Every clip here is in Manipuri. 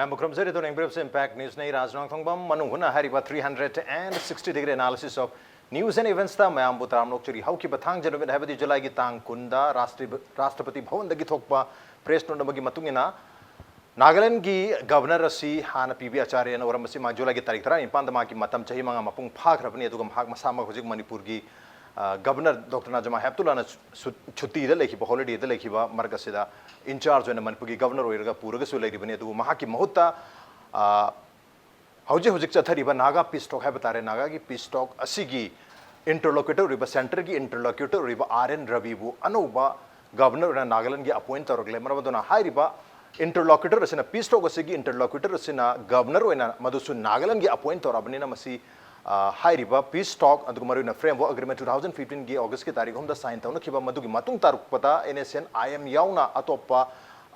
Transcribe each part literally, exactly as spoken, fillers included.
ꯃꯈꯨꯔꯨꯝꯖꯔꯤ꯫ ꯑꯗꯨꯅ ꯌꯦꯡꯕꯤꯔꯤꯕꯁꯤ Impact Newsꯅꯤ꯫ ꯔꯥꯖ ꯅꯣꯡꯊꯣꯡꯕꯝ ꯃꯅꯨꯡ ꯍꯨꯠꯅ ꯍꯥꯏꯔꯤꯕ three hundred and sixty degree analysis of news and eventsꯇ ꯃꯌꯥꯝꯕꯨ ꯇꯔꯥꯝꯅ ꯑꯣꯛꯆꯔꯤ꯫ ꯍꯧꯈꯤꯕ ꯊꯥꯡꯖ ꯅꯨꯃꯤꯠ ꯍꯥꯏꯕꯗꯤ Julyꯒꯤ ꯇꯥꯡ ꯀꯨꯟꯗ ꯔꯥꯁꯇ꯭ꯔꯤ-, ꯔꯥꯁꯇ꯭ꯔꯄꯇꯤ ꯚꯋꯟꯗꯒꯤ ꯊꯣꯛꯄ press note ꯑꯃꯒꯤ ꯃꯇꯨꯡ ꯏꯟꯅ, ꯅꯥꯒꯥꯂꯦꯟꯒꯤ governor ꯑꯁꯤ ꯍꯥꯟꯅ ꯄꯤ ꯕꯤ ꯑꯥꯆꯥꯔꯌꯅ ꯑꯣꯏꯔꯝꯕꯁꯤ ꯃꯥ Julyꯒꯤ ꯇꯥꯔꯤꯛ ꯇꯔꯥꯅꯤꯄꯥꯟꯗ ꯃꯥꯒꯤ ꯃꯇꯝ ꯆꯍꯤ ꯃꯉꯥ ꯃꯄꯨꯡ ꯐꯥꯈ꯭ꯔꯕꯅꯤ꯫ ꯑꯗꯨꯒ ꯃꯍꯥꯛ ꯃꯁꯥꯃꯛ ꯍꯧꯖꯤꯛ ꯃꯅꯤꯄꯨꯔꯒꯤ, ꯑ, governor Doctor ꯅꯥꯖꯃꯥ ꯍꯦꯞꯇꯨꯂꯥꯅ ꯁꯨ-, ꯁꯨꯇꯤꯗ ꯂꯩꯈꯤꯕ, holidayꯗ ꯂꯩꯈꯤꯕ ꯃꯔꯛ ꯑꯁꯤꯗ in charge ꯑꯣꯏꯅ ꯃꯅꯤꯄꯨꯔꯒꯤ governor ꯑꯣꯏꯔꯒ ꯄꯨꯔꯒꯁꯨ ꯂꯩꯔꯤꯕꯅꯤ꯫ ꯑꯗꯨꯕꯨ ꯃꯍꯥꯛꯀꯤ ꯃꯍꯨꯠꯇ, ꯑ, ꯍꯧꯖꯤꯛ ꯍꯧꯖꯤꯛ ꯆꯠꯊꯔꯤꯕ Naga peace talk ꯍꯥꯏꯕ ꯇꯥꯔꯦ, ꯅꯥꯒꯥꯒꯤ peace talk ꯑꯁꯤꯒꯤ interlocutor ꯑꯣꯏꯔꯤꯕ, centreꯒꯤ interlocutor ꯑꯣꯏꯔꯤꯕ R N ꯔꯕꯤꯕꯨ ꯑꯅꯧꯕ governor ꯑꯣꯏꯅ ꯅꯥꯒꯥꯂꯦꯟꯒꯤ appoint ꯇꯧꯔꯛꯂꯦ꯫ ꯃꯔꯝ ꯑꯗꯨꯅ ꯍꯥꯏꯔꯤꯕ interlocutor ꯑꯁꯤꯅ, peace talk ꯑꯁꯤꯒꯤ interlocutor ꯑꯁꯤꯅ governor ꯑꯣꯏꯅ ꯃꯗꯨꯁꯨ ꯅꯥꯒꯥꯂꯦꯟꯒꯤ appoint ꯇꯧꯔꯛꯑꯕꯅꯤꯅ, ꯃꯁꯤ, ꯑ, ꯍꯥꯏꯔꯤꯕ peace talk, ꯑꯗꯨꯒ ꯃꯔꯨꯑꯣꯏꯅ framework agreement two thousand fifteenꯒꯤ Augustꯀꯤ ꯇꯥꯔꯤꯛ ꯑꯍꯨꯝꯗ sign ꯇꯧꯅꯈꯤꯕ, ꯃꯗꯨꯒꯤ ꯃꯇꯨꯡ ꯇꯥꯔꯛꯄꯗ N S C N I M ꯌꯥꯎꯅ ꯑꯇꯣꯞꯄ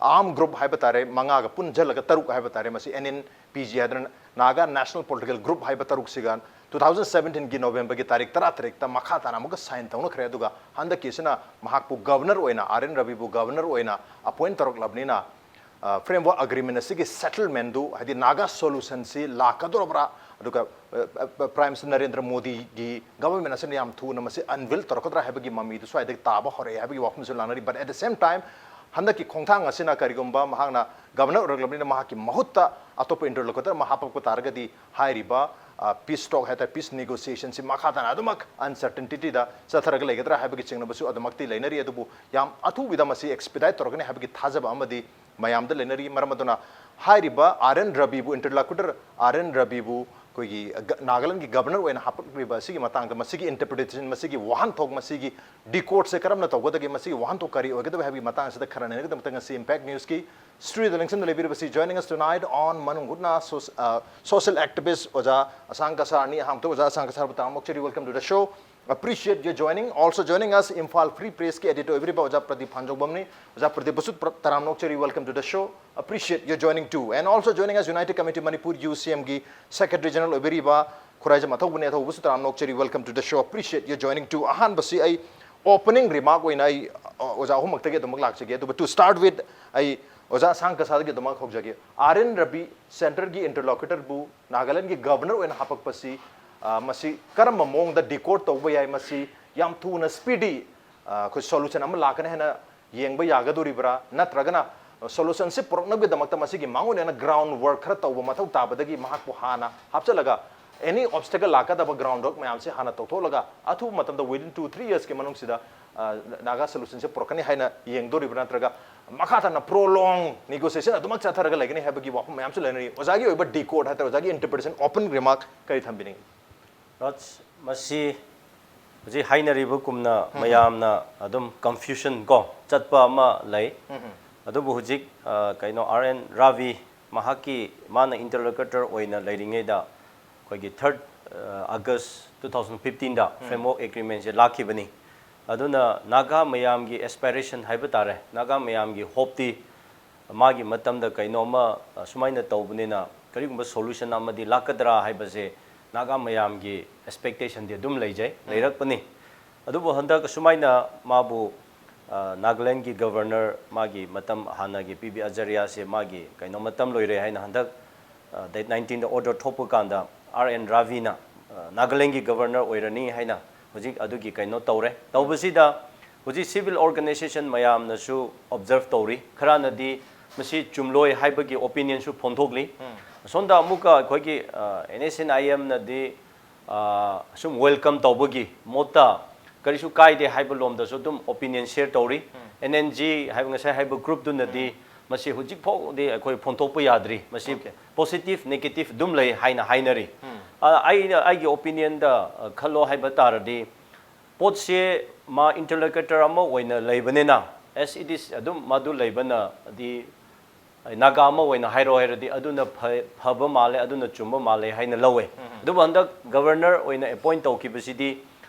armed group ꯍꯥꯏꯕ ꯇꯥꯔꯦ, ꯃꯉꯥꯒ ꯄꯨꯟꯁꯤꯜꯂꯒ ꯇꯔꯨꯛ ꯍꯥꯏꯕ ꯇꯥꯔꯦ, ꯃꯁꯤ N N P G ꯍꯥꯏꯗꯅ Naga National Political Group ꯍꯥꯏꯕ ꯇꯔꯨꯛꯁꯤꯒ two thousand seventeenꯒꯤ Novemberꯒꯤ ꯇꯥꯔꯤꯛ ꯇꯔꯥꯇꯔꯦꯠꯇ ꯃꯈꯥ ꯇꯥꯅ ꯑꯃꯨꯛꯀ sign ꯇꯧꯅꯈ꯭ꯔꯦ꯫ ꯑꯗꯨꯒ ꯍꯟꯗꯛꯀꯤꯁꯤꯅ ꯃꯍꯥꯛꯄꯨ governor ꯑꯣꯏꯅ, R N ꯔꯕꯤꯕꯨ governor ꯑꯣꯏꯅ appoint ꯇꯧꯔꯛꯂꯕꯅꯤꯅ, ꯑ, framework agreement ꯑꯁꯤꯒꯤ settlementꯗꯨ, ꯍꯥꯏꯗꯤ Naga solutionꯁꯤ ꯂꯥꯛꯀꯗꯧꯔꯕ꯭ꯔꯥ? ꯑꯗꯨꯒ, ꯑ, ꯑ, Prime Minister ꯅꯔꯦꯟꯗ꯭ꯔ ꯃꯣꯗꯤꯒꯤ government ꯑꯁꯤꯅ ꯌꯥꯝ ꯊꯨꯅ ꯃꯁꯤ unveil ꯇꯧꯔꯛꯀꯗ꯭ꯔꯥ ꯍꯥꯏꯕꯒꯤ ꯃꯃꯤꯗꯨ ꯁ꯭ꯋꯥꯏꯗꯒꯤ ꯇꯥꯕ ꯍꯧꯔꯛꯑꯦ ꯍꯥꯏꯕꯒꯤ ꯋꯥꯐꯝꯁꯨ ꯂꯥꯡꯅꯔꯤ꯫ But at the same time, ꯍꯟꯗꯛꯀꯤ ꯈꯣꯡꯊꯥꯡ ꯑꯁꯤꯅ ꯀꯔꯤꯒꯨꯝꯕ ꯃꯍꯥꯛꯅ governor ꯑꯣꯏꯔꯛꯂꯕꯅꯤꯅ ꯃꯍꯥꯛꯀꯤ ꯃꯍꯨꯠꯇ ꯑꯇꯣꯞꯄ interlocutor ꯑꯃ ꯍꯥꯞꯄꯛꯄ ꯇꯥꯔꯒꯗꯤ ꯍꯥꯏꯔꯤꯕ, ꯑ, peace talk ꯍꯥꯏ ꯇꯥꯔꯦ, peace negotiationꯁꯤ ꯃꯈꯥ ꯇꯥꯅ ꯑꯗꯨꯃꯛ uncertaintyꯗ ꯆꯠꯊꯔꯒ ꯂꯩꯒꯗ꯭ꯔꯥ ꯍꯥꯏꯕꯒꯤ ꯆꯤꯡꯅꯕꯁꯨ ꯑꯗꯨꯃꯛꯇꯤ ꯂꯩꯅꯔꯤ꯫ ꯑꯗꯨꯕꯨ ꯌꯥꯝ ꯑꯊꯨꯕꯤꯗ ꯃꯁꯤ expedite ꯇꯧꯔꯛꯀꯅꯤ ꯍꯥꯏꯕꯒꯤ ꯊꯥꯖꯕ ꯑꯃꯗꯤ ꯃꯌꯥꯝꯗ ꯂꯩꯅꯔꯤ꯫ ꯃꯔꯝ ꯑꯗꯨꯅ ꯍꯥꯏꯔꯤꯕ R N ꯔꯕꯤꯕꯨ, interlocutor R N ꯔꯕꯤꯕꯨ ꯑꯩꯈꯣꯏꯒꯤ ꯒ-, ꯅꯥꯒꯥꯂꯦꯟꯒꯤ governor ꯑꯣꯏꯅ ꯍꯥꯞꯄꯛꯂꯤꯕ ꯑꯁꯤꯒꯤ ꯃꯇꯥꯡꯗ, ꯃꯁꯤꯒꯤ interpretation, ꯃꯁꯤꯒꯤ ꯋꯥꯍꯟꯊꯣꯛ, ꯃꯁꯤꯒꯤ decodeꯁꯦ ꯀꯔꯝꯅ ꯇꯧꯒꯗꯒꯦ, ꯃꯁꯤꯒꯤ ꯋꯥꯍꯟꯊꯣꯛ ꯀꯔꯤ ꯑꯣꯏꯒꯗꯕ ꯍꯥꯏꯕꯒꯤ ꯃꯇꯥꯡ ꯑꯁꯤꯗ ꯈꯟꯅ ꯅꯩꯅꯒꯗꯕ ꯉꯁꯤ Impact Newsꯀꯤ studioꯗ ꯂꯦꯡꯁꯤꯟꯗꯨꯅ ꯂꯩꯕꯤꯔꯤꯕꯁꯤ, joining us tonight on ꯃꯅꯨꯡ ꯍꯨꯠꯅ soc-, ꯑ, social activist ꯑꯣꯖꯥ ꯑꯁꯥꯡ ꯀꯁꯥꯔꯅꯤ꯫ ꯑꯍꯥꯟꯕꯗ ꯑꯣꯖꯥ ꯑꯁꯥꯡ ꯀꯁꯥꯔꯕꯨ ꯇꯔꯥꯝꯅ ꯑꯣꯛꯆꯔꯤ, welcome to the show, appreciate your joining. Also joining us, Imphal Free Pressꯀꯤ editor ꯑꯣꯏꯕꯤꯔꯤꯕ ꯑꯣꯖꯥ ꯄ꯭ꯔꯗꯤꯞ ꯐꯥꯟꯖꯧꯕꯝꯅꯤ꯫ ꯑꯣꯖꯥ ꯄ꯭ꯔꯗꯤꯞꯄꯨꯁꯨ ꯄ꯭ꯔ-, ꯇꯔꯥꯝꯅ ꯑꯣꯛꯆꯔꯤ, welcome to the show, appreciate your joining too. And also joining us, United Committee Manipur U C Mꯒꯤ secretary general ꯑꯣꯏꯕꯤꯔꯤꯕ Khuraijam ꯑꯊꯧꯕꯅꯤ꯫ ꯑꯊꯧꯕꯁꯨ ꯇꯔꯥꯝꯅ ꯑꯣꯛꯆꯔꯤ, welcome to the show, appreciate your joining too. ꯑꯍꯥꯟꯕꯁꯤ ꯑꯩ opening remark ꯑꯣꯏꯅ ꯑꯩ, ꯑ, ꯑꯣꯖꯥ ꯑꯍꯨꯝꯃꯛꯇꯒꯤ ꯑꯗꯨꯃꯛ ꯂꯥꯛꯆꯒꯦ꯫ ꯑꯗꯨꯕꯨ to start with, ꯑꯩ ꯑꯣꯖꯥ ꯑꯁꯥꯡ ꯀꯁꯥꯗꯒꯤ ꯑꯗꯨꯃꯛ ꯍꯧꯖꯒꯦ꯫ ꯑꯥꯔ ꯑꯦꯟ ꯔꯕꯤ ꯁꯦꯟꯇꯔꯒꯤ ꯏꯟꯇꯔꯂꯣꯀ꯭ꯌꯨꯇꯔꯕꯨ ꯅꯥꯒꯥꯂꯦꯟꯒꯤ ꯒꯕꯔꯅꯔ ꯑꯣꯏꯅ ꯍꯥꯄꯛꯄꯁꯤ, ꯑ, ꯃꯁꯤ ꯀꯔꯝꯕ ꯃꯑꯣꯡꯗ ꯗꯤꯀꯣꯗ ꯇꯧꯕ ꯌꯥꯏ? ꯃꯁꯤ ꯌꯥꯝ ꯊꯨꯅ ꯁ꯭ꯄꯤꯗꯤ, ꯑ, ꯑꯩꯈꯣꯏ ꯁꯣꯂꯨꯁꯟ ꯑꯃ ꯂꯥꯛꯀꯅꯤ ꯍꯥꯏꯅ ꯌꯦꯡꯕ ꯌꯥꯒꯗꯣꯔꯤꯕ꯭ꯔꯥ? ꯅꯠꯇ꯭ꯔꯒꯅ ꯁꯣꯂꯨꯁꯟꯁꯤ ꯄꯨꯔꯛꯅꯕꯒꯤꯗꯃꯛꯇ ꯃꯁꯤꯒꯤ ꯃꯥꯡꯑꯣꯏꯅꯅ ꯒ꯭ꯔꯥꯎꯟ ꯋꯥꯔꯛ ꯈꯔ ꯇꯧꯕ ꯃꯊꯧ ꯇꯥꯕꯗꯒꯤ ꯃꯍꯥꯛꯄꯨ ꯍꯥꯟꯅ ꯍꯥꯞꯆꯤꯜꯂꯒ ꯑꯦꯅꯤ ꯑꯣꯕꯁꯇꯦꯀꯜ ꯂꯥꯛꯀꯗꯕ ꯒ꯭ꯔꯥꯎꯟ ꯋꯥꯔꯛ ꯃꯌꯥꯝꯁꯦ ꯍꯥꯟꯅ ꯇꯧꯊꯣꯛꯂꯒ ꯑꯊꯨꯕ ꯃꯇꯝꯗ within two three yearsꯀꯤ ꯃꯅꯨꯡꯁꯤꯗ, ꯑ, ꯅꯥꯒꯥ ꯁꯣꯂꯨꯁꯟꯁꯦ ꯄꯨꯔꯛꯀꯅꯤ ꯍꯥꯏꯅ ꯌꯦꯡꯗꯣꯔꯤꯕ꯭ꯔꯥ? ꯅꯠꯇ꯭ꯔꯒ ꯃꯈꯥ ꯇꯥꯅ ꯄ꯭ꯔꯣꯂꯣꯡ ꯅꯦꯒꯣꯁꯤꯌꯦꯁꯟ ꯑꯗꯨꯃꯛ ꯆꯠꯊꯔꯒ ꯂꯩꯒꯅꯤ ꯍꯥꯏꯕꯒꯤ ꯋꯥꯐꯝ ꯃꯌꯥꯝꯁꯨ ꯂꯩꯅꯔꯤ꯫ ꯑꯣꯖꯥꯒꯤ ꯑꯣꯏꯕ ꯗꯤꯀꯣꯗ ꯍꯥꯏꯇꯥꯔꯦ, ꯑꯣꯖꯥꯒꯤ ꯏꯟꯇꯔꯄ꯭ꯔꯤꯇꯦꯁꯟ, ꯑꯣꯄꯟ ꯔꯤꯃꯥꯔꯛ ꯀꯔꯤ ꯊꯝꯕꯤꯅꯤꯡꯉꯤ? ꯔꯥꯖ, ꯃꯁꯤ ꯍꯧꯖꯤꯛ ꯍꯥꯏꯅꯔꯤꯕꯒꯨꯝꯅ ꯃꯌꯥꯝꯅ ꯑꯗꯨꯝ ꯀꯟꯐ꯭ꯌꯨꯖꯟ ꯀꯣ ꯆꯠꯄ ꯑꯃ ꯂꯩ꯫ ꯑꯗꯨꯕꯨ ꯍꯧꯖꯤꯛ, ꯑ, ꯀꯩꯅꯣ, ꯑꯥꯔ ꯑꯦꯟ ꯔꯥꯕꯤ ꯃꯍꯥꯛꯀꯤ, ꯃꯥꯅ ꯏꯟꯇꯔꯂꯣꯀ꯭ꯌꯨꯇꯔ ꯑꯣꯏꯅ ꯂꯩꯔꯤꯉꯩꯗ ꯑꯩꯈꯣꯏꯒꯤ third August two thousand fifteenꯗ ꯐ꯭ꯔꯦꯝꯋꯥꯔꯛ ꯑꯦꯒ꯭ꯔꯤꯃꯦꯟꯁꯦ ꯂꯥꯛꯈꯤꯕꯅꯤ꯫ ꯑꯗꯨꯅ ꯅꯥꯒꯥ ꯃꯌꯥꯝꯒꯤ ꯑꯦꯁꯄꯥꯏꯔꯦꯁꯟ ꯍꯥꯏꯕ ꯇꯥꯔꯦ, ꯅꯥꯒꯥ ꯃꯌꯥꯝꯒꯤ ꯍꯣꯞꯇꯤ ꯃꯥꯒꯤ ꯃꯇꯝꯗ ꯀꯩꯅꯣꯝꯃ, ꯑ, ꯁꯨꯃꯥꯏꯅ ꯇꯧꯕꯅꯤꯅ ꯀꯔꯤꯒꯨꯝꯕ ꯁꯣꯂꯨꯁꯟ ꯑꯃꯗꯤ ꯂꯥꯛꯀꯗ꯭ꯔꯥ ꯍꯥꯏꯕꯁꯦ ꯅꯥꯒꯥ ꯃꯌꯥꯝꯒꯤ ꯑꯦꯛꯁꯄꯦꯛꯇꯦꯁꯟꯗꯤ ꯑꯗꯨꯝ ꯂꯩꯖꯩ, ꯂꯩꯔꯛꯄꯅꯤ꯫ ꯑꯗꯨꯕꯨ ꯍꯟꯗꯛ ꯑꯁꯨꯃꯥꯏꯅ ꯃꯥꯕꯨ, ꯑ, ꯅꯥꯒꯥꯂꯦꯟꯒꯤ ꯒꯕꯔꯅꯔ, ꯃꯥꯒꯤ ꯃꯇꯝ ꯍꯥꯟꯅꯒꯤ ꯄꯤ ꯕꯤ ꯑꯖꯥꯔꯤꯌꯥꯁꯦ ꯃꯥꯒꯤ ꯀꯩꯅꯣ ꯃꯇꯝ ꯂꯣꯏꯔꯦ ꯍꯥꯏꯅ ꯍꯟꯗꯛ, ꯑ, date nineteenꯗ ꯑꯣꯔꯗꯔ ꯊꯣꯛꯄ ꯀꯥꯟꯗ ꯑꯥꯔ ꯑꯦꯟ ꯔꯥꯕꯤꯅ, ꯑ, ꯅꯥꯒꯥꯂꯦꯟꯒꯤ ꯒꯕꯔꯅꯔ ꯑꯣꯏꯔꯅꯤ ꯍꯥꯏꯅ ꯍꯧꯖꯤꯛ ꯑꯗꯨꯒꯤ ꯀꯩꯅꯣ ꯇꯧꯔꯦ꯫ ꯇꯧꯕꯁꯤꯗ ꯍꯧꯖꯤꯛ ꯁꯤꯚꯤꯜ ꯑꯣꯔꯒꯅꯥꯏꯖꯦꯁꯟ ꯃꯌꯥꯝꯅꯁꯨ ꯑꯣꯕꯖꯔꯞ ꯇꯧꯔꯤ꯫ ꯈꯔꯅꯗꯤ ꯃꯁꯤ ꯆꯨꯝꯂꯣꯏ ꯍꯥꯏꯕꯒꯤ ꯑꯣꯄꯤꯅꯤꯌꯟꯁꯨ ꯐꯣꯡꯗꯣꯛꯂꯤ꯫ ꯑꯁꯣꯝꯗ ꯑꯃꯨꯛꯀ ꯑꯩꯈꯣꯏꯒꯤ, ꯑ, ꯑꯦꯟ ꯑꯦꯁ ꯑꯦꯟ ꯑꯥꯏ ꯑꯦꯝꯅꯗꯤ, ꯑ, ꯁꯨꯝ ꯋꯦꯜꯀꯝ ꯇꯧꯕꯒꯤ ꯃꯣꯠꯇ ꯀꯔꯤꯁꯨ ꯀꯥꯏꯗꯦ ꯍꯥꯏꯕ ꯂꯣꯝꯗꯁꯨ ꯑꯗꯨꯝ ꯑꯣꯄꯤꯅꯤꯌꯟ ꯁꯤꯌꯔ ꯇꯧꯔꯤ꯫ ꯑꯦꯟ ꯑꯦꯟ ꯖꯤ ꯍꯥꯏꯕ ꯉꯁꯥꯏ ꯍꯥꯏꯕ ꯒ꯭ꯔꯨꯞꯇꯨꯅꯗꯤ ꯃꯁꯤ ꯍꯧꯖꯤꯛ ꯐꯥꯎꯗꯤ ꯑꯩꯈꯣꯏ ꯐꯣꯡꯗꯣꯛꯄ ꯌꯥꯗ꯭ꯔꯤ, ꯃꯁꯤ ꯄꯣꯖꯤꯇꯤꯚ ꯅꯦꯒꯦꯇꯤꯚ ꯑꯗꯨꯝ ꯂꯩ ꯍꯥꯏꯅ ꯍꯥꯏꯅꯔꯤ꯫ ꯑ, ꯑꯩꯅ ꯑꯩꯒꯤ ꯑꯣꯄꯤꯅꯤꯌꯟꯗ, ꯑ, ꯈꯜꯂꯣ ꯍꯥꯏꯕ ꯇꯥꯔꯗꯤ, ꯄꯣꯠꯁꯦ ꯃꯥ ꯏꯟꯇꯔꯂꯣꯀ꯭ꯌꯨꯇꯔ ꯑꯃ ꯑꯣꯏꯅ ꯂꯩꯕꯅꯤꯅ, as it is ꯑꯗꯨꯝ ꯃꯗꯨ ꯂꯩꯕꯅꯗꯤ, ꯅꯥꯒꯥ ꯑꯃ ꯑꯣꯏꯅ ꯍꯥꯏꯔꯣ ꯍꯥꯏꯔꯗꯤ ꯑꯗꯨꯅ ꯐ-, ꯐꯕ ꯃꯥꯜꯂꯦ, ꯑꯗꯨꯅ ꯆꯨꯝꯕ ꯃꯥꯜꯂꯦ ꯍꯥꯏꯅ ꯂꯧꯋꯦ꯫ ꯑꯗꯨꯕꯨ ꯍꯟꯗꯛ ꯒꯕꯔꯅꯔ ꯑꯣꯏꯅ ꯑꯦꯄꯣꯏꯟ ꯇꯧꯈꯤꯕꯁꯤꯗꯤ,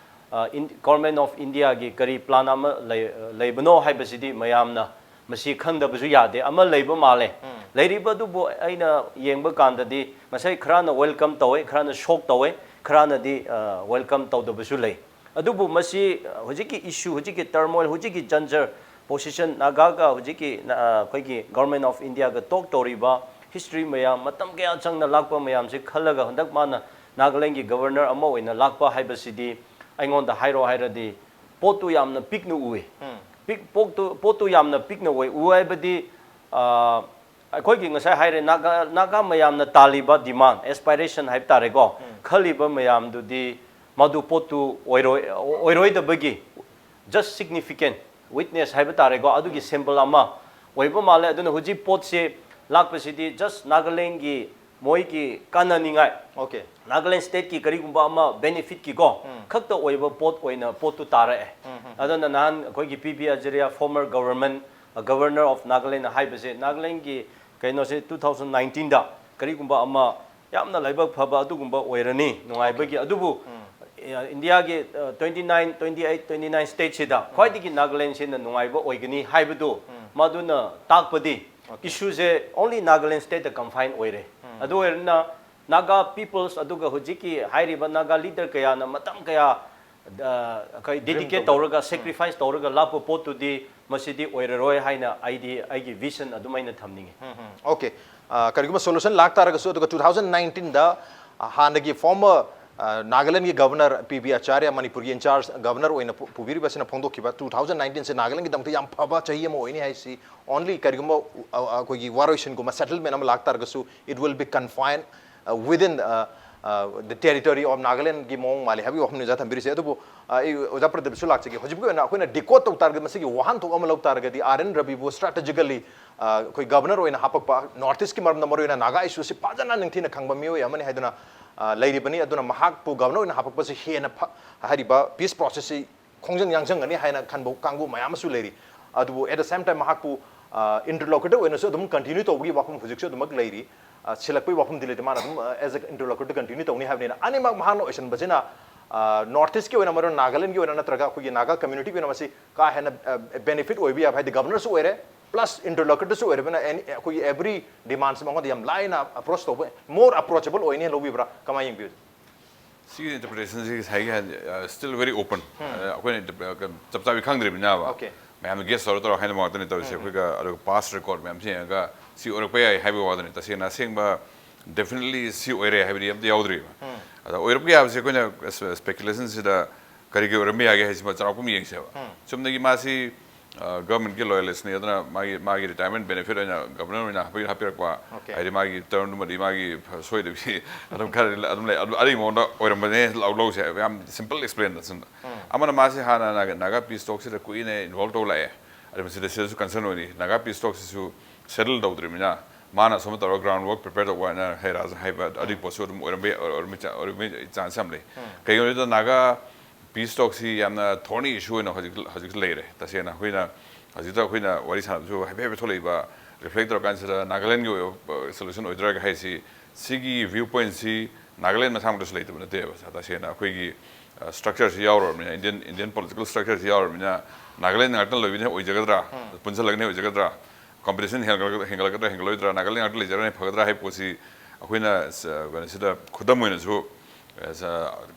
ꯑ, ꯏꯟ-, ꯒꯣꯔꯃꯦꯟ ꯑꯣꯐ ꯏꯟꯗꯤꯌꯥꯒꯤ ꯀꯔꯤ ꯄ꯭ꯂꯥꯟ ꯑꯃ ꯂꯩ-, ꯂꯩꯕꯅꯣ ꯍꯥꯏꯕꯁꯤꯗꯤ ꯃꯌꯥꯝꯅ ꯃꯁꯤ ꯈꯪꯗꯕꯁꯨ ꯌꯥꯗꯦ꯫ ꯑꯃ ꯂꯩꯕ ꯃꯥꯜꯂꯦ꯫ ꯂꯩꯔꯤꯕ ꯑꯗꯨꯕꯨ ꯑꯩꯅ ꯌꯦꯡꯕ ꯀꯥꯟꯗꯗꯤ ꯉꯁꯥꯏ ꯈꯔꯅ ꯋꯦꯜꯀꯝ ꯇꯧꯋꯦ, ꯈꯔꯅ ꯁꯣꯛ ꯇꯧꯋꯦ, ꯈꯔꯅꯗꯤ, ꯑ, ꯋꯦꯜꯀꯝ ꯇꯧꯗꯕꯁꯨ ꯂꯩ꯫ ꯑꯗꯨꯕꯨ ꯃꯁꯤ, ꯑ, ꯍꯧꯖꯤꯛꯀꯤ ꯏꯁꯨ, ꯍꯧꯖꯤꯛꯀꯤ ꯇꯔꯃꯣꯏꯜ, ꯍꯧꯖꯤꯛꯀꯤ ꯖꯟꯖꯔ, Position, ꯅꯥꯒꯥꯒ ꯍꯧꯖꯤꯛꯀꯤ ꯅ-, ꯑ, ꯑꯩꯈꯣꯏꯒꯤ Government of Indiaꯒ talk ꯇꯧꯔꯤꯕ history ꯃꯌꯥꯝ, ꯃꯇꯝ ꯀꯌꯥ ꯆꯪꯅ ꯂꯥꯛꯄ ꯃꯌꯥꯝꯁꯦ ꯈꯜꯂꯒ ꯍꯟꯗꯛ ꯃꯥꯅ ꯅꯥꯒꯥꯂꯦꯟꯒꯤ governor ꯑꯃ ꯑꯣꯏꯅ ꯂꯥꯛꯄ ꯍꯥꯏꯕꯁꯤꯗꯤ ꯑꯩꯉꯣꯟꯗ ꯍꯥꯏꯔꯣ ꯍꯥꯏꯔꯗꯤ ꯄꯣꯠꯇꯨ ꯌꯥꯝꯅ ꯄꯤꯛꯅ ꯎꯏ꯫ ꯄꯤꯛ-, ꯄꯣꯠꯇꯨ, ꯄꯣꯠꯇꯨ ꯌꯥꯝꯅ ꯄꯤꯛꯅ ꯎꯏ꯫ ꯎ ꯍꯥꯏꯕꯗꯤ, ꯑ, ꯑꯩꯈꯣꯏꯒꯤ ꯉꯁꯥꯏ ꯍꯥꯏꯔꯦ, ꯅꯥꯒꯥ, ꯅꯥꯒꯥ ꯃꯌꯥꯝꯅ ꯇꯥꯜꯂꯤꯕ demand, aspiration ꯍꯥꯏꯕ ꯇꯥꯔꯦꯀꯣ, ꯈꯜꯂꯤꯕ ꯃꯌꯥꯝꯗꯨꯗꯤ ꯃꯗꯨ ꯄꯣꯠꯇꯨ ꯑꯣꯏꯔꯣꯏ-, ꯑꯣꯏꯔꯣꯏꯗꯕꯒꯤ just significant witness ꯍꯥꯏꯕ ꯇꯥꯔꯦꯀꯣ, ꯑꯗꯨꯒꯤ symbol ꯑꯃ ꯑꯣꯏꯕ ꯃꯥꯜꯂꯦ꯫ ꯑꯗꯨꯅ ꯍꯧꯖꯤꯛ ꯄꯣꯠꯁꯦ ꯂꯥꯛꯄꯁꯤꯗꯤ just ꯅꯥꯒꯥꯂꯦꯟꯒꯤ ꯃꯣꯏꯒꯤ ꯀꯥꯟꯅꯅꯤꯡꯉꯥꯏ, Okay. ꯅꯥꯒꯥꯂꯦꯟ stateꯀꯤ ꯀꯔꯤꯒꯨꯝꯕ ꯑꯃ benefitꯀꯤꯀꯣ ꯈꯛꯇ ꯑꯣꯏꯕ ꯄꯣꯠ ꯑꯣꯏꯅ ꯄꯣꯠꯇꯨ ꯇꯥꯔꯛꯑꯦ꯫ ꯑꯗꯨꯅ ꯅꯍꯥꯟ ꯑꯩꯈꯣꯏꯒꯤ P B Acharya, former government, governor of Nagaland ꯍꯥꯏꯕꯁꯦ ꯅꯥꯒꯥꯂꯦꯟꯒꯤ ꯀꯩꯅꯣꯁꯦ two thousand nineteenꯗ ꯀꯔꯤꯒꯨꯝꯕ ꯑꯃ ꯌꯥꯝꯅ ꯂꯥꯏꯕꯛ ꯐꯕ ꯑꯗꯨꯒꯨꯝꯕ ꯑꯣꯏꯔꯅꯤ, ꯅꯨꯡꯉꯥꯏꯕꯒꯤ꯫ ꯑꯗꯨꯕꯨ, ꯑ, ꯏꯟꯗꯤꯌꯥꯒꯤ, ꯑ, twenty nine, twenty eight, twenty nine stateꯁꯤꯗ ꯈ꯭ꯋꯥꯏꯗꯒꯤ ꯅꯥꯒꯥꯂꯦꯟꯁꯤꯅ ꯅꯨꯡꯉꯥꯏꯕ ꯑꯣꯏꯒꯅꯤ ꯍꯥꯏꯕꯗꯨ ꯃꯗꯨꯅ ꯇꯥꯛꯄꯗꯤ issueꯁꯦ only Nagaland stateꯇ confine ꯑꯣꯏꯔꯦ꯫ ꯑꯗꯨ ꯑꯣꯏꯔꯅ Naga peoples ꯑꯗꯨꯒ ꯍꯧꯖꯤꯛꯀꯤ ꯍꯥꯏꯔꯤꯕ Naga leader ꯀꯌꯥꯅ ꯃꯇꯝ ꯀꯌꯥ, ꯑ, ꯑꯩꯈꯣꯏ dedicate ꯇꯧꯔꯒ, sacrifice ꯇꯧꯔꯒ ꯂꯥꯛꯄ ꯄꯣꯠꯇꯨꯗꯤ ꯃꯁꯤꯗꯤ ꯑꯣꯏꯔꯔꯣꯏ ꯍꯥꯏꯅ ꯑꯩꯗꯤ ꯑꯩꯒꯤ vision ꯑꯗꯨꯃꯥꯏꯅ ꯊꯝꯅꯤꯡꯉꯤ꯫ Okay. ꯑ, ꯀꯔꯤꯒꯨꯝꯕ solution ꯂꯥꯛꯇꯥꯔꯒꯁꯨ, ꯑꯗꯨꯒ two thousand nineteenꯗ, ꯑ, ꯍꯥꯟꯅꯒꯤ former, ꯑ, ꯅꯥꯒꯥꯂꯦꯟꯒꯤ governor ꯄꯤ ꯕꯤ ꯑꯆꯥꯔꯌ ꯃꯅꯤꯄꯨꯔꯒꯤ in charge governor ꯑꯣꯏꯅ ꯄꯨ-, ꯄꯨꯕꯤꯔꯤꯕꯁꯤꯅ ꯐꯣꯡꯗꯣꯛꯈꯤꯕ two thousand nineteenꯁꯦ ꯅꯥꯒꯥꯂꯦꯟꯒꯤꯗꯃꯛꯇ ꯌꯥꯝ ꯐꯕ ꯆꯍꯤ ꯑꯃ ꯑꯣꯏꯅꯤ ꯍꯥꯏꯁꯤ only ꯀꯔꯤꯒꯨꯝꯕ, ꯑ, ꯑ, ꯑꯩꯈꯣꯏꯒꯤ ꯋꯥꯔꯣꯏꯁꯤꯟꯒꯨꯝꯕ settlement ꯑꯃ ꯂꯥꯛꯇꯥꯔꯒꯁꯨ it will be confined, uh, within, uh, uh, the territory of Nagalandꯒꯤ ꯃꯑꯣꯡ ꯃꯥꯜꯂꯤ ꯍꯥꯏꯕꯒꯤ ꯋꯥꯐꯝꯅꯤ ꯑꯣꯖꯥ ꯊꯝꯕꯤꯔꯤꯁꯦ꯫ ꯑꯗꯨꯕꯨ, ꯑ, ꯑꯩ ꯑꯣꯖꯥ ꯄ꯭ꯔꯗꯤꯞꯁꯨ ꯂꯥꯛꯆꯒꯦ꯫ ꯍꯧꯖꯤꯛꯀꯤ ꯑꯣꯏꯅ ꯑꯩꯈꯣꯏꯅ decode ꯇꯧ ꯇꯥꯔꯒꯗꯤ, ꯃꯁꯤꯒꯤ ꯋꯥꯍꯟꯊꯣꯛ ꯑꯃ ꯂꯧ ꯇꯥꯔꯒꯗꯤ, ꯑꯥꯔ ꯑꯦꯟ ꯔꯕꯤꯕꯨ strategically, ꯑ, ꯑꯩꯈꯣꯏ governor ꯑꯣꯏꯅ ꯍꯥꯄꯛꯄ, North Eastꯀꯤ ꯃꯔꯝꯗ ꯃꯔꯨꯑꯣꯏꯅ Naga issueꯁꯤ ꯐꯖꯅ ꯅꯤꯡꯊꯤꯅ ꯈꯪꯕ ꯃꯤꯑꯣꯏ ꯑꯃꯅꯤ ꯍꯥꯏꯗꯨꯅ, ꯑ, ꯂꯩꯔꯤꯕꯅꯤ꯫ ꯑꯗꯨꯅ ꯃꯍꯥꯛꯄꯨ governor ꯑꯣꯏꯅ ꯍꯥꯄꯛꯄꯁꯤ ꯍꯦꯟꯅ ꯐ-, ꯍꯥꯏꯔꯤꯕ peace processꯁꯤ ꯈꯣꯡꯖꯪ ꯌꯥꯡꯖꯪꯒꯅꯤ ꯍꯥꯏꯅ ꯈꯟꯕ ꯀꯥꯡꯕꯨ ꯃꯌꯥꯝ ꯑꯃꯁꯨ ꯂꯩꯔꯤ꯫ ꯑꯗꯨꯕꯨ at the same time ꯃꯍꯥꯛꯄꯨ, ꯑ, interlocutor ꯑꯣꯏꯅꯁꯨ ꯑꯗꯨꯝ continue ꯇꯧꯕꯒꯤ ꯋꯥꯐꯝ ꯍꯧꯖꯤꯛꯁꯨ ꯑꯗꯨꯃꯛ ꯂꯩꯔꯤ꯫ ꯑ, ꯁꯤꯜꯂꯛꯄꯒꯤ ꯋꯥꯐꯝꯗꯤ ꯂꯩꯇꯦ, ꯃꯥꯅ ꯑꯗꯨꯝ, ꯑ, as a interlocutor continue ꯇꯧꯅꯤ ꯍꯥꯏꯕꯅꯤꯅ꯫ ꯑꯅꯤꯃꯛ ꯃꯍꯥꯛꯅ ꯑꯣꯏꯁꯤꯟꯕꯁꯤꯅ, ꯑ, North Eastꯀꯤ ꯑꯣꯏꯅ, ꯃꯔꯨ Nagalandꯒꯤ ꯑꯣꯏꯅ ꯅꯠꯇ꯭ꯔꯒ ꯑꯩꯈꯣꯏꯒꯤ Naga communityꯒꯤ ꯑꯣꯏꯅ ꯃꯁꯤ ꯀꯥ ꯍꯦꯟꯅ, ꯑ, benefit ꯑꯣꯏꯕ ꯌꯥꯕ, ꯍꯥꯏꯗꯤ governorꯁꯨ ꯑꯣꯏꯔꯦ, plus interlocutorꯁꯨ ꯑꯣꯏꯔꯕꯅꯤꯅ ꯑꯦꯅꯤ, ꯑꯩꯈꯣꯏꯒꯤ every demandꯁꯤ ꯃꯉꯣꯟꯗ ꯌꯥꯝ ꯂꯥꯏꯅ approach ꯇꯧꯕ, more approachable ꯑꯣꯏꯅꯤ ꯂꯧꯕꯤꯕ꯭ꯔꯥ, ꯀꯃꯥꯏꯅ ꯌꯦꯡꯕꯤꯕꯒꯦ? ꯁꯤꯒꯤ interpretationꯁꯤ ꯉꯁꯥꯏꯒꯤ, ꯑ, still very open꯫ ꯑ, ꯑꯩꯈꯣꯏꯅ inter-, ꯑ, ꯆꯞ ꯆꯥꯕꯤ ꯈꯪꯗ꯭ꯔꯤꯕꯅꯤꯅꯕ꯫ Okay. ꯃꯌꯥꯝꯅ ꯒꯦꯁ ꯇꯧꯔ ꯇꯧꯔ ꯍꯥꯏꯅꯕ ꯉꯥꯛꯇꯅꯤ ꯇꯧꯔꯤꯁꯦ꯫ ꯑꯩꯈꯣꯏꯒ ꯑꯗꯨꯒ ꯄꯥꯁ ꯔꯦꯀꯣꯔꯗ ꯃꯌꯥꯝ ꯌꯦꯡꯉꯒ ꯁꯤ ꯑꯣꯏꯔꯛꯄ ꯌꯥꯏ ꯍꯥꯏꯕꯒꯤ ꯋꯥꯗꯅꯤ꯫ ꯇꯁꯦꯡꯅ ꯑꯁꯦꯡꯕ ꯗꯦꯐꯤꯅꯦꯠꯂꯤ ꯁꯤ ꯑꯣꯏꯔꯦ ꯍꯥꯏꯕꯗꯤ ꯑꯝꯇ ꯌꯥꯎꯗ꯭ꯔꯤꯕ꯫ ꯑꯗ ꯑꯣꯏꯔꯛꯄ ꯌꯥꯕꯁꯦ ꯑꯩꯈꯣꯏꯅ ꯁ꯭ꯄꯦꯀꯨꯂꯦꯁꯟꯁꯤꯗ ꯀꯔꯤ ꯀꯔꯤ ꯑꯣꯏꯔꯝꯕ ꯌꯥꯒꯦ ꯍꯥꯏꯁꯤꯃ ꯆꯥꯎꯔꯥꯛꯄ ꯑꯃ ꯌꯦꯡꯁꯦꯕ꯫ ꯆꯨꯝꯅꯒꯤ ꯃꯥꯁꯤ ꯒꯚꯔꯟꯃꯦꯟꯠꯀꯤ ꯂꯣꯌꯦꯂꯤꯁ꯭ꯠꯅꯤ, ꯑꯗꯨꯅ ꯃꯥꯒꯤ ꯃꯥꯒꯤ ꯔꯤꯇꯥꯌꯔꯃꯦꯟꯠ ꯕꯦꯅꯤꯐꯤꯠ ꯑꯣꯏꯅ ꯒꯚꯔꯅꯔ ꯑꯣꯏꯅ ꯍꯥꯞꯄꯤ- ꯍꯥꯞꯄꯤꯔꯛꯄ꯫ Okay. ꯍꯥꯏꯗꯤ ꯃꯥꯒꯤ ꯇꯔꯝꯗꯨꯃꯗꯤ ꯃꯥꯒꯤ ꯁꯣꯏꯗꯕꯤ ꯑꯗꯨꯝ ꯈꯔ ꯑꯗꯨꯝ ꯂꯩ꯫ ꯑꯗꯨ ꯑꯔꯤꯕ ꯃꯑꯣꯡꯗ ꯑꯣꯏꯔꯝꯕꯅꯦ ꯂꯧ- ꯂꯧꯁꯦ ꯍꯥꯏꯕ ꯌꯥꯝ ꯁꯤꯝꯄꯜ ꯑꯦꯛꯁꯄ꯭ꯂꯦꯟꯗ ꯁꯨꯝ꯫ ꯑꯃꯅ ꯃꯥꯁꯤ ꯍꯥꯟꯅ ꯅꯥꯒꯥ ꯅꯥꯒꯥ ꯄꯤꯁ ꯇꯣꯛꯁꯤꯗ ꯀꯨꯏꯅ ꯏꯟꯚꯣꯜꯕ ꯇꯧ ꯂꯥꯛꯑꯦ꯫ ꯑꯗꯨ ꯃꯁꯤꯗ ꯁꯤꯗꯁꯨ ꯀꯟꯁꯔꯟ ꯑꯣꯏꯔꯤ꯫ ꯅꯥꯒꯥ ꯄꯤꯁ ꯇꯣꯛꯁꯤꯁꯨ ꯁꯦꯇꯜ ꯇꯧꯗ꯭ꯔꯤꯕꯅꯤꯅ ꯃꯥꯅ ꯑꯁꯣꯝꯗ ꯇꯧꯔꯒ ꯒ꯭ꯔꯥꯎꯟ ꯋꯥꯔꯛ ꯄ꯭ꯔꯤꯄꯦꯌꯔ ꯇꯧꯕ ꯍꯥꯏꯅ ꯍꯩ ꯔꯥꯖ ꯍꯥꯏꯕ ꯑꯗꯨꯒꯤ ꯄꯣꯠꯁꯨ ꯑꯗꯨꯝ ꯑꯣꯏꯔꯝꯕ ꯌꯥ- ꯑꯣꯏꯔꯝꯕ ꯆꯥ- ꯑꯣꯏꯔꯝꯕꯒꯤ ꯆꯥꯟꯁ ꯌꯥꯝ ꯂꯩ꯫ ꯀꯩꯒꯤꯅꯣ ꯍꯥꯏꯕꯗ ꯅꯥꯒꯥ ꯄꯤꯁ ꯇꯣꯛꯁꯤ ꯌꯥꯝꯅ ꯊꯣꯔꯅꯤ ꯏꯁꯨ ꯑꯣꯏꯅ ꯍꯧꯖꯤꯛ ꯍꯧꯖꯤꯛ ꯂꯩꯔꯦ꯫ ꯇꯁꯦꯡꯅ ꯑꯩꯈꯣꯏꯅ ꯍꯧꯖꯤꯛꯇ ꯑꯩꯈꯣꯏꯅ ꯋꯥꯔꯤ ꯁꯥꯟꯅꯕꯁꯨ ꯍꯥꯏꯐꯦꯠ ꯍꯥꯏꯐꯦꯠ ꯊꯣꯛꯂꯛꯏꯕ ꯔꯤꯐ꯭ꯂꯦꯛ ꯇꯧꯔꯀꯥꯟꯁꯤꯗ ꯅꯥꯒꯥꯂꯦꯟꯒꯤ ꯑꯣꯏꯕ ꯁꯣꯂꯨꯁꯟ ꯑꯣꯏꯗ꯭ꯔꯥ ꯍꯥꯏꯁꯤ, ꯁꯤꯒꯤ ꯚ꯭ꯌꯨ ꯄꯣꯏꯟꯁꯤ ꯅꯥꯒꯥꯂꯦꯟ ꯃꯁꯥꯃꯛꯇꯁꯨ ꯂꯩꯇꯕ ꯅꯠꯇꯦꯕ꯫ ꯇꯁꯦꯡꯅ ꯑꯩꯈꯣꯏꯒꯤ ꯁ꯭ꯇ꯭ꯔꯛꯆꯔꯁꯤ ꯌꯥꯎꯔꯕꯅꯤꯅ, ꯏꯟꯗꯤꯌꯟ ꯏꯟꯗꯤꯌꯟ ꯄꯣꯂꯤꯇꯤꯀꯦꯜ ꯁ꯭ꯇ꯭ꯔꯛꯆꯔꯁꯤ ꯌꯥꯎꯔꯕꯅꯤꯅ ꯅꯥꯒꯥꯂꯦꯟ ꯉꯥꯛꯇ ꯂꯣꯏꯕꯅ ꯑꯣꯏꯖꯒꯗ꯭ꯔꯥ, ꯄꯨꯟꯁꯤꯜꯂꯒꯅ ꯑꯣꯏꯖꯒꯗ꯭ꯔꯥ, ꯀꯝꯄꯤꯇꯤꯁꯟ ꯍꯦꯟꯒꯠꯂꯛꯀꯗ꯭ꯔꯥ ꯍꯦꯟꯒꯠꯂꯣꯏꯗ꯭ꯔꯥ, ꯅꯥꯒꯥꯂꯦꯟ ꯉꯥꯛꯇ ꯂꯩꯖꯔꯒꯅ ꯐꯒꯗ꯭ꯔꯥ ꯍꯥꯏꯕ ꯄꯣꯠꯁꯤ ꯑꯩꯈꯣꯏꯅ ꯀꯩꯅꯣꯁꯤꯗ ꯈꯨꯗꯝ ꯑꯣꯏꯅꯁꯨ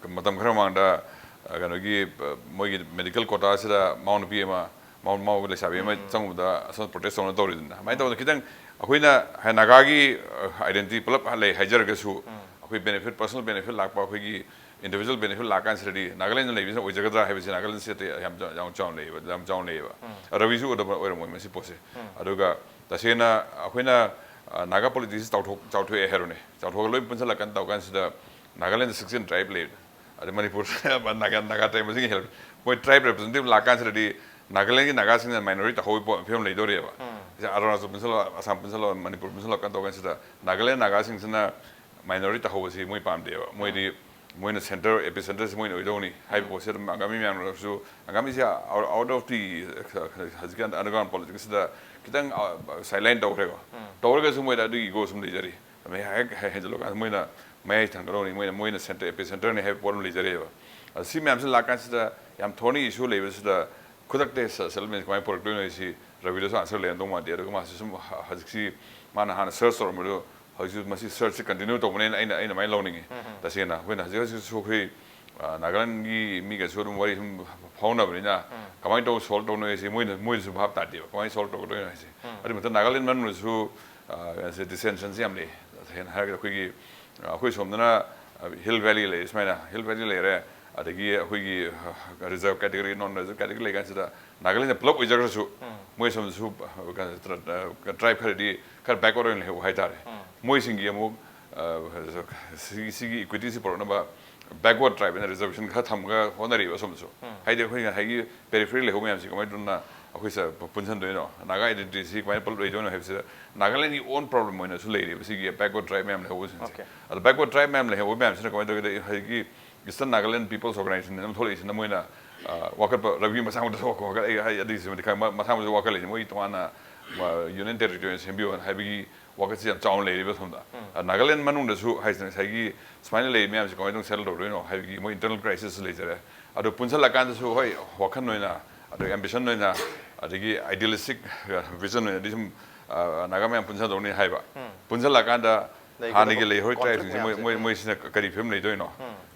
ꯃꯇꯝ ꯈꯔ ꯃꯃꯥꯡꯗ ꯀꯩꯅꯣꯒꯤ ꯃꯣꯏꯒꯤ ꯃꯦꯗꯤꯀꯦꯜ ꯀꯣꯇꯥꯁꯤꯗ ꯃꯥꯎ ꯅꯨꯄꯤ ꯑꯃ ꯃꯥꯎ ꯃꯥꯎ ꯂꯩꯁꯥꯕꯤ ꯑꯃ ꯆꯪꯕꯗ ꯑꯁꯣꯝꯗ ꯄ꯭ꯔꯣꯇꯦꯁ ꯇꯧꯅ ꯇꯧꯔꯤꯗꯅ꯫ ꯑꯗꯨꯃꯥꯏꯅ ꯇꯧꯗꯅ ꯈꯤꯇꯪ ꯑꯩꯈꯣꯏꯅ ꯅꯥꯒꯥꯒꯤ ꯑꯥꯏꯗꯦꯟꯇꯤꯇꯤ ꯄꯨꯂꯞ ꯂꯩ ꯍꯥꯏꯖꯔꯒꯁꯨ, ꯑꯩꯈꯣꯏ ꯕꯦꯅꯤꯐꯤꯠ, ꯄꯔꯁꯣꯅꯦꯜ ꯕꯦꯅꯤꯐꯤꯠ ꯂꯥꯛꯄ, ꯑꯩꯈꯣꯏꯒꯤ ꯏꯟꯗꯤꯕꯤꯖꯨꯋꯦꯜ ꯕꯦꯅꯤꯐꯤꯠ ꯂꯥꯛꯀꯥꯟꯁꯤꯗꯗꯤ ꯅꯥꯒꯥꯂꯦꯟꯗ ꯂꯩꯕꯁꯤꯅ ꯑꯣꯏꯖꯒꯗ꯭ꯔꯥ ꯍꯥꯏꯕꯁꯤ ꯅꯥꯒꯥꯂꯦꯟ ꯁ꯭ꯇꯦꯠꯇ ꯌꯥꯝ ꯆꯥꯎ- ꯌꯥꯝ ꯆꯥꯎꯅ ꯂꯩꯌꯦꯕ, ꯌꯥꯝ ꯆꯥꯎꯅ ꯂꯩꯌꯦꯕ꯫ ꯔꯕꯤꯁꯨ ꯎꯗꯕ ꯑꯣꯏꯔꯝꯃꯣꯏ ꯃꯁꯤ ꯄꯣꯠꯁꯦ꯫ ꯑꯗꯨꯒ ꯇꯁꯦꯡꯅ ꯑꯩꯈꯣꯏꯅ ꯅꯥꯒꯥ ꯄꯣꯂꯤꯇꯤꯛꯁꯁꯤ ꯆꯥꯎꯊꯣꯛ ꯆꯥꯎꯊꯣꯛꯑꯦ ꯍꯥꯏꯔꯣꯅꯦ, ꯆꯥꯎꯊꯣꯛꯑꯒ ꯂꯣꯏ ꯄꯨꯟꯁꯤꯜꯂꯀꯥꯟꯗ ꯇꯧꯀꯥꯟꯁꯤꯗ ꯅꯥꯒꯥꯂꯦꯟꯗ ꯁꯤꯛꯁꯇꯤꯟ ꯇ꯭ꯔꯥꯏꯕ ꯂꯩ꯫ ꯑꯗꯩ ꯃꯅꯤꯄꯨꯔ ꯅꯥꯒꯥ ꯅꯥꯒꯥ ꯇ꯭ꯔꯥꯏꯕ ꯃꯁꯤꯡ ꯍꯦꯜꯂꯛ ꯃꯣꯏ ꯇ꯭ꯔꯥꯏꯕ ꯔꯤꯄ꯭ꯔꯖꯦꯟꯇꯦꯇꯤꯚ ꯂꯥꯛꯀꯥꯟꯁꯤꯗꯗꯤ ꯅꯥꯒꯥꯂꯦꯟꯒꯤ ꯅꯥꯒꯥꯁꯤꯡꯅ ꯃꯥꯏꯅꯣꯔꯤꯇꯤ ꯇꯧꯍꯧꯕ ꯐꯤꯕꯝ ꯂꯩꯗꯣꯔꯤꯕ꯫ ꯑꯔꯨꯅꯥꯆꯜ ꯄꯨꯟꯁꯤꯜꯂꯣ, ꯑꯁꯥꯝ ꯄꯨꯟꯁꯤꯜꯂꯣ, ꯃꯅꯤꯄꯨꯔ ꯄꯨꯟꯁꯤꯜꯂꯣ ꯀꯩꯅꯣ ꯇꯧꯀꯥꯟꯁꯤꯗ ꯅꯥꯒꯥꯂꯦꯟ ꯅꯥꯒꯥꯁꯤꯡꯁꯤꯅ ꯃꯥꯏꯅꯣꯔꯤꯇꯤ ꯇꯧꯍꯧꯕꯁꯤ ꯃꯣꯏ ꯄꯥꯝꯗꯦꯕ꯫ ꯃꯣꯏꯗꯤ ꯃꯣꯏꯅ ꯁꯦꯟꯇꯔ, ꯑꯦꯄꯤ ꯁꯦꯟꯇꯔꯁꯤ ꯃꯣꯏꯅ ꯑꯣꯏꯗꯧꯅꯤ ꯍꯥꯏꯕ ꯄꯣꯠꯁꯤ ꯑꯗꯨꯝ ꯑꯪꯒꯥꯃꯤ ꯃꯌꯥꯝꯅꯁꯨ, ꯑꯪꯒꯥꯃꯤꯁꯤ ꯑꯥꯎꯠ ꯑꯣꯐ ꯗꯤ ꯍꯧꯖꯤꯛꯀꯤ ꯑꯟꯗꯔꯒ꯭ꯔꯥꯎꯟ ꯄꯣꯂꯤꯇꯤꯛꯁꯁꯤꯗ ꯈꯤꯇꯪ ꯁꯥꯏꯠꯂꯥꯏꯟ ꯇꯧꯈ꯭ꯔꯦꯀꯣ꯫ ꯇꯧꯔꯒꯁꯨ ꯃꯣꯏꯗ ꯑꯗꯨꯒꯤ ꯏꯒꯣ ꯁꯨꯝ ꯂꯩꯖꯔꯤ꯫ ꯍꯦꯛ ꯍꯦꯟꯖꯜꯂꯀꯥꯟꯗ ꯃꯣꯏꯅ ꯃꯌꯥꯏ ꯊꯥꯡꯒꯠꯍꯧꯅꯤ, ꯃꯣꯏꯅ ꯃꯣꯏꯅ ꯁꯦꯟꯇꯔ, ꯑꯦꯄꯤ ꯁꯦꯟꯇꯔꯅꯤ ꯍꯥꯏꯕ ꯄꯣꯠ ꯑꯃ ꯂꯩꯖꯔꯤꯑꯕ꯫ ꯑꯗ ꯁꯤ ꯃꯌꯥꯝꯁꯤ ꯂꯥꯛꯀꯥꯟꯁꯤꯗ ꯌꯥꯝ ꯊꯣꯔꯅꯤ ꯏꯁꯨ ꯂꯩꯕꯁꯤꯗ ꯈꯨꯗꯛꯇ ꯁꯦꯇꯜꯃꯦꯟ ꯀꯃꯥꯏꯅ ꯄꯨꯔꯛꯇꯣꯏꯅꯣ ꯍꯥꯏꯁꯤ ꯔꯕꯤꯗꯁꯨ ꯑꯟꯁꯔ ꯂꯩꯔꯝꯗꯧ ꯃꯥꯟꯗꯦ꯫ ꯑꯗꯨꯒ ꯃꯥꯁꯤ ꯁꯨꯝ ꯍꯧꯖꯤꯛꯁꯤ ꯃꯥꯅ ꯍꯥꯟꯅ ꯁꯔꯆ ꯇꯧꯔꯝꯕꯗꯣ ꯍꯧꯖꯤꯛꯁꯨ ꯃꯁꯤ ꯁꯔꯆꯁꯤ ꯀꯟꯇꯤꯅ꯭ꯌꯨ ꯇꯧꯕꯅꯦꯅ ꯑꯩꯅ ꯑꯩꯅ ꯑꯗꯨꯃꯥꯏꯅ ꯂꯧꯅꯤꯡꯉꯤ꯫ ꯇꯁꯦꯡꯅ ꯑꯩꯈꯣꯏꯅ ꯍꯧꯖꯤꯛ ꯍꯧꯖꯤꯛꯁꯨ ꯑꯩꯈꯣꯏ ꯑ, ꯅꯥꯒꯥꯂꯦꯟꯒꯤ ꯃꯤꯒꯁꯨ ꯑꯗꯨꯝ ꯋꯥꯔꯤ ꯁꯨꯝ ꯐꯥꯎꯅꯕꯅꯤꯅ, ꯀꯃꯥꯏꯅ ꯇꯧ ꯁꯣꯜꯕ ꯇꯧꯅꯣ ꯍꯥꯏꯁꯦ ꯃꯣꯏꯅ, ꯃꯣꯏꯅꯁꯨ ꯚꯥꯞ ꯇꯥꯗꯦꯕ, ꯀꯃꯥꯏꯅ ꯁꯣꯜꯕ ꯇꯧꯒꯗꯣꯏꯅꯣ ꯍꯥꯏꯁꯦ꯫ ꯑꯗꯨ ꯃꯊꯛꯇ ꯅꯥꯒꯥꯂꯦꯟ ꯃꯅꯨꯡꯗꯁꯨ, ꯑ, ꯁꯦ ꯗꯤꯁꯦꯟꯁꯟꯁꯦ ꯌꯥꯝ ꯂꯩ꯫ ꯇꯁꯦꯡꯅ ꯍꯥꯏꯔꯒꯗꯤ ꯑꯩꯈꯣꯏꯒꯤ, ꯑ, ꯑꯩꯈꯣꯏ ꯁꯣꯝꯗꯅ, ꯑ, ꯍꯤꯜ ꯚꯦꯂꯤ ꯂꯩꯔꯦ, ꯁꯨꯃꯥꯏꯅ ꯍꯤꯜ ꯚꯦꯂꯤ ꯂꯩꯔꯦ, ꯑꯗꯒꯤ ꯑꯩꯈꯣꯏꯒꯤ, ꯑ, ꯔꯤꯖꯔꯚ ꯀꯦꯇꯦꯒꯣꯔꯤ, ꯅꯣꯟ ꯔꯤꯖꯔꯚ ꯀꯦꯇꯦꯒꯣꯔꯤ ꯂꯩ ꯀꯥꯟꯁꯤꯗ ꯅꯥꯒꯥꯂꯦꯟꯗ ꯄꯨꯂꯞ ꯑꯣꯏꯖꯈ꯭ꯔꯁꯨ, ꯃꯣꯏ ꯁꯣꯝꯗꯁꯨ, ꯑ, ꯀꯩꯅꯣ, ꯇ꯭ꯔ-, ꯑ, ꯇ꯭ꯔꯥꯏꯕ ꯈꯔꯗꯤ ꯈꯔ ꯕꯦꯛꯋꯥꯔꯗ ꯑꯣꯏꯅ ꯂꯩꯍꯧꯕ ꯍꯥꯏꯇꯥꯔꯦ꯫ ꯃꯣꯏꯁꯤꯡꯒꯤ ꯑꯃꯨꯛ, ꯑ, ꯁꯤꯒꯤ, ꯁꯤꯒꯤ ꯏꯀ꯭ꯋꯤꯇꯤꯁꯤ ꯄꯨꯔꯛꯅꯕ ꯕꯦꯛꯋꯥꯔꯗ ꯇ꯭ꯔꯥꯏꯕ ꯑꯅ ꯔꯤꯖꯔꯕꯦꯁꯟ ꯈꯔ ꯊꯝꯃꯒ ꯍꯣꯠꯅꯔꯤꯕ ꯑꯁꯣꯝꯗꯁꯨ꯫ ꯍꯥꯏꯗꯤ ꯑꯩꯈꯣꯏ ꯉꯁꯥꯏꯒꯤ ꯄꯦꯔꯤꯐꯦꯔꯤ ꯂꯩꯍꯧꯕ ꯃꯌꯥꯝꯁꯤ ꯀꯃꯥꯏꯅ ꯇꯧꯗꯅ ꯑꯩꯈꯣꯏ ꯁ-, ꯄꯨꯟꯁꯤꯟꯗꯣꯏꯅꯣ? ꯅꯥꯒꯥ ꯑꯥꯏꯗꯦꯟꯇꯤꯇꯤꯁꯤ ꯀꯃꯥꯏꯅ ꯄꯨꯂꯞ ꯂꯩꯗꯣꯏꯅꯣ ꯍꯥꯏꯕꯁꯤꯗ ꯅꯥꯒꯥꯂꯦꯟꯒꯤ ꯑꯣꯟ ꯄ꯭ꯔꯣꯕ꯭ꯂꯦꯝ ꯑꯣꯏꯅꯁꯨ ꯂꯩꯔꯤꯕ ꯁꯤꯒꯤ ꯕꯦꯛꯋꯥꯔꯗ ꯇ꯭ꯔꯥꯏꯕ ꯃꯌꯥꯝ ꯂꯩꯍꯧꯕꯁꯤꯡꯁꯦ꯫ ꯑꯣꯀꯦ꯫ ꯑꯗꯣ ꯕꯦꯛꯋꯥꯔꯗ ꯇ꯭ꯔꯥꯏꯕ ꯃꯌꯥꯝ ꯂꯩꯍꯧꯕ ꯃꯌꯥꯝꯁꯤꯅ ꯀꯃꯥꯏꯅ ꯇꯧꯒꯦꯗ ꯍꯧꯖꯤꯛꯀꯤ ꯏꯁꯇꯔꯟ ꯅꯥꯒꯥꯂꯦꯟ ꯄꯤꯄꯜꯁ ꯑꯣꯔꯒꯅꯥꯏꯖꯦꯁꯟ ꯑꯃ ꯊꯣꯛꯂꯛꯏꯁꯤꯅ ꯃꯣꯏꯅ, ꯑ, ꯋꯥꯀꯠꯄ, ꯔꯕꯤ ꯃꯁꯥꯃꯛꯇꯁꯨ ꯋꯥꯀꯠ, ꯋꯥꯀꯠ, ꯑꯩ, ꯑꯩ ꯑꯗꯨꯒꯤꯁꯨ ꯃꯇꯤꯛ ꯈꯪ-, ꯃ-, ꯃꯁꯥꯃꯛꯁꯨ ꯋꯥꯀꯠꯂꯤꯁꯦ ꯃꯣꯏ ꯇꯣꯉꯥꯟꯅ, ꯑ, ꯌꯨꯅꯤꯌꯟ ꯇꯦꯔꯤꯇꯣꯔꯤ ꯑꯣꯏꯅ ꯁꯦꯝꯕꯤꯌꯣ ꯍꯥꯏꯕꯒꯤ ꯋꯥꯀꯠꯁꯤ ꯌꯥꯝ ꯆꯥꯎꯅ ꯂꯩꯔꯤꯕ ꯁꯣꯝꯗ꯫ ꯑ, ꯅꯥꯒꯥꯂꯦꯟ ꯃꯅꯨꯡꯗꯁꯨ ꯍꯥꯏꯁꯤꯅ ꯉꯁꯥꯏꯒꯤ ꯁꯨꯃꯥꯏꯅ ꯂꯩꯔꯤ ꯃꯌꯥꯝꯁꯤ ꯀꯃꯥꯏꯅ ꯇꯧꯅ ꯁꯦꯇꯜ ꯇꯧꯗꯣꯏꯅꯣ ꯍꯥꯏꯕꯒꯤ ꯃꯣꯏ ꯏꯟꯇꯔꯅꯦꯜ ꯀ꯭ꯔꯥꯏꯁꯤꯁ ꯂꯩꯖꯔꯦ꯫ ꯑꯗꯣ ꯄꯨꯟꯁꯤꯜꯂꯀꯥꯟꯗꯁꯨ ꯍꯣꯏ ꯋꯥꯈꯜ ꯑꯣꯏꯅ ꯑꯗꯒꯤ ꯑꯦꯝꯕꯤꯁꯟ ꯑꯣꯏꯅ ꯑꯗꯒꯤ ꯑꯥꯏꯗꯤꯌꯦꯂꯤꯁꯇꯤꯛ ꯚꯤꯖꯟ ꯑꯣꯏꯅꯗꯤ ꯁꯨꯝ, ꯑ, ꯅꯥꯒꯥ ꯃꯌꯥꯝ ꯄꯨꯟꯁꯤꯟꯗꯧꯅꯤ ꯍꯥꯏꯕ꯫ ꯄꯨꯟꯁꯤꯜꯂꯀꯥꯟꯗ ꯂꯩꯒꯗꯕ ꯍꯥꯟꯅꯒꯤ ꯂꯩꯍꯧꯔꯤ ꯀꯣꯟꯐ꯭ꯂꯤꯛ ꯇ꯭ꯔꯥꯏꯕꯁꯤꯡꯁꯦ ꯃꯣꯏ, ꯃꯌꯥꯝꯁꯦ꯫ ꯃꯣꯏ, ꯃꯣꯏꯁꯤꯅ ꯀꯔꯤ ꯐꯤꯕꯝ ꯂꯩꯗꯣꯏꯅꯣ?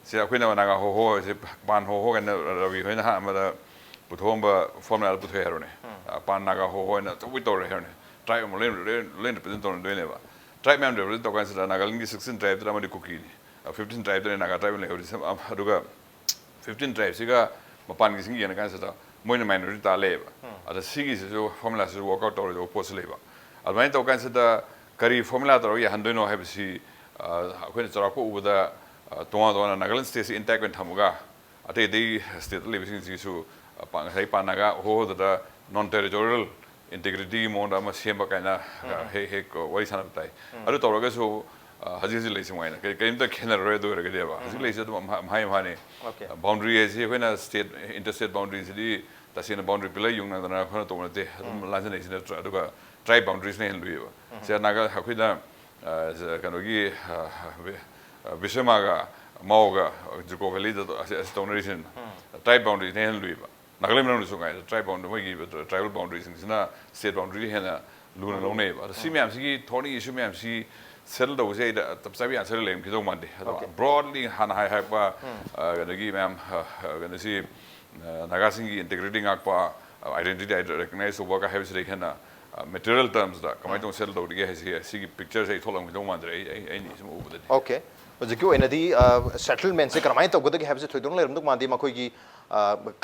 ꯁꯤ ꯑꯩꯈꯣꯏꯅ ꯅꯥꯒꯥ ꯍꯣꯍꯣ ꯍꯥꯏꯁꯦ ꯄꯥꯟ ꯍꯣꯍꯣ ꯀꯥꯏꯅ ꯔꯕꯤ ꯍꯣꯏꯅ ꯑꯍꯥꯟꯕꯗ ꯄꯨꯊꯣꯛꯑꯝꯕ ꯐꯣꯔꯃꯨꯂꯥꯗ ꯄꯨꯊꯣꯛꯑꯦ ꯍꯥꯏꯔꯣꯅꯦ꯫ ꯑ, ꯄꯥꯟ ꯅꯥꯒꯥ ꯍꯣꯍꯣ ꯍꯥꯏꯅ ꯑꯆꯧꯕ ꯇꯧꯔꯦ ꯍꯥꯏꯔꯣꯅꯦ꯫ ꯇ꯭ꯔꯥꯏꯕ ꯑꯃ ꯂꯣꯏꯅ, ꯂꯣꯏꯅ, ꯂꯣꯏꯅ ꯔꯤꯄ꯭ꯔꯖꯦꯟ ꯇꯧꯅꯗꯣꯏꯅꯦꯕ꯫ ꯇ꯭ꯔꯥꯏꯕ ꯃꯌꯥꯝ ꯔꯤꯄ꯭ꯔꯖꯦꯟ ꯇꯧꯀꯥꯟꯁꯤꯗ ꯅꯥꯒꯥꯂꯦꯟꯒꯤ ꯁꯤꯛꯁꯇꯤꯟ ꯇ꯭ꯔꯥꯏꯕꯇꯅ ꯑꯃꯗꯤ ꯀꯨꯀꯤꯅꯤ꯫ ꯑ, ꯐꯤꯐꯇꯤꯟ ꯇ꯭ꯔꯥꯏꯕꯇꯅ ꯅꯥꯒꯥ ꯇ꯭ꯔꯥꯏꯕ ꯂꯩꯍꯧꯔꯤꯁꯦ꯫ ꯑ, ꯑꯗꯨꯒ ꯐꯤꯐꯇꯤꯟ ꯇ꯭ꯔꯥꯏꯕꯁꯤꯒ ꯃꯄꯥꯟꯒꯤꯁꯤꯡ ꯌꯦꯡꯉꯀꯥꯟꯁꯤꯗ ꯃꯣꯏꯅ ꯃꯥꯏꯅꯣꯔꯤꯇꯤ ꯇꯥ ꯂꯩꯌꯦꯕ꯫ ꯑꯗ ꯁꯤꯒꯤꯁꯤꯁꯨ ꯐꯣꯔꯃꯨꯂꯥꯁꯤꯁꯨ ꯋꯥꯔꯛ ꯑꯥꯎꯠ ꯇꯧꯔꯣꯏꯗꯕ ꯄꯣꯠꯁꯨ ꯂꯩꯕ꯫ ꯑꯗꯨꯃꯥꯏꯅ ꯇꯧꯀꯥꯟꯁꯤꯗ ꯀꯔꯤ ꯐꯣꯔꯃꯨꯂꯥ ꯇꯧꯔꯒ ꯌꯥꯍꯟꯗꯣꯏꯅꯣ ꯍꯥꯏꯕꯁꯤ, ꯑ, ꯑꯩꯈꯣꯏꯅ ꯆꯥꯎꯔꯥꯛꯄ ꯎꯕꯗ, ꯑ, ꯇꯣꯉꯥꯟ ꯇꯣꯉꯥꯟꯅ ꯅꯥꯒꯥꯂꯦꯟ ꯁ꯭ꯇꯦꯠꯁꯤ ꯏꯟꯇꯦꯛ ꯑꯣꯏꯅ ꯊꯝꯃꯒ ꯑꯇꯩ ꯑꯇꯩ ꯁ꯭ꯇꯦꯠꯇ ꯂꯩꯕꯁꯤꯡꯁꯤꯁꯨ, ꯑ, ꯄꯥ-, ꯉꯁꯥꯏ ꯄꯥꯟ ꯅꯥꯒꯥ ꯍꯣꯍꯣꯗꯨꯗ ꯅꯣꯟ ꯇꯦꯔꯤꯇꯣꯔꯤꯌꯦꯜ ꯏꯟꯇꯤꯒ꯭ꯔꯤꯇꯤꯒꯤ ꯃꯑꯣꯡꯗ ꯑꯃ ꯁꯦꯝꯕ ꯀꯥꯏꯅ, ꯑ, ꯍꯦꯛ ꯍꯦꯛ ꯋꯥꯔꯤ ꯁꯥꯟꯅꯕ ꯇꯥꯏ꯫ ꯑꯗꯨ ꯇꯧꯔꯒꯁꯨ, ꯑ, ꯍꯧꯖꯤꯛ ꯍꯧꯖꯤꯛ ꯂꯩꯁꯤ ꯃꯉꯥꯏꯅ ꯀꯔꯤ-, ꯀꯔꯤꯝꯇ ꯈꯦꯠꯅꯔꯔꯣꯏ꯫ ꯑꯗꯨ ꯑꯣꯏꯔꯒꯗꯤ ꯑꯃ ꯍꯧꯖꯤꯛ ꯂꯩꯁꯤ ꯑꯗꯨꯝ ꯑꯝꯍꯥ-, ꯑꯝꯍꯥꯏ ꯑꯝꯍꯥꯅꯤ꯫ ꯑꯣꯀꯦ꯫ ꯑ, ꯕꯥꯎꯟꯗꯔꯤ ꯍꯥꯏꯁꯤ ꯑꯩꯈꯣꯏꯅ ꯁ꯭ꯇꯦꯠ, ꯏꯟꯇꯔ ꯁ꯭ꯇꯦꯠ ꯕꯥꯎꯟꯗꯔꯤꯁꯤꯗꯤ ꯇꯁꯦꯡꯅ ꯕꯥꯎꯟꯗꯔꯤ ꯄꯤꯂꯔ ꯌꯨꯡꯅꯗꯅ ꯑꯩꯈꯣꯏꯅ ꯇꯧꯕ ꯅꯠꯇꯦ꯫ ꯑꯗꯨꯝ ꯂꯥꯟꯖꯟꯅꯩꯁꯤ ꯅꯠꯇ꯭ꯔꯥ? ꯑꯗꯨꯒ ꯇ꯭ꯔꯥꯏꯕ ꯕꯥꯎꯟꯗꯔꯤꯁꯤꯅ ꯍꯦꯟꯅ ꯂꯨꯏꯌꯦꯕ꯫ ꯁꯤꯗ ꯅꯥꯒꯥ ꯑꯩꯈꯣꯏꯅ, ꯑ, ꯀꯩꯅꯣꯒꯤ, ꯑ, ꯕꯤ-, ꯑ, ꯕꯤꯁ꯭ꯔꯃꯥꯒ ꯃꯥꯎꯒ ꯖꯨꯀꯣ ꯚꯦꯂꯤꯗ ꯑꯁꯤ, ꯑꯁꯤ ꯇꯧꯅꯔꯤꯁꯤꯅ ꯇ꯭ꯔꯥꯏꯕ ꯕꯥꯎꯟꯗꯔꯤꯁꯤꯅ ꯍꯦꯟꯅ ꯂꯨꯏꯌꯦꯕ꯫ ꯅꯥꯒꯥꯂꯦꯟ ꯃꯅꯨꯡꯗꯁꯨ ꯉꯥꯏ ꯇ꯭ꯔꯥꯏꯕ ꯕꯥꯎꯟꯗꯔꯤ, ꯃꯣꯏꯒꯤ ꯇ꯭ꯔꯥꯏꯕꯦꯜ ꯕꯥꯎꯟꯗꯔꯤꯁꯤꯡꯁꯤꯅ ꯁ꯭ꯇꯦꯠ ꯕꯥꯎꯟꯗꯔꯤ ꯍꯦꯟꯅ ꯂꯨꯅ ꯂꯧꯅꯩꯌꯦꯕ꯫ ꯑꯗꯣ ꯁꯤ ꯃꯌꯥꯝꯁꯤꯒꯤ ꯊꯣꯛꯂꯛꯏ ꯏꯁꯨ ꯃꯌꯥꯝꯁꯤ ꯁꯦꯇꯜ ꯇꯧꯕꯁꯦ ꯑꯩꯗ ꯆꯞ ꯆꯥꯕ ꯑꯦꯟꯁꯔ ꯂꯩꯔꯝꯈꯤꯗꯧ ꯃꯥꯟꯗꯦ꯫ ꯑꯗꯣ Okay. ꯕ꯭ꯔꯣꯗꯂꯤ ꯍꯥꯟꯅ ꯍꯥꯏ ꯍꯥꯏꯔꯛꯄ ꯑ, ꯀꯩꯅꯣꯒꯤ ꯃꯌꯥꯝ ꯑ, ꯑ, ꯀꯩꯅꯣꯁꯤ ꯑ, ꯅꯥꯒꯥꯁꯤꯡꯒꯤ ꯏꯟꯇꯤꯒ꯭ꯔꯤꯇꯤ ꯉꯥꯛꯄ, ꯑꯥꯏꯗꯦꯟꯇꯤꯇꯤ ꯔꯦꯀꯛꯅꯥꯏꯁ ꯇꯧꯕ ꯀꯥꯏ ꯍꯥꯏꯕꯁꯤꯗꯒꯤ ꯍꯦꯟꯅ ꯃꯦꯇꯔꯤꯌꯦꯜ ꯇꯔꯝꯁꯇ ꯀꯃꯥꯏꯅ ꯇꯧꯅ ꯁꯦꯇꯜ ꯇꯧꯔꯤꯒꯦ ꯍꯥꯏꯁꯤ, ꯁꯤꯒꯤ ꯄꯤꯛꯆꯔꯁꯦ ꯑꯩ ꯊꯣꯛꯂꯝꯈꯤꯗꯧ ꯃꯥꯟꯗ꯭ꯔꯦ꯫ ꯑꯩ ꯑꯩ ꯑꯩꯅ ꯁꯨꯝ ꯎꯕꯗꯗꯤ꯫ Okay. ꯍꯧꯖꯤꯛꯀꯤ ꯑꯣꯏꯅꯗꯤ ꯁꯦꯇꯜꯃꯦꯟꯁꯦ ꯀꯔꯝꯍꯥꯏꯅ ꯇꯧꯒꯗꯒꯦ ꯍꯥꯏꯕꯁꯦ ꯊꯣꯏꯗꯣꯛꯅ ꯂꯩꯔꯝꯗꯧ ꯃꯥꯟꯗꯦ꯫ ꯃꯈꯣꯏꯒꯤ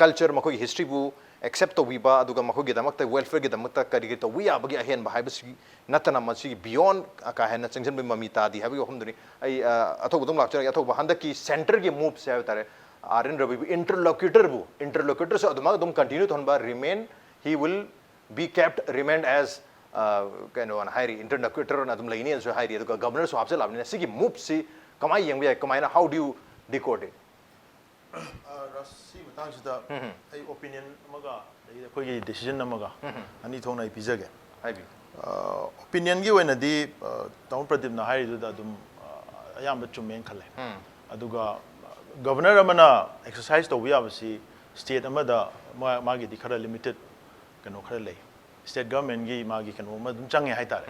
ꯀꯜꯆꯔ, ꯃꯈꯣꯏꯒꯤ ꯍꯤꯁꯇ꯭ꯔꯤꯕꯨ ꯑꯦꯛꯁꯦꯞ ꯇꯧꯕꯤꯕ, ꯑꯗꯨꯒ ꯃꯈꯣꯏꯒꯤꯗꯃꯛꯇ ꯋꯦꯜꯐꯤꯌꯔꯒꯤꯗꯃꯛꯇ ꯀꯔꯤ ꯀꯔꯤ ꯇꯧꯕ ꯌꯥꯕꯒꯦ ꯑꯍꯦꯟꯕ ꯍꯥꯏꯕꯁꯤ ꯅꯠꯇꯅ, ꯃꯁꯤꯒꯤ ꯕꯤꯌꯣꯟ ꯀꯥ ꯍꯦꯟꯅ ꯆꯪꯁꯤꯟꯕꯒꯤ ꯃꯃꯤ ꯇꯥꯗꯦ ꯍꯥꯏꯕꯒꯤ ꯋꯥꯐꯝꯗꯨꯅꯤ꯫ ꯑꯩ ꯑ, ꯑꯊꯧꯕꯗ ꯑꯗꯨꯝ ꯂꯥꯛꯆꯔꯒꯦ꯫ ꯑꯊꯧꯕ, ꯍꯟꯗꯛꯀꯤ ꯁꯦꯟꯇꯔꯒꯤ ꯃꯨꯚꯁꯦ ꯍꯥꯏꯕ ꯇꯥꯔꯦ, ꯑꯥꯔ ꯑꯦꯟ ꯔꯕꯤꯕꯨ ꯏꯟꯇꯔꯂꯣꯀ꯭ꯌꯨꯇꯔꯕꯨ, ꯏꯟꯇꯔꯂꯣꯀ꯭ꯌꯨꯇꯔꯁꯨ ꯑꯗꯨꯃꯛ ꯑꯗꯨꯝ ꯀꯟꯇꯤꯅ꯭ꯌꯨ ꯇꯧꯍꯟꯕ, remain, he will be kept, remain as, ꯑ, ꯀꯩꯅꯣꯅ ꯍꯥꯏꯔꯤ, ꯏꯟꯇꯔꯂꯣꯀ꯭ꯌꯨꯇꯔꯅ ꯑꯗꯨꯝ ꯂꯩꯅꯤꯅꯁꯨ ꯍꯥꯏꯔꯤ꯫ ꯑꯗꯨꯒ ꯒꯕꯔꯅꯔꯁꯨ ꯍꯥꯞꯆꯤꯜꯂꯛꯑꯕꯅꯤꯅ ꯁꯤꯒꯤ ꯃꯨꯚꯁꯤ ꯀꯃꯥꯏꯅ ꯌꯦꯡꯕ ꯌꯥꯏ? ꯀꯃꯥꯏꯅ, how do you decode it? ꯁꯤ ꯃꯇꯥꯡꯁꯤꯗ ꯑꯩ ꯑꯣꯄꯤꯅꯤꯌꯟ ꯑꯃꯒ ꯑꯗꯒꯤꯗꯤ ꯑꯩꯈꯣꯏꯒꯤ ꯗꯤꯁꯤꯖꯟ ꯑꯃꯒ ꯑꯅꯤ ꯊꯣꯛꯅ ꯑꯩ ꯄꯤꯖꯒꯦ꯫ ꯍꯥꯏꯕꯤꯌꯨ꯫ ꯑꯣꯄꯤꯅꯤꯌꯟꯒꯤ ꯑꯣꯏꯅꯗꯤ ꯑ, ꯇꯥꯃꯣ ꯄ꯭ꯔꯗꯤꯞꯅ ꯍꯥꯏꯔꯤꯗꯨꯗ ꯑꯗꯨꯝ ꯑ, ꯑꯌꯥꯝꯕ ꯆꯨꯝꯃꯦꯅ ꯈꯜꯂꯦ꯫ ꯑꯗꯨꯒ ꯒꯕꯔꯅꯔ ꯑꯃꯅ ꯑꯦꯛꯁꯔꯁꯥꯏꯁ ꯇꯧꯕ ꯌꯥꯕꯁꯤ ꯁ꯭ꯇꯦꯠ ꯑꯃꯗ ꯃꯥ- ꯃꯥꯒꯤꯗꯤ ꯈꯔ ꯂꯤꯃꯤꯇꯦꯠ ꯀꯩꯅꯣ ꯈꯔ ꯂꯩ꯫ ꯁ꯭ꯇꯦꯠ ꯒꯚꯔꯟꯃꯦꯟꯒꯤ ꯃꯥꯒꯤ ꯀꯩꯅꯣ ꯑꯃ ꯑꯗꯨꯝ ꯆꯪꯉꯦ ꯍꯥꯏꯇꯥꯔꯦ꯫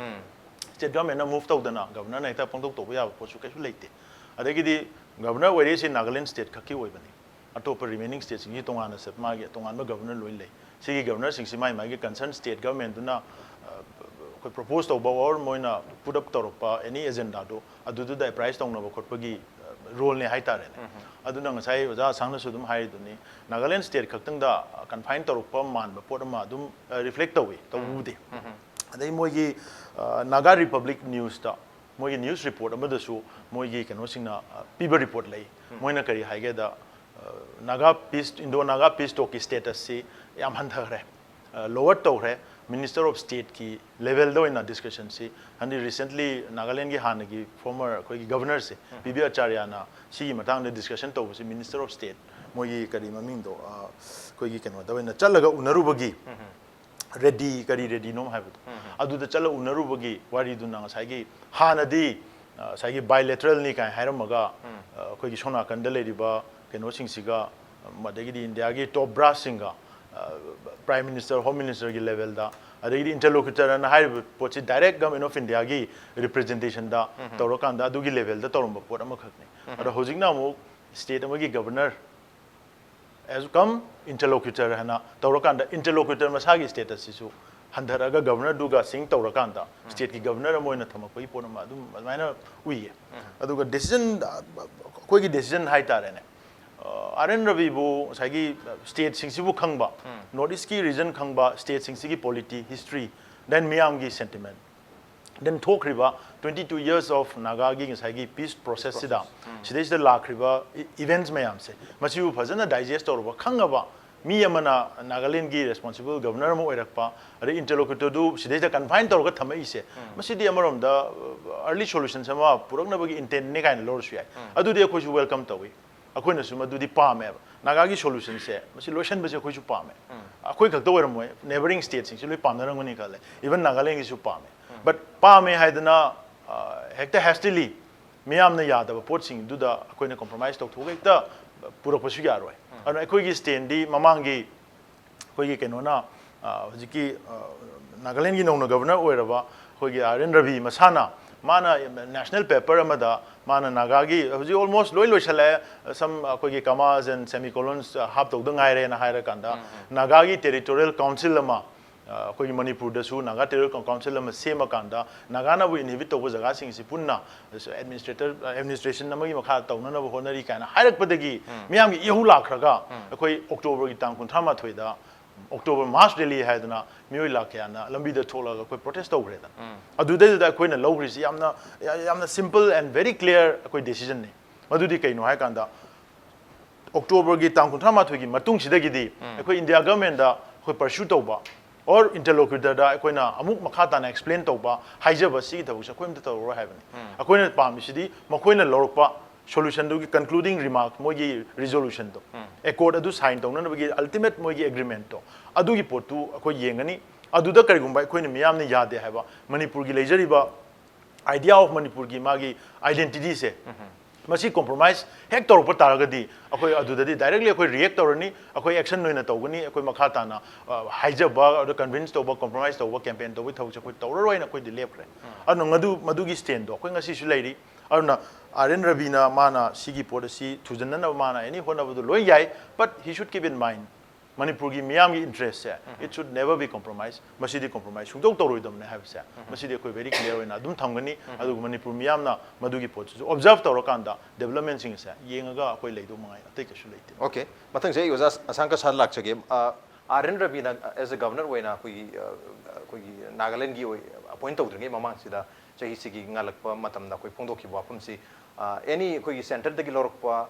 ꯁ꯭ꯇꯦꯠ ꯒꯚꯔꯟꯃꯦꯟꯅ ꯃꯨꯚ ꯇꯧꯗꯅ ꯒꯕꯔꯅꯔꯅ ꯍꯦꯛꯇ ꯄꯪꯇꯧ ꯇꯧꯕ ꯌꯥꯕ ꯄꯣꯠꯁꯨ ꯀꯩꯁꯨ ꯂꯩꯇꯦ꯫ ꯑꯗꯒꯤꯗꯤ ꯒꯕꯔꯅꯔ ꯑꯣꯏꯔꯛꯏꯁꯤ ꯅꯥꯒꯥꯂꯦꯟ ꯁ꯭ꯇꯦꯠ ꯈꯛꯀꯤ ꯑꯣꯏꯕꯅꯤ꯫ ꯑꯇꯣꯞꯄ ꯔꯤꯃꯦꯅꯤꯡ ꯁ꯭ꯇꯦꯠꯁꯤꯡꯁꯤ ꯇꯣꯉꯥꯟꯅ ꯆꯠ- ꯃꯥꯒꯤ ꯇꯣꯉꯥꯟꯕ ꯒꯕꯔꯅꯔ ꯂꯣꯏ ꯂꯩ꯫ ꯁꯤꯒꯤ ꯒꯕꯔꯅꯔꯁꯤꯡꯁꯤ ꯃꯥꯒꯤ ꯃꯥꯒꯤ ꯀꯟꯁꯔꯟ ꯁ꯭ꯇꯦꯠ ꯒꯚꯔꯟꯃꯦꯟꯗꯨꯅ ꯑ, ꯑꯩꯈꯣꯏ ꯄ꯭ꯔꯣꯄꯣꯁ ꯇꯧꯕ ꯑꯣꯔ ꯃꯣꯏꯅ ꯄꯨꯠ ꯑꯞ ꯇꯧꯔꯛꯄ ꯑꯦꯅꯤ ꯑꯦꯖꯦꯟꯗꯥꯗꯣ ꯑꯗꯨꯗꯨꯗ ꯑꯦꯄ꯭ꯔꯥꯏꯁ ꯇꯧꯅꯕ ꯈꯣꯠꯄꯒꯤ ꯔꯣꯜꯅꯦ ꯍꯥꯏꯇꯥꯔꯦꯅꯦ꯫ ꯑꯗꯨꯅ ꯉꯁꯥꯏ ꯑꯣꯖꯥ ꯑꯁꯥꯡꯅꯁꯨ ꯑꯗꯨꯝ ꯍꯥꯏꯔꯤꯗꯨꯅꯤ, ꯅꯥꯒꯥꯂꯦꯟ ꯁ꯭ꯇꯦꯠ ꯈꯛꯇꯪꯗ ꯀꯟꯐꯥꯏꯟ ꯇꯧꯔꯛꯄ ꯃꯥꯟꯕ ꯄꯣꯠ ꯑꯃ ꯑꯗꯨꯝ ꯔꯤꯐ꯭ꯂꯦꯛ ꯇꯧꯏ, ꯇꯧꯕꯕꯨꯗꯤ꯫ ꯑꯗꯩ ꯃꯣꯏꯒꯤ ꯅꯥꯒꯥ ꯔꯤꯄꯕ꯭ꯂꯤꯛ ꯅ꯭ꯌꯨꯁꯇ ꯃꯣꯏꯒꯤ ꯅ꯭ꯌꯨꯁ ꯔꯤꯄꯣꯔꯠ ꯑꯃꯗꯁꯨ ꯃꯣꯏꯒꯤ ꯀꯩꯅꯣꯁꯤꯡꯅ ꯄꯤꯕ ꯔꯤꯄꯣꯔꯠ ꯂꯩ꯫ ꯃꯣꯏꯅ ꯀꯔꯤ ꯍꯥꯏꯒꯦꯗ, Naga peace, Indo Naga peace ꯇꯣꯛꯀꯤ ꯁ꯭ꯇꯦꯇꯁꯁꯤ ꯌꯥꯝ ꯍꯟꯊꯈ꯭ꯔꯦ, ꯂꯣꯋꯔ ꯇꯧꯈ꯭ꯔꯦ꯫ ꯃꯤꯅꯤꯁꯇꯔ ꯑꯣꯐ ꯁ꯭ꯇꯦꯠꯀꯤ ꯂꯦꯚꯦꯜꯗ ꯑꯣꯏꯅ ꯗꯤꯁꯀꯁꯟꯁꯤ, ꯍꯥꯏꯗꯤ ꯔꯤꯁꯦꯟꯠꯂꯤ ꯅꯥꯒꯥꯂꯦꯟꯒꯤ ꯍꯥꯟꯅꯒꯤ ꯐꯣꯔꯃꯔ ꯑꯩꯈꯣꯏꯒꯤ ꯒꯕꯔꯅꯔꯁꯦ ꯄꯤ ꯕꯤ ꯑꯆꯥꯔꯌꯥꯅ ꯁꯤꯒꯤ ꯃꯇꯥꯡꯗ ꯗꯤꯁꯀꯁꯟ ꯇꯧꯕꯁꯤ ꯃꯤꯅꯤꯁꯇꯔ ꯑꯣꯐ ꯁ꯭ꯇꯦꯠ, ꯃꯣꯏꯒꯤ ꯀꯔꯤ ꯃꯃꯤꯡꯗꯣ, ꯑ, ꯑꯩꯈꯣꯏꯒꯤ ꯀꯩꯅꯣꯗ ꯑꯣꯏꯅ ꯆꯠꯂꯒ ꯎꯅꯔꯨꯕꯒꯤ ꯔꯦꯗꯤ, ꯀꯔꯤ ꯔꯦꯗꯤꯅꯣ ꯍꯥꯏꯕꯗꯣ, ꯑꯗꯨꯗ ꯆꯠꯂ ꯎꯅꯔꯨꯕꯒꯤ ꯋꯥꯔꯤꯗꯨꯅ ꯉꯁꯥꯏꯒꯤ ꯍꯥꯟꯅꯗꯤ, ꯑ, ꯉꯁꯥꯏꯒꯤ ꯕꯥꯏꯂꯦꯇꯔꯦꯜꯅꯤ ꯀꯥꯏꯅ ꯍꯥꯏꯔꯝꯃꯒ, ꯑ, ꯑꯩꯈꯣꯏꯒꯤ ꯁꯣꯝ ꯅꯥꯀꯟꯗ ꯂꯩꯔꯤꯕ ꯀꯩꯅꯣꯁꯤꯡꯁꯤꯒ, ꯑꯗꯒꯤꯗꯤ ꯏꯟꯗꯤꯌꯥꯒꯤ ꯇꯣꯞ ꯕ꯭ꯔꯥꯁꯁꯤꯡꯒ, Prime Minister, Home Minister ꯒꯤ level ꯗ, ꯑꯗꯒꯤꯗꯤ interlocutor ꯑꯅ ꯍꯥꯏꯔꯤꯕ ꯄꯣꯠꯁꯤ direct Government of India ꯒꯤ representation ꯗ ꯇꯧꯔꯀꯥꯟꯗ ꯑꯗꯨꯒꯤ level ꯗ ꯇꯧꯔꯝꯕ ꯄꯣꯠ ꯑꯃꯈꯛꯅꯤ꯫ ꯑꯗꯣ ꯍꯧꯖꯤꯛꯅ ꯑꯃꯨꯛ state ꯑꯃꯒꯤ governor as cum interlocutor ꯍꯥꯏꯅ ꯇꯧꯔꯀꯥꯟꯗ interlocutor ꯃꯁꯥꯒꯤ status ꯁꯤꯁꯨ ꯍꯟꯊꯔꯛꯑꯒ governor ꯗꯨꯒ sync ꯇꯧꯔꯀꯥꯟꯗ state ꯀꯤ governor ꯑꯃ ꯑꯣꯏꯅ ꯊꯝꯃꯛꯄꯒꯤ ꯄꯣꯠ ꯑꯃ ꯑꯗꯨꯝ ꯑꯗꯨꯃꯥꯏꯅ ꯎꯏꯌꯦ꯫ ꯑꯗꯨꯒ decision, ꯑꯩꯈꯣꯏꯒꯤ decision ꯍꯥꯏꯇꯥꯔꯦꯅꯦ, ꯑꯥꯔ ꯑꯦꯟ ꯔꯕꯤꯕꯨ ꯉꯁꯥꯏꯒꯤ state ꯁꯤꯡꯁꯤꯕꯨ ꯈꯪꯕ, North East ꯀꯤ region ꯈꯪꯕ, state ꯁꯤꯡꯁꯤꯒꯤ polity, history, then ꯃꯤꯌꯥꯝꯒꯤ sentiment, then ꯊꯣꯛꯈ꯭ꯔꯤꯕ twenty two years of Naga ꯒꯤ ꯉꯁꯥꯏꯒꯤ peace process ꯁꯤꯗ, ꯁꯤꯗꯩꯁꯤꯗ ꯂꯥꯛꯈ꯭ꯔꯤꯕ events ꯃꯌꯥꯝꯁꯦ, ꯃꯁꯤꯕꯨ ꯐꯖꯅ digest ꯇꯧꯔꯕ, ꯈꯪꯉꯕ ꯃꯤ ꯑꯃꯅ Nagaland ꯒꯤ responsible governor ꯑꯃ ꯑꯣꯏꯔꯛꯄ, ꯑꯗꯩ interlocutor ꯗꯨ ꯁꯤꯗꯩꯗ confine ꯇꯧꯔꯒ ꯊꯝꯃꯛꯏꯁꯦ, ꯃꯁꯤꯗꯤ ꯑꯃꯔꯣꯝꯗ early solutions ꯑꯃ ꯄꯨꯔꯛꯅꯕꯒꯤ intent ꯅꯦ ꯀꯥꯏꯅ ꯂꯧꯔꯁꯨ ꯌꯥꯏ꯫ ꯑꯗꯨꯗꯤ ꯑꯩꯈꯣꯏꯁꯨ welcome ꯇꯧꯏ꯫ ꯑꯩꯈꯣꯏꯅꯁꯨ ꯃꯗꯨꯗꯤ ꯄꯥꯝꯃꯦꯕ꯫ Naga ꯒꯤ solution ꯁꯦ ꯃꯁꯤ ꯂꯣꯏꯁꯤꯟꯕꯁꯦ ꯑꯩꯈꯣꯏꯁꯨ ꯄꯥꯝꯃꯦ꯫ ꯑꯩꯈꯣꯏ ꯈꯛꯇ ꯑꯣꯏꯔꯝꯃꯣꯏ, neighbouring state ꯁꯤꯡꯁꯨ ꯂꯣꯏ ꯄꯥꯝꯅꯔꯝꯒꯅꯤ ꯈꯜꯂꯦ, even Nagaland ꯒꯤꯁꯨ ꯄꯥꯝꯃꯦ꯫ But ꯄꯥꯝꯃꯦ ꯍꯥꯏꯗꯅ, ꯑ, ꯍꯦꯛꯇ hastily ꯃꯤꯌꯥꯝꯅ ꯌꯥꯗꯕ ꯄꯣꯠꯁꯤꯡꯗꯨꯗ ꯑꯩꯈꯣꯏꯅ compromise ꯇꯧꯊꯣꯛꯑꯒ ꯍꯦꯛꯇ ꯄꯨꯔꯛꯄꯁꯨ ꯌꯥꯔꯣꯏ꯫ ꯑꯗꯨꯅ ꯑꯩꯈꯣꯏꯒꯤ stand ꯗꯤ ꯃꯃꯥꯡꯒꯤ ꯑꯩꯈꯣꯏꯒꯤ ꯀꯩꯅꯣꯅ, ꯑ, ꯍꯧꯖꯤꯛꯀꯤ, ꯑ, Nagaland ꯒꯤ ꯅꯧꯅ governor ꯑꯣꯏꯔꯕ ꯑꯩꯈꯣꯏꯒꯤ ꯑꯥꯔ ꯑꯦꯟ ꯔꯕꯤ ꯃꯁꯥꯅ, ꯃꯥꯅ national paper ꯑꯃꯗ ꯃꯥꯅ Naga ꯒꯤ ꯍꯧꯖꯤꯛ almost ꯂꯣꯏ ꯂꯣꯏꯁꯤꯜꯂꯛꯑꯦ, some ꯑꯩꯈꯣꯏꯒꯤ commas and semicolons ꯍꯥꯞꯇꯧꯗ ꯉꯥꯏꯔꯦꯅ ꯍꯥꯏꯔꯀꯥꯟꯗ, Naga ꯒꯤ territorial council ꯑꯃ, ꯑ, ꯑꯩꯈꯣꯏꯒꯤ ꯃꯅꯤꯄꯨꯔꯗꯁꯨ Naga territorial council ꯑꯃ ꯁꯦꯝꯃꯀꯥꯟꯗ, Naga ꯅꯕꯨ inhabit ꯇꯧꯕ ꯖꯒꯥꯁꯤꯡꯁꯤ ꯄꯨꯟꯅ administrator, administration ꯑꯃꯒꯤ ꯃꯈꯥ ꯇꯧꯅꯅꯕ ꯍꯣꯠꯅꯔꯤ ꯀꯥꯏꯅ ꯍꯥꯏꯔꯛꯄꯗꯒꯤ ꯃꯤꯌꯥꯝꯒꯤ ꯏꯍꯧ ꯂꯥꯛꯈ꯭ꯔꯒ, ꯑꯩꯈꯣꯏ October ꯒꯤ ꯇꯥꯡ ꯀꯨꯟꯊ꯭ꯔꯥ ꯃꯥꯊꯣꯏꯗ October March Rally ꯍꯥꯏꯗꯅ ꯃꯤꯑꯣꯏ ꯂꯥꯛ ꯀꯌꯥꯅ ꯂꯝꯕꯤꯗ ꯊꯣꯛꯂꯒ ꯑꯩꯈꯣꯏ protest ꯇꯧꯈ꯭ꯔꯦꯗꯅ꯫ ꯑꯗꯨꯗꯩꯗꯨꯗ ꯑꯩꯈꯣꯏꯅ ꯂꯧꯈ꯭ꯔꯤꯁꯤ ꯌꯥꯝꯅ, ꯌꯥꯝꯅ simple and very clear ꯑꯩꯈꯣꯏ decision ꯅꯤ꯫ ꯃꯗꯨꯗꯤ ꯀꯩꯅꯣ ꯍꯥꯏꯀꯥꯟꯗ, October ꯒꯤ ꯇꯥꯡ ꯀꯨꯟꯊ꯭ꯔꯥ ꯃꯥꯊꯣꯏꯒꯤ ꯃꯇꯨꯡꯁꯤꯗꯒꯤꯗꯤ ꯑꯩꯈꯣꯏ India government ꯗ ꯑꯩꯈꯣꯏ pursue ꯇꯧꯕ, or interlocutor ꯗ ꯑꯩꯈꯣꯏꯅ ꯑꯃꯨꯛ ꯃꯈꯥ ꯇꯥꯅ explain ꯇꯧꯕ, ꯍꯥꯏꯖꯕ, ꯁꯤꯒꯤ ꯊꯕꯛꯁꯦ ꯑꯩꯈꯣꯏ ꯑꯝꯇ ꯇꯧꯔꯔꯣꯏ ꯍꯥꯏꯕꯅꯤ꯫ ꯑꯩꯈꯣꯏꯅ ꯄꯥꯝꯃꯤꯁꯤꯗꯤ ꯃꯈꯣꯏꯅ ꯂꯧꯔꯛꯄ solution ꯗꯨꯒꯤ concluding remark, ꯃꯣꯏꯒꯤ resolution ꯗꯣ, accord ꯑꯗꯨ sign ꯇꯧꯅꯅꯕꯒꯤ ultimate ꯃꯣꯏꯒꯤ agreement ꯇꯣ, ꯑꯗꯨꯒꯤ ꯄꯣꯠꯇꯨ ꯑꯩꯈꯣꯏ ꯌꯦꯡꯒꯅꯤ꯫ ꯑꯗꯨꯗ ꯀꯔꯤꯒꯨꯝꯕ ꯑꯩꯈꯣꯏꯅ ꯃꯤꯌꯥꯝꯅ ꯌꯥꯗꯦ ꯍꯥꯏꯕ, ꯃꯅꯤꯄꯨꯔꯒꯤ ꯂꯩꯖꯔꯤꯕ idea of ꯃꯅꯤꯄꯨꯔꯒꯤ ꯃꯥꯒꯤ identity ꯁꯦ, ꯃꯁꯤ ꯀꯣꯝꯄ꯭ꯔꯣꯃꯥꯏꯁ ꯍꯦꯛ ꯇꯧꯔꯛꯄ ꯇꯥꯔꯒꯗꯤ ꯑꯩꯈꯣꯏ ꯑꯗꯨꯗꯗꯤ ꯗꯥꯏꯔꯦꯛꯂꯤ ꯑꯩꯈꯣꯏ ꯔꯤꯌꯦꯛ ꯇꯧꯔꯅꯤ, ꯑꯩꯈꯣꯏ ꯑꯦꯛꯁꯟ ꯑꯣꯏꯅ ꯇꯧꯒꯅꯤ, ꯑꯩꯈꯣꯏ ꯃꯈꯥ ꯇꯥꯅ ꯑ, ꯍꯥꯏꯖꯕ, ꯑꯗ ꯀꯟꯚꯤꯟꯁ ꯇꯧꯕ, ꯀꯣꯝꯄ꯭ꯔꯣꯃꯥꯏꯁ ꯇꯧꯕ, ꯀꯦꯝꯄꯦꯟ ꯇꯧꯕꯒꯤ ꯊꯕꯛꯁꯦ ꯑꯩꯈꯣꯏ ꯇꯧꯔꯔꯣꯏꯅ ꯑꯩꯈꯣꯏꯗꯤ ꯂꯦꯞꯈ꯭ꯔꯦ꯫ ꯑꯗꯨꯅ ꯃꯗꯨ ꯃꯗꯨꯒꯤ ꯁ꯭ꯇꯦꯟꯗꯣ ꯑꯩꯈꯣꯏ ꯉꯁꯤꯁꯨ ꯂꯩꯔꯤ꯫ ꯑꯗꯨꯅ ꯑꯥꯔ ꯑꯦꯟ ꯔꯕꯤꯅ ꯃꯥꯅ ꯁꯤꯒꯤ ꯄꯣꯠ ꯑꯁꯤ ꯊꯨꯖꯟꯅꯅꯕ ꯃꯥꯅ ꯑꯦꯅꯤ ꯍꯣꯠꯅꯕꯗꯣ ꯂꯣꯏ ꯌꯥꯏ, but he should keep in mind ꯃꯅꯤꯄꯨꯔꯒꯤ ꯃꯤꯌꯥꯝꯒꯤ ꯏꯟꯇꯔꯦꯁꯁꯦ, it should never be compromised꯫ ꯃꯁꯤꯗꯤ ꯀꯣꯝꯄ꯭ꯔꯣꯃꯥꯏꯁ ꯁꯨꯡꯇꯧ ꯇꯧꯔꯣꯏꯗꯕꯅꯦ ꯍꯥꯏꯕꯁꯦ ꯃꯁꯤꯗꯤ ꯑꯩꯈꯣꯏ ꯚꯦꯔꯤ ꯀ꯭ꯂꯤꯌꯥꯔ ꯑꯣꯏꯅ ꯑꯗꯨꯝ ꯊꯝꯒꯅꯤ꯫ ꯑꯗꯨꯒ ꯃꯅꯤꯄꯨꯔ ꯃꯤꯌꯥꯝꯅ ꯃꯗꯨꯒꯤ ꯄꯣꯠꯁꯤꯁꯨ ꯑꯣꯕꯖꯥꯔꯕ ꯇꯧꯔꯀꯥꯟꯗ ꯗꯦꯕꯂꯞꯃꯦꯟꯁꯤꯡ ꯑꯁꯦ ꯌꯦꯡꯉꯒ ꯑꯩꯈꯣꯏ ꯂꯩꯗꯧ ꯃꯉꯥꯏ, ꯑꯇꯩ ꯀꯩꯁꯨ ꯂꯩꯇꯦ꯫ ꯑꯣꯀꯦ, ꯃꯊꯪꯁꯦ ꯑꯩ ꯑꯣꯖꯥ ꯑꯁꯥꯡꯀ ꯁꯥꯔ ꯂꯥꯛꯆꯒꯦ꯫ ꯑ, ꯑꯥꯔ ꯑꯦꯟ ꯔꯕꯤꯅ ꯑꯦꯁ ꯑꯦ ꯒꯕꯔꯅꯔ ꯑꯣꯏꯅ ꯑꯩꯈꯣꯏꯒꯤ, ꯑ, ꯑꯩꯈꯣꯏꯒꯤ ꯅꯥꯒꯥꯂꯦꯟꯒꯤ ꯑꯣꯏ ꯑꯦꯄꯣꯏꯟ ꯇꯧꯗ꯭ꯔꯤꯉꯩ ꯃꯃꯥꯡꯁꯤꯗ ꯆꯍꯤꯁꯤꯒꯤ ꯉꯥꯜꯂꯛꯄ ꯃꯇꯝꯗ ꯑꯩꯈꯣꯏ ꯐꯣꯡꯗꯣꯛꯈꯤꯕ ꯋꯥꯐꯝꯁꯤ, ꯑ, ꯑꯦꯅꯤ ꯑꯩꯈꯣꯏꯒꯤ ꯁꯦꯟꯇꯔꯗꯒꯤ ꯂꯧꯔꯛꯄ,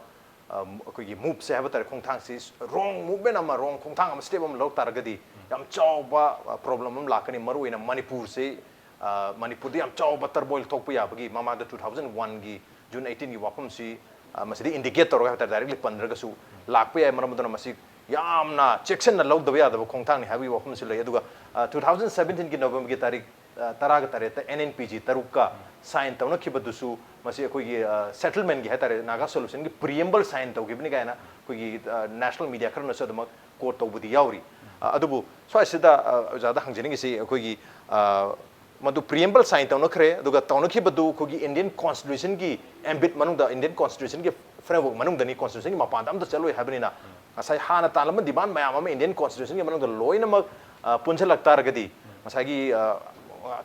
ꯑ, ꯑꯩꯈꯣꯏꯒꯤ ꯃꯨꯞꯁꯦ ꯍꯥꯏꯕ ꯇꯥꯔꯦ, ꯈꯣꯡꯊꯥꯡꯁꯤ ꯔꯣꯡ ꯃꯨꯞꯃꯦꯟ ꯑꯃ, ꯔꯣꯡ ꯈꯣꯡꯊꯥꯡ ꯑꯃ, ꯁ꯭ꯇꯦꯞ ꯑꯃ ꯂꯧꯔꯛ ꯇꯥꯔꯒꯗꯤ ꯌꯥꯝ ꯆꯥꯎꯕ ꯄ꯭ꯔꯣꯕ꯭ꯂꯦꯝ ꯑꯃ ꯂꯥꯛꯀꯅꯤ꯫ ꯃꯔꯨꯑꯣꯏꯅ ꯃꯅꯤꯄꯨꯔꯁꯤ, ꯑ, ꯃꯅꯤꯄꯨꯔꯗ ꯌꯥꯝ ꯆꯥꯎꯕ ꯇꯔꯃꯣꯏꯜ ꯊꯣꯛꯄ ꯌꯥꯕꯒꯤ ꯃꯃꯥꯡꯗ ꯇꯨ ꯊꯥꯎꯖꯟ ꯋꯥꯟꯒꯤ ꯖꯨꯟ ꯑꯩꯠꯇꯤꯟꯒꯤ ꯋꯥꯐꯝꯁꯤ, ꯑ, ꯃꯁꯤꯗ ꯏꯟꯗꯤꯀꯦꯠ ꯇꯧꯔꯒ ꯍꯥꯏꯕ ꯇꯥꯔꯦ, ꯗꯥꯏꯔꯦꯛꯂꯤ ꯄꯟꯗ꯭ꯔꯒꯁꯨ ꯂꯥꯛꯄ ꯌꯥꯏ꯫ ꯃꯔꯝ ꯑꯗꯨꯅ ꯃꯁꯤ ꯌꯥꯝꯅ ꯆꯦꯛꯁꯤꯟꯅ ꯂꯧꯗꯕ ꯌꯥꯗꯕ ꯈꯣꯡꯊꯥꯡꯅꯤ ꯍꯥꯏꯕꯒꯤ ꯋꯥꯐꯝꯁꯨ ꯂꯩ꯫ ꯑꯗꯨꯒ, ꯑ, ꯇꯨ ꯊꯥꯎꯖꯟ ꯁꯕꯦꯟꯇꯤꯟꯒꯤ ꯅꯣꯕꯦꯝꯕꯔꯒꯤ ꯇꯥꯔꯤꯛ, ꯑ, ꯇꯔꯥꯒ ꯇꯔꯦꯠꯇ ꯑꯦꯟ ꯑꯦꯟ ꯄꯤ ꯖꯤ ꯇꯔꯨꯛꯀ ꯁꯥꯏꯟ ꯇꯧꯅꯈꯤꯕꯗꯨꯁꯨ ꯃꯁꯤ ꯑꯩꯈꯣꯏꯒꯤ, ꯑ, ꯁꯦꯇꯜꯃꯦꯟꯒꯤ ꯍꯥꯏ ꯇꯥꯔꯦ, ꯅꯥꯒꯥ ꯁꯣꯂꯨꯁꯟꯒꯤ ꯄ꯭ꯔꯤꯑꯦꯝꯕꯜ ꯁꯥꯏꯟ ꯇꯧꯈꯤꯕꯅꯤ ꯀꯥꯏꯅ ꯑꯩꯈꯣꯏꯒꯤ, ꯑ, ꯅꯦꯁꯅꯦꯜ ꯃꯤꯗꯤꯌꯥ ꯈꯔꯅꯁꯨ ꯑꯗꯨꯃꯛ ꯀꯣꯠ ꯇꯧꯕꯗꯤ ꯌꯥꯎꯔꯤ꯫ ꯑ, ꯑꯗꯨꯕꯨ ꯁ꯭ꯋꯥꯏꯁꯤꯗ, ꯑ, ꯑꯣꯖꯥꯗ ꯍꯪꯖꯅꯤꯡꯉꯤꯁꯤ ꯑꯩꯈꯣꯏꯒꯤ, ꯑ, ꯃꯗꯨ ꯄ꯭ꯔꯤꯑꯦꯝꯕꯜ ꯁꯥꯏꯟ ꯇꯧꯅꯈ꯭ꯔꯦ, ꯑꯗꯨꯒ ꯇꯧꯅꯈꯤꯕꯗꯨ ꯑꯩꯈꯣꯏꯒꯤ ꯏꯟꯗꯤꯌꯟ ꯀꯣꯟꯁꯇꯤꯇ꯭ꯌꯨꯁꯟꯒꯤ ꯑꯦꯝꯕꯤꯠ ꯃꯅꯨꯡꯗ, ꯏꯟꯗꯤꯌꯟ ꯀꯣꯟꯁꯇꯤꯇ꯭ꯌꯨꯁꯟꯒꯤ ꯐ꯭ꯔꯦꯝꯋꯔꯛ ꯃꯅꯨꯡꯗꯅꯤ, ꯀꯣꯟꯁꯇꯤꯇ꯭ꯌꯨꯁꯟꯒꯤ ꯃꯄꯥꯟꯗ ꯑꯝꯇ ꯆꯠꯂꯣꯏ ꯍꯥꯏꯕꯅꯤꯅ, ꯉꯁꯥꯏ ꯍꯥꯟꯅ ꯇꯥꯜꯂꯝꯕ ꯗꯤꯃꯥꯟ ꯃꯌꯥꯝ ꯑꯃ ꯏꯟꯗꯤꯌꯟ ꯀꯣꯟꯁꯇꯤꯇ꯭ꯌꯨꯁꯟꯒꯤ ꯃꯅꯨꯡꯗ ꯂꯣꯏꯅꯃꯛ, ꯑ, ꯄꯨꯟꯁꯤꯜꯂꯛ ꯇꯥꯔꯒꯗꯤ, ꯉꯁꯥꯏꯒꯤ, ꯑ,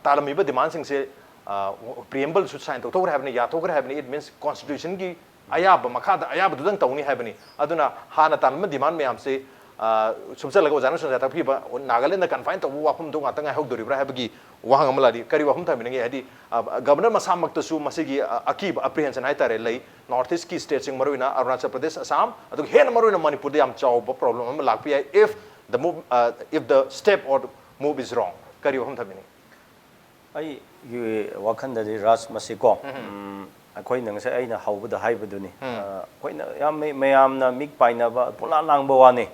ꯇꯥꯜꯂꯝꯃꯤꯕ ꯗꯤꯃꯥꯟꯁꯤꯡꯁꯦ, ꯑ, ꯄ꯭ꯔꯤꯑꯦꯝꯕꯜꯁꯨ ꯁꯥꯏꯟ ꯇꯧꯊꯣꯛꯈ꯭ꯔꯦ ꯍꯥꯏꯕꯅꯤ, ꯌꯥꯊꯣꯛꯈ꯭ꯔꯦ ꯍꯥꯏꯕꯅꯤ, it means ꯀꯣꯟꯁꯇꯤꯇ꯭ꯌꯨꯁꯟꯒꯤ ꯑꯌꯥꯕ ꯃꯈꯥꯗ ꯑꯌꯥꯕꯗꯨꯗꯪ ꯇꯧꯅꯤ ꯍꯥꯏꯕꯅꯤ꯫ ꯑꯗꯨꯅ ꯍꯥꯟꯅ ꯇꯥꯜꯂꯝꯕ ꯗꯤꯃꯥꯟ ꯃꯌꯥꯝꯁꯦ, ꯑ, ꯁꯨꯞꯆꯜꯂꯒ ꯑꯣꯖꯥꯅ ꯁꯣꯟꯖꯥ ꯇꯥꯛꯄꯤꯕ ꯅꯥꯒꯥꯂꯦꯟꯗ ꯀꯟꯐꯥꯏꯟ ꯇꯧꯕ ꯋꯥꯐꯝꯗꯨ ꯉꯥꯛꯇ ꯉꯥꯏꯍꯧꯗꯣꯔꯤꯕ꯭ꯔꯥ ꯍꯥꯏꯕꯒꯤ ꯋꯥꯍꯪ ꯑꯃ ꯂꯥꯛꯂꯤ꯫ ꯀꯔꯤ ꯋꯥꯐꯝ ꯊꯝꯕꯤꯅꯤꯡꯉꯤ? ꯍꯥꯏꯗꯤ, ꯑ, ꯒꯕꯔꯅꯔ ꯃꯁꯥꯃꯛꯇꯁꯨ ꯃꯁꯤꯒꯤ, ꯑ, ꯑꯀꯤꯕ, ꯑꯦꯄ꯭ꯔꯤꯍꯦꯟꯁꯟ ꯍꯥꯏꯇꯥꯔꯦ, ꯂꯩ꯫ ꯅꯣꯔꯠ ꯏꯁꯀꯤ ꯁ꯭ꯇꯦꯠꯁꯤꯡ, ꯃꯔꯨꯑꯣꯏꯅ ꯑꯔꯨꯅꯥꯆꯜ ꯄ꯭ꯔꯗꯦꯁ, ꯑꯁꯥꯝ, ꯑꯗꯨꯒ ꯍꯦꯟꯅ ꯃꯔꯨꯑꯣꯏꯅ ꯃꯅꯤꯄꯨꯔꯗ ꯌꯥꯝ ꯆꯥꯎꯕ ꯄ꯭ꯔꯣꯕ꯭ꯂꯦꯝ ꯑꯃ ꯂꯥꯛꯄ ꯌꯥꯏ, if the move, uh, if the step or move is wrong꯫ ꯀꯔꯤ ꯋꯥꯐꯝ ꯊꯝꯕꯤꯅꯤꯡꯉꯤ? ꯑꯩꯒꯤ ꯋꯥꯈꯜꯗꯗꯤ ꯔꯥꯖ, ꯃꯁꯤꯀꯣ, ꯎꯝ, ꯑꯩꯈꯣꯏꯅ ꯉꯁꯥꯏ ꯑꯩꯅ ꯍꯧꯕꯗ ꯍꯥꯏꯕꯗꯨꯅꯤ꯫ ꯑ, ꯑꯩꯈꯣꯏꯅ ꯌꯥꯝ ꯃꯤ-, ꯃꯌꯥꯝꯅ ꯃꯤꯠ ꯄꯥꯏꯅꯕ ꯄꯨꯂꯥ ꯂꯥꯡꯕ ꯋꯥꯅꯤ꯫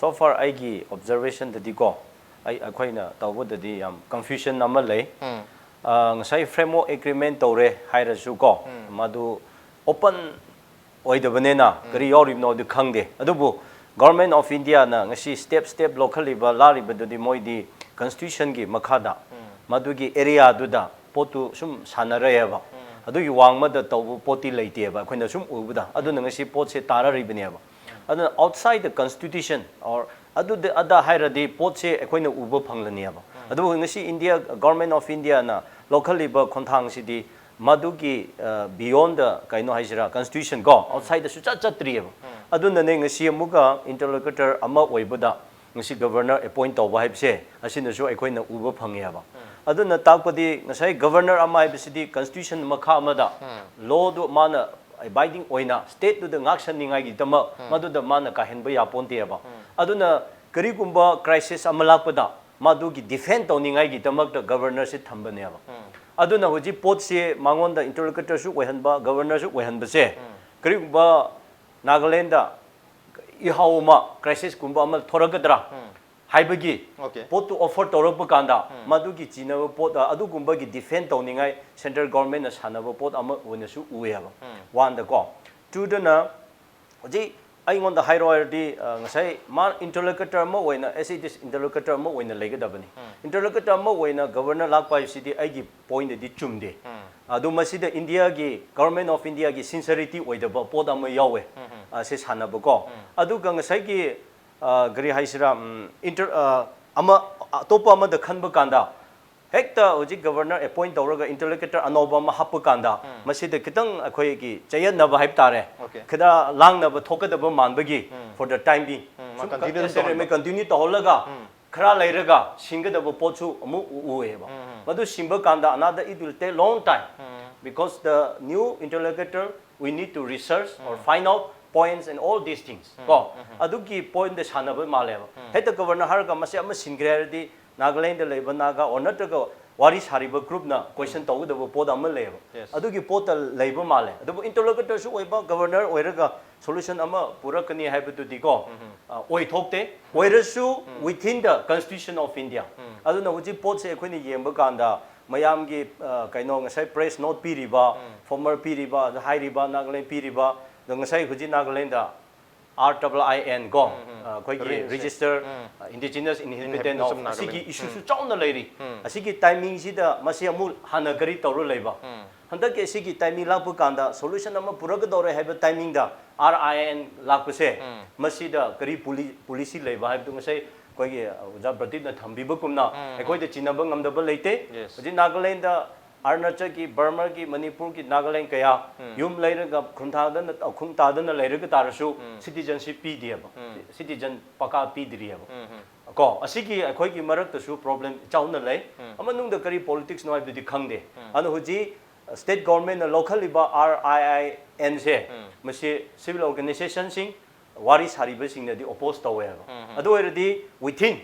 So far ꯑꯩꯒꯤ ꯑꯣꯕꯖꯔꯕꯦꯁꯟꯗꯗꯤꯀꯣ, ꯑꯩ, ꯑꯩꯈꯣꯏꯅ ꯇꯧꯕꯗꯗꯤ ꯌꯥꯝ ꯀꯟꯐ꯭ꯌꯨꯖꯟ ꯑꯃ ꯂꯩ꯫ ꯑ, ꯉꯁꯥꯏ ꯐ꯭ꯔꯦꯝꯋꯔꯛ ꯑꯦꯒ꯭ꯔꯤꯃꯦꯟ ꯇꯧꯔꯦ ꯍꯥꯏꯔꯁꯨꯀꯣ, ꯃꯗꯨ Open ꯑꯣꯏꯗꯕꯅꯤꯅ ꯀꯔꯤ ꯌꯥꯎꯔꯤꯕꯅꯣꯗꯤ ꯈꯪꯗꯦ꯫ ꯑꯗꯨꯕꯨ Government of Indiaꯅ ꯉꯁꯤ step step ꯂꯧꯈꯠꯂꯤꯕ, ꯂꯥꯛꯂꯤꯕꯗꯨꯗꯤ ꯃꯣꯏꯗꯤ Constitutionꯒꯤ ꯃꯈꯥꯗ ꯃꯗꯨꯒꯤ areaꯗꯨꯗ ꯄꯣꯠꯇꯨ ꯁꯨꯝ ꯁꯥꯟꯅꯔꯛꯑꯦꯕ꯫ ꯑꯗꯨꯒꯤ ꯋꯥꯡꯃꯗ ꯇꯧꯕ ꯄꯣꯠꯇꯤ ꯂꯩꯇꯦꯕ, ꯑꯩꯈꯣꯏꯅ ꯁꯨꯝ ꯎꯕꯗ꯫ ꯑꯗꯨꯅ ꯉꯁꯤ ꯄꯣꯠꯁꯦ ꯇꯥꯔꯛꯂꯤꯕꯅꯦꯕ꯫ ꯑꯗꯨꯅ outside the constitution or ꯑꯗꯨꯗ ꯑꯗꯥ ꯍꯥꯏꯔꯗꯤ ꯄꯣꯠꯁꯦ ꯑꯩꯈꯣꯏꯅ ꯎꯕ ꯐꯪꯂꯅꯦꯕ꯫ ꯑꯗꯨꯕꯨ ꯉꯁꯤ India, Government of Indiaꯅ ꯂꯧꯈꯠꯂꯤꯕ ꯈꯣꯡꯊꯥꯡꯁꯤꯗꯤ ꯃꯗꯨꯒꯤ, ꯑ, beyond the ꯀꯩꯅꯣ ꯍꯥꯏꯁꯤꯔꯥ, Constitution ꯀꯣ, outsideꯇ ꯁꯨꯆꯠ ꯆꯠꯇ꯭ꯔꯤꯑꯕ꯫ ꯑꯗꯨꯅꯅꯦ ꯉꯁꯤ ꯑꯃꯨꯛꯀ interlocutor ꯑꯃ ꯑꯣꯏꯕꯗ ꯉꯁꯤ Governor appoint ꯇꯧꯕ ꯍꯥꯏꯕꯁꯦ, ꯑꯁꯤꯅꯁꯨ ꯑꯩꯈꯣꯏꯅ ꯎꯕ ꯐꯪꯉꯦꯕ꯫ ꯑꯗꯨꯅ ꯇꯥꯛꯄꯗꯤ ꯉꯁꯥꯏ Governor ꯑꯃ ꯍꯥꯏꯕꯁꯤꯗꯤ Constitution ꯃꯈꯥ ꯑꯃꯗ lawꯗꯨ ꯃꯥꯅ abiding ꯑꯣꯏꯅ stateꯇꯨꯗ ꯉꯥꯛꯁꯟꯅꯤꯡꯉꯥꯏꯒꯤꯗꯃꯛ ꯃꯗꯨꯗ ꯃꯥꯅ ꯀꯥꯏꯍꯟꯕ ꯌꯥꯄꯣꯟꯇꯦꯕ꯫ ꯑꯗꯨꯅ ꯀꯔꯤꯒꯨꯝꯕ crisis ꯑꯃ ꯂꯥꯛꯄꯗ ꯃꯗꯨꯒꯤ defend ꯇꯧꯅꯤꯡꯉꯥꯏꯒꯤꯗꯃꯛꯇ Governorꯁꯤ ꯊꯝꯕꯅꯦꯕ꯫ ꯑꯗꯨꯅ ꯍꯧꯖꯤꯛ ꯄꯣꯠꯁꯤ ꯃꯉꯣꯟꯗ interlocutorꯁꯨ ꯑꯣꯏꯍꯟꯕ, Governorꯁꯨ ꯑꯣꯏꯍꯟꯕꯁꯦ, ꯀꯔꯤꯒꯨꯝꯕ Nagalandꯗ ꯏꯍꯥꯎ ꯑꯃ, crisisꯀꯨꯝꯕ ꯑꯃ ꯊꯣꯔꯛꯀꯗ꯭ꯔꯥ ꯍꯥꯏꯕꯒꯤ Okay. ꯄꯣꯠꯇꯨ offer ꯇꯧꯔꯛꯄ ꯀꯥꯟꯗ, ꯃꯗꯨꯒꯤ ꯆꯤꯅꯕ ꯄꯣꯠ, ꯑ, ꯑꯗꯨꯒꯨꯝꯕꯒꯤ defend ꯇꯧꯅꯤꯡꯉꯥꯏ central governmentꯅ ꯁꯥꯟꯅꯕ ꯄꯣꯠ ꯑꯃ ꯑꯣꯏꯅꯁꯨ ꯎꯏꯌꯦꯕ꯫ Oneꯗꯀꯣ꯫ Twoꯗꯅ ꯍꯧꯖꯤꯛ ꯑꯩꯉꯣꯟꯗ ꯍꯥꯏꯔꯣ ꯍꯥꯏꯔꯗꯤ, ꯑ, ꯉꯁꯥꯏ ꯃꯥ interlocutor ꯑꯃ ꯑꯣꯏꯅ, as it is interlocutor ꯑꯃ ꯑꯣꯏꯅ ꯂꯩꯒꯗꯕꯅꯤ꯫ Interlocutor ꯑꯃ ꯑꯣꯏꯅ Governor ꯂꯥꯛꯄ ꯍꯥꯏꯕꯁꯤꯗꯤ ꯑꯩꯒꯤ pointꯇꯗꯤ ꯆꯨꯝꯗꯦ꯫ ꯑꯗꯨ ꯃꯁꯤꯗ Indiaꯒꯤ, Government of Indiaꯒꯤ sincerity ꯑꯣꯏꯗꯕ ꯄꯣꯠ ꯑꯃ ꯌꯥꯎꯋꯦ, ꯑ, ꯁꯤ ꯁꯥꯟꯅꯕꯀꯣ꯫ ꯑꯗꯨꯒ ꯉꯁꯥꯏꯒꯤ, ꯑ, ꯀꯔꯤ ꯍꯥꯏꯁꯤꯔꯥ, ꯎꯝ, inter-, ꯑ, ꯑꯃ, ꯑꯇꯣꯞꯄ ꯑꯃꯗ ꯈꯟꯕ ꯀꯥꯟꯗ ꯍꯦꯛꯇ ꯍꯧꯖꯤꯛ Governor appoint ꯇꯧꯔꯒ interlocutor ꯑꯅꯧꯕ ꯑꯃ ꯍꯥꯞꯄ ꯀꯥꯟꯗ ꯃꯁꯤꯗ ꯈꯤꯇꯪ ꯑꯩꯈꯣꯏꯒꯤ ꯆꯌꯦꯠꯅꯕ ꯍꯥꯏꯕ ꯇꯥꯔꯦ, Okay. ꯈꯤꯇꯪ ꯂꯥꯡꯅꯕ ꯊꯣꯛꯀꯗꯕ ꯃꯥꯟꯕꯒꯤ, for the time being, ꯁꯨꯝ ꯃꯥ continue ꯀ-, ꯇꯧꯍꯟꯕ꯫ Continue ꯇꯧꯍꯜꯂꯒ ꯈꯔ ꯂꯩꯔꯒ ꯁꯤꯟꯒꯗꯕ ꯄꯣꯠꯁꯨ ꯑꯃꯨꯛ ꯎ-, ꯎꯑꯦꯕ꯫ ꯃꯗꯨ ꯁꯤꯟꯕ ꯀꯥꯟꯗ another, it will take long time because the new interlocutor, we need to research or find out points and all these things ꯀꯣ꯫ ꯑꯗꯨꯒꯤ pointꯇ ꯁꯥꯟꯅꯕ ꯃꯥꯜꯂꯦꯕ꯫ ꯍꯦꯛꯇ Governor ꯍꯥꯏꯔꯒ ꯃꯁꯤ ꯑꯃ ꯁꯤꯟꯈ꯭ꯔꯦ ꯍꯥꯏꯔꯗꯤ Nagalandꯗ ꯂꯩꯕ Naga or ꯅꯠꯇ꯭ꯔꯒ ꯋꯥꯔꯤ ꯁꯥꯔꯤꯕ groupꯅ question ꯇꯧꯒꯗꯕ ꯄꯣꯠ ꯑꯃ ꯂꯩꯌꯦꯕ꯫ Yes. ꯑꯗꯨꯒꯤ ꯄꯣꯠꯇ ꯂꯩꯕ ꯃꯥꯜꯂꯦ꯫ ꯑꯗꯨꯕꯨ interlocutorꯁꯨ ꯑꯣꯏꯕ, Governor ꯑꯣꯏꯔꯒ solution ꯑꯃ ꯄꯨꯔꯛꯀꯅꯤ ꯍꯥꯏꯕꯗꯨꯗꯤꯀꯣ, ꯑ, ꯑꯣꯏꯊꯣꯛꯇꯦ꯫ ꯑꯣꯏꯔꯁꯨ within the Constitution of India꯫ ꯑꯗꯨꯅ ꯍꯧꯖꯤꯛ ꯄꯣꯠꯁꯦ ꯑꯩꯈꯣꯏꯅ ꯌꯦꯡꯕ ꯀꯥꯟꯗ ꯃꯌꯥꯝꯒꯤ ꯑ, ꯀꯩꯅꯣ ꯉꯁꯥꯏ press note ꯄꯤꯔꯤꯕ, former ꯄꯤꯔꯤꯕ, ꯑꯗ ꯍꯥꯏꯔꯤꯕ, ꯅꯥꯒꯥꯂꯦꯟ ꯄꯤꯔꯤꯕ, ꯑꯗꯣ ꯉꯁꯥꯏ ꯍꯧꯖꯤꯛ Nagaland R double I N ꯀꯣ, ꯑ, ꯑꯩꯈꯣꯏꯒꯤ ꯔꯤꯟꯁꯦ꯫ Register, ꯎꯝ꯫ ꯑ, Indigenous Inhabitant Inhabitants of of Nagaland꯫ ꯑꯁꯤꯒꯤ issue ꯁꯨ ꯎꯝ꯫ ꯆꯥꯎꯅ ꯂꯩꯔꯤ꯫ ꯎꯝ꯫ ꯑꯁꯤꯒꯤ timing ꯁꯤꯗ ꯃꯁꯤ ꯑꯃꯨꯛ ꯍꯥꯟꯅ ꯀꯔꯤ ꯇꯧꯔ ꯂꯩꯕ? ꯎꯝ꯫ ꯍꯟꯗꯛꯀꯤ ꯑꯁꯤꯒꯤ timing ꯂꯥꯛꯄ ꯀꯥꯟꯗ solution ꯑꯃ ꯄꯨꯔꯛꯀꯗꯧꯔꯦ ꯍꯥꯏꯕ timing the R I N ꯂꯥꯛꯄꯁꯦ, ꯎꯝ꯫ ꯃꯁꯤꯗ ꯀꯔꯤ poli-, policy ꯂꯩꯕ ꯍꯥꯏꯕꯗꯨ ꯉꯁꯥꯏ ꯑꯩꯈꯣꯏꯒꯤ ꯑꯣꯖꯥ ꯄ꯭ꯔꯗꯤꯞꯅ ꯊꯝꯕꯤꯕꯒꯨꯝꯅ ꯎꯝ, ꯎꯝ꯫ ꯑꯩꯈꯣꯏꯗ ꯆꯤꯟꯅꯕ ꯉꯝꯗꯕ ꯂꯩꯇꯦ꯫ Yes꯫ ꯍꯧꯖꯤꯛ ꯅꯥꯒꯥꯂꯦꯟꯗ ꯑꯔꯨꯅꯥꯆꯜꯒꯤ, ꯕꯔꯃꯥꯒꯤ, ꯃꯅꯤꯄꯨꯔꯒꯤ, ꯅꯥꯒꯥꯂꯦꯟ ꯀꯌꯥ ꯎꯝ꯫ ꯌꯨꯝ ꯂꯩꯔꯒ ꯈꯨꯟ ꯊꯥꯗꯅ, ꯈꯨꯟ ꯇꯥꯗꯅ ꯂꯩꯔꯒ ꯇꯥꯔꯁꯨ ꯎꯝ꯫ Citizenship ꯄꯤꯗꯦꯕ꯫ ꯎꯝ꯫ Citizen ꯄꯀꯥ ꯄꯤꯗ꯭ꯔꯤꯑꯕ꯫ ꯎꯝ, ꯎꯝ꯫ ꯀꯣ, ꯑꯁꯤꯒꯤ ꯑꯩꯈꯣꯏꯒꯤ ꯃꯔꯛꯇꯁꯨ problem ꯆꯥꯎꯅ ꯂꯩ꯫ ꯎꯝ꯫ ꯑꯃꯅꯨꯡꯗ ꯀꯔꯤ politics ꯅꯣ ꯍꯥꯏꯕꯗꯨꯗꯤ ꯈꯪꯗꯦ꯫ ꯎꯝ꯫ ꯑꯗꯨꯅ ꯍꯧꯖꯤꯛ state government ꯅ ꯂꯧꯈꯠꯂꯤꯕ R I N ꯁꯦ, ꯎꯝ꯫ ꯃꯁꯤ civil organization ꯁꯤꯡ, ꯋꯥꯔꯤ ꯁꯥꯔꯤꯕꯁꯤꯡꯅꯗꯤ oppose ꯇꯧꯋꯦ ꯍꯥꯏꯕ꯫ ꯎꯝ, ꯎꯝ꯫ ꯑꯗꯨ ꯑꯣꯏꯔꯗꯤ within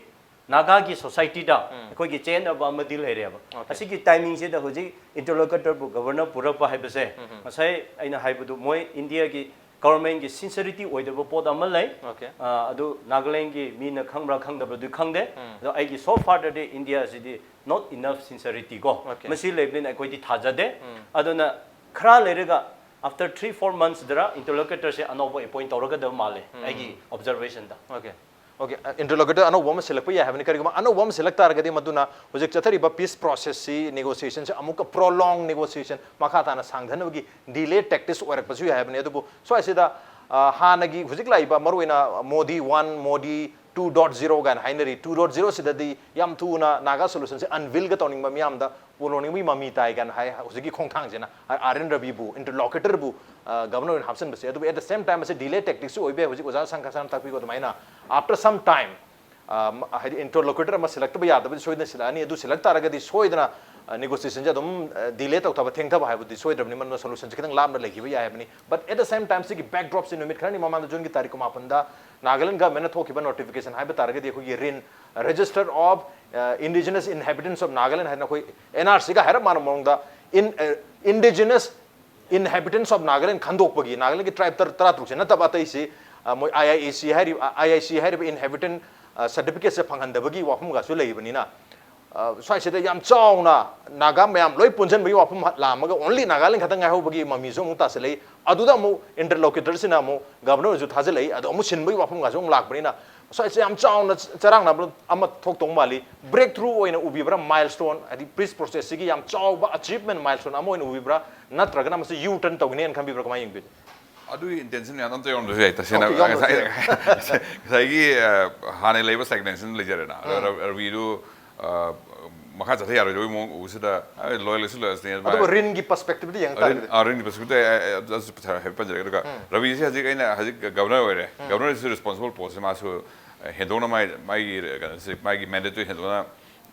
ꯅꯥꯒꯥꯒꯤ society ꯗ ꯎꯝ꯫ ꯑꯩꯈꯣꯏꯒꯤ ꯆꯦꯟꯅꯕ ꯑꯃꯗꯤ ꯂꯩꯔꯦꯕ꯫ Okay꯫ ꯑꯁꯤꯒꯤ timing ꯁꯤꯗ ꯍꯧꯖꯤꯛ interlocutor ꯕꯨ governor ꯄꯨꯔꯛꯄ ꯍꯥꯏꯕꯁꯦ, ꯎꯝ, ꯎꯝ꯫ ꯉꯁꯥꯏ ꯑꯩꯅ ꯍꯥꯏꯕꯗꯨ ꯃꯣꯏ India ꯒꯤ government ꯒꯤ sincerity ꯑꯣꯏꯗꯕ ꯄꯣꯠ ꯑꯃ ꯂꯩ꯫ Okay꯫ ꯑ, ꯑꯗꯨ ꯅꯥꯒꯥꯂꯦꯟꯒꯤ ꯃꯤꯅ ꯈꯪꯕ꯭ꯔꯥ ꯈꯪꯗꯕ꯭ꯔꯗꯤ ꯈꯪꯗꯦ꯫ ꯎꯝ꯫ ꯑꯗꯣ ꯑꯩꯒꯤ so far ꯗꯗꯤ India CD not enough sincerity ꯀꯣ꯫ Okay꯫ ꯃꯁꯤ ꯂꯩꯕꯅꯤꯅ ꯑꯩꯈꯣꯏꯗꯤ ꯊꯥꯖꯗꯦ꯫ ꯎꯝ꯫ ꯑꯗꯨꯅ ꯈꯔ ꯂꯩꯔꯒ after three four months ꯗꯔ interlocutor ꯁꯦ ꯑꯅꯧꯕ appoint ꯇꯧꯔꯒꯗꯕ ꯃꯥꯜꯂꯦ, ꯎꯝ꯫ ꯑꯩꯒꯤ observation ꯗ꯫ Okay꯫ Okay, ꯑ, interlocutor ꯑꯅꯧꯕ ꯑꯃ ꯁꯤꯜꯂꯛꯄ ꯌꯥꯏ ꯍꯥꯏꯕꯅꯤ꯫ ꯀꯔꯤꯒꯨꯝꯕ ꯑꯅꯧꯕ ꯑꯃ ꯁꯤꯜꯂꯛ ꯇꯥꯔꯒꯗꯤ ꯃꯗꯨꯅ ꯍꯧꯖꯤꯛ ꯆꯠꯊꯔꯤꯕ peace process ꯁꯤ, negotiation ꯁꯤ ꯑꯃꯨꯛꯀ prolong negotiation ꯃꯈꯥ ꯇꯥꯅ ꯁꯥꯡꯊꯅꯕꯒꯤ delay tactics ꯑꯣꯏꯔꯛꯄꯁꯨ ꯌꯥꯏ ꯍꯥꯏꯕꯅꯤ꯫ ꯑꯗꯨꯕꯨ ꯁ꯭ꯋꯥꯏꯁꯤꯗ, ꯑ, ꯍꯥꯟꯅꯒꯤ ꯍꯧꯖꯤꯛ ꯂꯥꯛꯏꯕ ꯃꯔꯨꯑꯣꯏꯅ Modi one, Modi two dot zero ꯀꯥꯏꯅ ꯍꯥꯏꯅꯔꯤ꯫ Two dot zero ꯁꯤꯗꯗꯤ ꯌꯥꯝ ꯊꯨꯅ ꯅꯥꯒꯥ solution ꯁꯦ unveil ꯒ ꯇꯧꯅꯤꯡꯕ ꯃꯤꯌꯥꯝꯗ ꯄꯣꯟꯂꯣꯅꯤꯡꯕꯒꯤ ꯃꯃꯤ ꯇꯥꯏ ꯀꯥꯏꯅ ꯍꯥꯏ꯫ ꯍꯧꯖꯤꯛꯀꯤ ꯈꯣꯡꯊꯥꯡꯁꯤꯅ ꯑꯥꯔ ꯑꯦꯟ ꯔꯕꯤꯕꯨ, interlocutor ꯕꯨ, ꯑ, governor ꯑꯣꯏꯅ ꯍꯥꯞꯆꯤꯟꯕꯁꯦ꯫ ꯑꯗꯨꯕꯨ at the same time ꯃꯁꯤ delay tactics ꯁꯨ ꯑꯣꯏꯕ ꯌꯥꯏ꯫ ꯍꯧꯖꯤꯛ ꯑꯣꯖꯥ ꯁꯪꯀꯔꯁꯅ ꯇꯥꯛꯄꯤꯕ ꯑꯗꯨꯃꯥꯏꯅ after some time, ꯑ, ꯃ-, ꯍꯥꯏꯗꯤ interlocutor ꯑꯃ ꯁꯤꯜꯂꯛꯇꯕ ꯌꯥꯗꯕꯗꯤ ꯁꯣꯏꯗꯅ ꯁꯤꯜꯂꯛꯑꯅꯤ꯫ ꯑꯗꯨ ꯁꯤꯜꯂꯛ ꯇꯥꯔꯒꯗꯤ ꯁꯣꯏꯗꯅ, ꯑ, negotiation ꯁꯦ ꯑꯗꯨꯝ, ꯑ, delay ꯇꯧꯊꯕ, ꯊꯦꯡꯊꯕ ꯍꯥꯏꯕꯗꯤ ꯁꯣꯏꯗ꯭ꯔꯕꯅꯤ꯫ ꯃꯗꯨꯅ solution ꯁꯦ ꯈꯤꯇꯪ ꯂꯥꯞꯅ ꯂꯩꯈꯤꯕ ꯌꯥꯏ ꯍꯥꯏꯕꯅꯤ꯫ But at the same time ꯁꯤꯒꯤ backdrop ꯁꯤ ꯅꯨꯃꯤꯠ ꯈꯔꯅꯤ ꯃꯃꯥꯡꯗ ꯖꯨꯟꯒꯤ ꯇꯥꯔꯤꯛ ꯀꯨꯟꯃꯥꯄꯟꯗ ꯅꯥꯒꯥꯂꯦꯟ government ꯅ ꯊꯣꯛꯈꯤꯕ notification ꯍꯥꯏꯕ ꯇꯥꯔꯒꯗꯤ ꯑꯩꯈꯣꯏꯒꯤ ꯔꯤꯟ, Register of, ꯑ, Indigenous Inhabitants of Nagaland ꯍꯥꯏꯅ ꯑꯩꯈꯣꯏ ꯑꯦꯟ ꯑꯥꯔ ꯁꯤꯒ ꯍꯥꯏꯔꯞ ꯃꯥꯟꯅꯕ ꯃꯑꯣꯡꯗ in, ꯑ, Indigenous Inhabitants of Nagaland ꯈꯟꯗꯣꯛꯄꯒꯤ, ꯅꯥꯒꯥꯂꯦꯟꯒꯤ tribe ꯇꯔꯥ, ꯇꯔꯥꯇꯔꯨꯛꯁꯦ ꯅꯠꯇꯕ ꯑꯇꯩꯁꯤ, ꯑ, ꯃꯣꯏ ꯑꯥꯏ ꯑꯥꯏ ꯑꯦ ꯁꯤ ꯍꯥꯏꯔꯤꯕ, ꯑꯥꯏ ꯑꯥꯏ ꯁꯤ ꯍꯥꯏꯔꯤꯕ inhabitant, ꯑ, certificate ꯁꯦ ꯐꯪꯍꯟꯗꯕꯒꯤ ꯋꯥꯐꯝꯒꯁꯨ ꯂꯩꯔꯤꯕꯅꯤꯅ, ꯁ꯭ꯋꯥꯏꯁꯤꯗ ꯌꯥꯝ ꯆꯥꯎꯅ ꯅꯥꯒꯥ ꯃꯌꯥꯝ ꯂꯣꯏ ꯄꯨꯟꯁꯤꯟꯕꯒꯤ ꯋꯥꯐꯝ ꯂꯥꯝꯃꯒ only ꯅꯥꯒꯥꯂꯦꯟ ꯈꯛꯇꯪ ꯉꯥꯏꯍꯧꯕꯒꯤ ꯃꯃꯤꯁꯨ ꯑꯃꯨꯛ ꯇꯥꯁꯤꯜꯂꯛꯏ꯫ ꯑꯗꯨꯗ ꯑꯃꯨꯛ interlocutor ꯁꯤꯅ ꯑꯃꯨꯛ governor ꯁꯨ ꯊꯥꯖꯤꯜꯂꯛꯏ꯫ ꯑꯗꯣ ꯑꯃꯨꯛ ꯁꯤꯟꯕꯒꯤ ꯋꯥꯐꯝꯒꯁꯨ ꯑꯃꯨꯛ ꯂꯥꯛꯄꯅꯤꯅ ꯁ꯭ꯋꯥꯏꯁꯦ ꯌꯥꯝ ꯆꯥꯎꯅ ꯆꯔꯥꯡꯅꯕ ꯑꯃ ꯊꯣꯛꯇꯧ ꯃꯥꯜꯂꯤ꯫ Breakthrough ꯑꯣꯏꯅ ꯎꯕꯤꯕ꯭ꯔꯥ? Milestone, ꯍꯥꯏꯗꯤ peace process ꯁꯤꯒꯤ ꯌꯥꯝ ꯆꯥꯎꯕ achievement milestone ꯑꯃ ꯑꯣꯏꯅ ꯎꯕꯤꯕ꯭ꯔꯥ? ꯅꯠꯇ꯭ꯔꯒꯅ ꯃꯁꯤ U turn ꯇꯧꯒꯅꯦꯅ ꯈꯟꯕꯤꯕ꯭ꯔꯥ? ꯀꯃꯥꯏꯅ ꯌꯦꯡꯕꯤꯕ? ꯑꯗꯨꯒꯤ intention ꯌꯥꯝ ꯑꯝꯇ ꯌꯥꯎꯔꯝꯗ꯭ꯔꯁꯨ ꯌꯥꯏ꯫ ꯇꯁꯦꯡꯅ Okay, ꯌꯥꯎꯔꯝꯗ꯭ꯔꯁꯨ ꯌꯥꯏ꯫ ꯉꯁꯥꯏꯒꯤ ꯑ, ꯍꯥꯟꯅ ꯂꯩꯕ stagnation ꯂꯩꯖꯔꯦꯅ꯫ ꯑꯗꯣ ꯔ- ꯔꯕꯤꯗꯨ ꯑ, ꯃꯈꯥ ꯆꯠꯊ ꯌꯥꯔꯣꯏꯗꯕꯒꯤ ꯃꯑꯣꯡ ꯎꯕꯁꯤꯗ ꯑ, loyalist ꯂꯣꯏꯔꯁꯤꯅꯦ꯫ ꯑꯗꯨꯒ ꯔꯤꯟꯒꯤ perspective ꯗꯤ ꯌꯦꯡ ꯇꯥꯔꯒꯗꯤ ꯑꯥ, ꯔꯤꯟꯒꯤ perspective ꯇ ꯑꯩ- ꯑꯩ ꯑꯗꯨ ꯍꯥꯏꯐꯦꯠ ꯄꯟꯖꯔꯒꯦ꯫ ꯑꯗꯨꯒ ꯔꯕꯤꯁꯦ ꯍꯧꯖꯤꯛ ꯑꯩꯅ ꯍꯧꯖꯤꯛ governor ꯑꯣꯏꯔꯦ꯫ Governor ꯁꯨ responsible post ꯁꯦ ꯃꯥꯁꯨ ꯑ, ꯍꯦꯟꯗꯣꯛꯅ ꯃꯥꯒꯤ ꯀꯩꯅꯣꯁꯦ, ꯃꯥꯒꯤ mandate ꯇꯨ ꯍꯦꯟꯗꯣꯛꯅ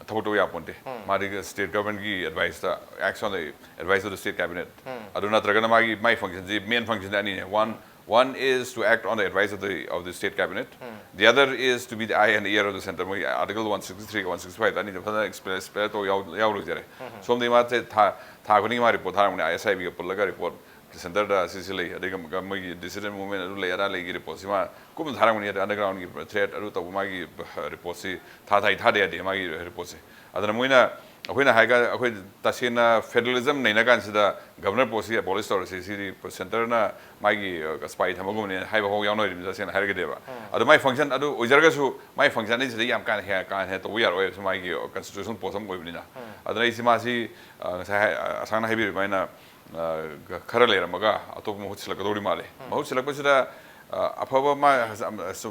ꯊꯕꯛ ꯇꯧꯕ ꯌꯥꯄꯣꯟꯇꯦ꯫ ꯃꯥꯗꯤ state government ꯀꯤ advice ꯇ, acts on the advice of the state cabinet꯫ ꯑꯗꯨ ꯅꯠꯇ꯭ꯔꯒꯅ ꯃꯥꯒꯤ ꯃꯥꯏ function ꯁꯤ, main function ꯁꯤ ꯑꯅꯤꯅꯦ꯫ One, one is to act on the advice of the of the state cabinet. The other is to be the eye and ear of the centre꯫ ꯃꯣꯏ article one sixty three ꯒ one sixty five ꯗ ꯑꯅꯤꯗ ꯐꯖꯅ explain explain ꯇꯧ ꯌꯥꯎ- ꯌꯥꯎ ꯂꯩꯖꯔꯦ꯫ ꯁꯣꯝꯗꯒꯤ ꯃꯥꯁꯦ ꯊꯥ ꯊꯥ ꯈꯨꯗꯤꯡꯒꯤ ꯃꯥ report ꯊꯥꯔꯝꯒꯅꯤ, I S I B ꯒ ꯄꯨꯜꯂꯒ report꯫ Centre ꯗ ꯁꯤꯁꯤ ꯂꯩ, ꯑꯗꯩ ꯃꯣꯏꯒꯤ dissident movement ꯑꯗꯨ ꯂꯩ, ꯑꯗꯥ ꯂꯩꯒꯤ report ꯁꯤ ꯃꯥ ꯀꯨꯞꯅ ꯊꯥꯔꯝꯒꯅꯤ꯫ ꯑꯗ underground ꯒꯤ threat ꯑꯗꯨ ꯇꯧꯕ ꯃꯥꯒꯤ report ꯁꯤ ꯊꯥ ꯊꯥꯏ ꯊꯥꯗ ꯌꯥꯗꯦ ꯃꯥꯒꯤ report ꯁꯦ꯫ ꯑꯗꯨꯅ ꯃꯣꯏꯅ, ꯑꯩꯈꯣꯏꯅ ꯍꯥꯏꯀꯥꯟ ꯑꯩꯈꯣꯏ ꯇꯁꯦꯡꯅ federalism ꯅꯩꯅ ꯀꯥꯟꯁꯤꯗ governor post ꯁꯤ abolish ꯇꯧꯔꯁꯤ, ꯁꯤꯗꯤ centre ꯅ ꯃꯥꯒꯤ ꯑ, spy ꯊꯝꯕꯒꯨꯝꯕꯅꯦ ꯍꯥꯏꯕ ꯐꯥꯎ ꯌꯥꯎꯅꯔꯤꯕꯅꯤ ꯇꯁꯦꯡꯅ ꯍꯥꯏꯔꯒꯗꯤꯕ꯫ ꯑꯗꯣ ꯃꯥꯏ function ꯑꯗꯨ ꯑꯣꯏꯖꯔꯒꯁꯨ ꯃꯥꯏ function ꯑꯅꯤꯁꯤꯗ ꯌꯥꯝ ꯀꯥ ꯍꯦꯟꯅ ꯀꯥ ꯍꯦꯟꯅ ꯇꯧꯕ ꯌꯥꯔꯣꯏ꯫ ꯃꯥꯒꯤ constitutional post ꯑꯃ ꯑꯣꯏꯕꯅꯤꯅ꯫ ꯑꯗꯨꯅ ꯑꯩꯁꯤ ꯃꯥꯁꯤ ꯑ, ꯉꯁꯥꯏ ꯍꯥꯏ- ꯑꯁꯥꯡꯅ ꯍꯥꯏꯕꯤꯔꯤꯕ ꯑꯩꯅ ꯑ, ꯈꯔ ꯂꯩꯔꯝꯃꯒ ꯑꯇꯣꯞꯄ ꯃꯍꯨꯠ ꯁꯤꯜꯂꯛꯀꯗꯧꯔꯤ ꯃꯥꯜꯂꯦ꯫ ꯃꯍꯨꯠ ꯁꯤꯜꯂꯛꯄꯁꯤꯗ ꯑ, ꯑꯐꯕ ꯃꯥ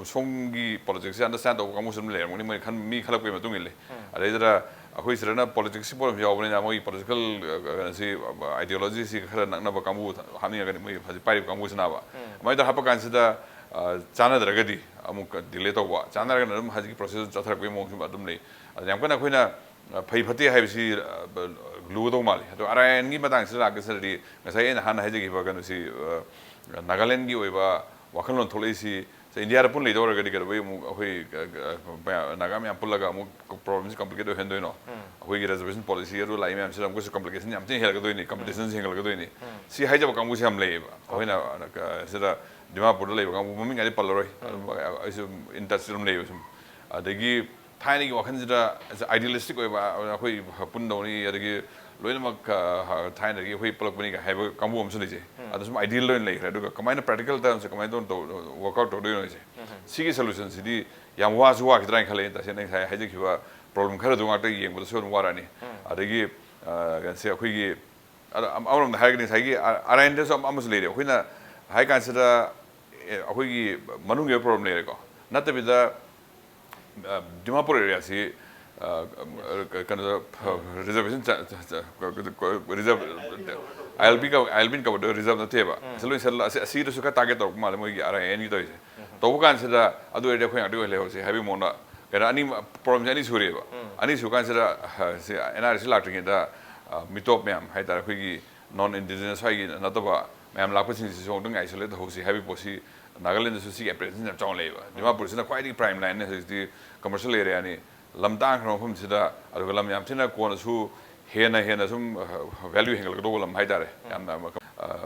ꯁꯣꯝꯒꯤ politics ꯁꯦ understand ꯇꯧꯕ ꯀꯥꯡꯕꯨꯁꯨ ꯑꯗꯨꯝ ꯂꯩꯔꯝꯒꯅꯤ, ꯃꯣꯏ ꯈꯟ- ꯃꯤ ꯈꯜꯂꯛꯄꯒꯤ ꯃꯇꯨꯡ ꯏꯜꯂꯤ꯫ ꯑꯗꯩꯗꯨꯗ ꯑꯩꯈꯣꯏ ꯁꯤꯗꯅ politics ꯁꯤ ꯄꯣꯠ ꯑꯃ ꯌꯥꯎꯕꯅꯤꯅ ꯃꯣꯏꯒꯤ political ꯀꯩꯅꯣꯁꯤ, ideology ꯁꯤ ꯈꯔ ꯅꯛꯅꯕ ꯀꯥꯡꯕꯨ ꯍꯥꯞꯅꯤꯡꯉꯒꯅꯤ ꯃꯣꯏ ꯍꯧꯖꯤꯛ ꯄꯥꯏꯔꯤꯕ ꯀꯥꯡꯕꯨꯁꯤꯅꯕ꯫ ꯑꯗꯨꯃꯥꯏꯅ ꯇꯧꯔ ꯍꯥꯞꯄ ꯀꯥꯟꯁꯤꯗ ꯑ, ꯆꯥꯟꯅꯗ꯭ꯔꯒꯗꯤ ꯑꯃꯨꯛ delay ꯇꯧꯕ, ꯆꯥꯟꯅꯔꯒꯅ ꯑꯗꯨꯝ ꯍꯧꯖꯤꯛꯀꯤ process ꯆꯠꯊꯔꯛꯄꯒꯤ ꯃꯑꯣꯡꯁꯨ ꯑꯗꯨꯝ ꯂꯩ꯫ ꯑꯗ ꯌꯥꯝ ꯀꯟꯅ ꯑꯩꯈꯣꯏꯅ ꯑ, ꯐꯩ ꯐꯠꯇꯦ ꯍꯥꯏꯕꯁꯤ ꯑ, ꯂꯨꯒꯗꯧ ꯃꯥꯜꯂꯤ꯫ ꯑꯗꯣ ꯑꯔꯥꯏꯟꯒꯤ ꯃꯇꯥꯡꯁꯤꯗ ꯂꯥꯛꯀꯦ ꯁꯤꯗꯗꯤ ꯉꯁꯥꯏ ꯑꯩꯅ ꯍꯥꯟꯅ ꯍꯥꯏꯖꯈꯤꯕ ꯀꯩꯅꯣꯁꯤ, ꯑ, ꯅꯥꯒꯥꯂꯦꯟꯒꯤ ꯑꯣꯏꯕ ꯋꯥꯈꯜꯂꯣꯟ ꯊꯣꯛꯂꯛꯏꯁꯤ ꯏꯟꯗꯤꯌꯥꯗ ꯄꯨꯟ ꯂꯩꯗꯧꯔꯒꯗꯤ ꯀꯩꯗꯧꯕꯩ ꯑꯃꯨꯛ ꯑꯩꯈꯣꯏ ꯅꯥꯒꯥ ꯃꯌꯥꯝ ꯄꯨꯜꯂꯒ ꯑꯃꯨꯛ problemꯁꯤ complicate ꯑꯣꯏꯍꯟꯗꯣꯏꯅꯣ? ꯑꯩꯈꯣꯏꯒꯤ reservation policy ꯑꯗꯨ ꯂꯥꯛꯏ ꯃꯌꯥꯝꯁꯤꯗ ꯑꯃꯨꯛꯀꯁꯨ complication ꯌꯥꯝ ꯊꯤꯅ ꯍꯦꯜꯂꯛꯀꯗꯣꯏꯅꯤ, competitionꯁꯤ ꯍꯦꯟꯒꯠꯂꯛꯀꯗꯣꯏꯅꯤ꯫ ꯁꯤ ꯍꯥꯏꯖꯕ ꯀꯥꯡꯕꯨꯁꯤ ꯌꯥꯝ ꯂꯩꯌꯦꯕ꯫ ꯑꯩꯈꯣꯏꯅ ꯁꯤꯗ ꯗꯤꯃꯥꯄꯨꯔꯗ ꯂꯩꯕ ꯀꯥꯡꯕꯨ ꯃꯃꯤꯡ ꯉꯥꯏꯗꯤ ꯄꯜꯂꯔꯣꯏ꯫ ꯑꯗꯨꯝ ꯑꯩꯁꯨ in touch ꯑꯗꯨꯝ ꯂꯩꯌꯦꯕ ꯁꯨꯝ꯫ ꯑꯗꯒꯤ ꯊꯥꯏꯅꯒꯤ ꯋꯥꯈꯜꯁꯤꯗ idealistic ꯑꯣꯏꯕ, ꯑꯩꯈꯣꯏ ꯄꯨꯟꯗꯧꯅꯤ, ꯑꯗꯒꯤ ꯂꯣꯏꯅꯃꯛ, ꯑ, ꯊꯥꯏꯅꯗꯒꯤ ꯑꯩꯈꯣꯏ ꯄꯨꯜꯂꯛꯄꯅꯤꯒ ꯍꯥꯏꯕ ꯀꯥꯡꯕꯨ ꯑꯃꯁꯨ ꯂꯩꯖꯩ꯫ ꯑꯗꯨ ꯁꯨꯝ ideal ꯑꯣꯏꯅ ꯂꯩꯈ꯭ꯔꯦ꯫ ꯑꯗꯨꯒ ꯀꯃꯥꯏꯅ practical termꯁꯦ ꯀꯃꯥꯏꯅ ꯇꯧꯅ ꯇꯧ-, work out ꯇꯧꯗꯣꯏꯅꯣ ꯍꯥꯏꯁꯦ? ꯁꯤꯒꯤ solutionꯁꯤꯗꯤ ꯌꯥꯝ ꯋꯥꯁꯨ ꯋꯥꯈꯤꯗ꯭ꯔꯥ ꯍꯥꯏꯅ ꯈꯜꯂꯦ꯫ ꯇꯁꯦꯡꯅ ꯉꯁꯥꯏ ꯍꯥꯏꯖꯈꯤꯕ problem ꯈꯔꯗꯨ ꯉꯥꯛꯇ ꯌꯦꯡꯕꯗꯁꯨ ꯑꯗꯨꯝ ꯋꯥꯔꯛꯑꯅꯤ꯫ ꯑꯗꯒꯤ, ꯑ, ꯀꯩꯅꯣꯁꯦ, ꯑꯩꯈꯣꯏꯒꯤ, ꯑꯗ ꯑꯃ-, ꯑꯃꯔꯣꯝꯗ ꯍꯥꯏꯔꯒꯗꯤ ꯉꯁꯥꯏꯒꯤ ꯑ-, ꯑꯔꯥꯏꯟꯗꯁꯨ ꯑꯃ-, ꯑꯃꯁꯨ ꯂꯩꯔꯦ꯫ ꯑꯩꯈꯣꯏꯅ ꯍꯥꯏ ꯀꯥꯟꯁꯤꯗ, ꯑꯦ, ꯑꯩꯈꯣꯏꯒꯤ ꯃꯅꯨꯡꯒꯤ ꯑꯣꯏꯕ problem ꯂꯩꯔꯦꯀꯣ꯫ ꯅꯠꯇꯕꯤꯗ, ꯑ, ꯗꯤꯃꯥꯄꯨꯔ areaꯁꯤ, ꯑ, ꯀꯩꯅꯣꯗ, reservation ꯆ-, ꯆ-, ꯆ-, reserve, ILP ꯀ-, ILP ꯀꯧꯕꯗꯣ reserve ꯅꯠꯇꯦꯕ꯫ ꯑꯁꯤ ꯂꯣꯏ ꯁꯦꯜ-, ꯑꯁꯤ, ꯑꯁꯤꯗꯁꯨ ꯈꯔ target ꯇꯧꯔꯛꯄ ꯃꯥꯜꯂꯦ ꯃꯣꯏꯒꯤ ꯑꯔꯥꯏ ꯑꯦꯟꯒꯤ ꯇꯧꯔꯤꯁꯦ꯫ ꯇꯧꯕ ꯀꯥꯟꯁꯤꯗ ꯑꯗꯨ ꯑꯣꯏꯔꯗꯤ ꯑꯩꯈꯣꯏ ꯉꯥꯛꯇ ꯑꯣꯏ ꯂꯩꯍꯧꯁꯦ ꯍꯥꯏꯕꯒꯤ ꯃꯑꯣꯡꯗ, ꯀꯩꯅꯣ, ꯑꯅꯤ, problemꯁꯦ ꯑꯅꯤ ꯁꯨꯔꯦꯕ꯫ ꯑꯅꯤ ꯁꯨ ꯀꯥꯟꯁꯤꯗ, ꯑ, ꯁꯤ NRC ꯂꯥꯛꯇ꯭ꯔꯤꯉꯩꯗ, ꯑ, ꯃꯤꯇꯣꯞ ꯃꯌꯥꯝ ꯍꯥꯏꯇꯥꯔꯦ, ꯑꯩꯈꯣꯏꯒꯤ non indigenous ꯁ꯭ꯋꯥꯏꯒꯤ ꯅꯠꯇꯕ ꯃꯌꯥꯝ ꯂꯥꯛꯄꯁꯤꯡꯁꯤꯁꯨ ꯑꯃꯨꯛꯇꯪ isolate ꯇꯧꯍꯧꯁꯤ ꯍꯥꯏꯕꯒꯤ ꯄꯣꯠꯁꯤ ꯅꯥꯒꯥꯂꯦꯟꯗꯁꯨ ꯁꯤꯒꯤ apprehension ꯌꯥꯝ ꯆꯥꯎꯅ ꯂꯩꯌꯦꯕ꯫ ꯗꯤꯃꯥꯄꯨꯔꯁꯤꯅ ꯈ꯭ꯋꯥꯏꯗꯒꯤ prime lineꯅꯦ ꯍꯧꯖꯤꯛꯇꯤ, commercial areaꯅꯤ꯫ ꯂꯝ ꯇꯥꯡꯈ꯭ꯔꯕ ꯃꯐꯝꯁꯤꯗ, ꯑꯗꯨꯒ ꯂꯝ ꯌꯥꯝ ꯊꯤꯅ ꯀꯣꯟꯅꯁꯨ ꯍꯦꯟꯅ ꯍꯦꯟꯅ ꯁꯨꯝ, ꯑ, value ꯍꯦꯟꯒꯠꯂꯛꯀꯗꯧꯕ ꯂꯝ ꯍꯥꯏꯇꯥꯔꯦ꯫ ꯌꯥꯝꯅ, ꯑ,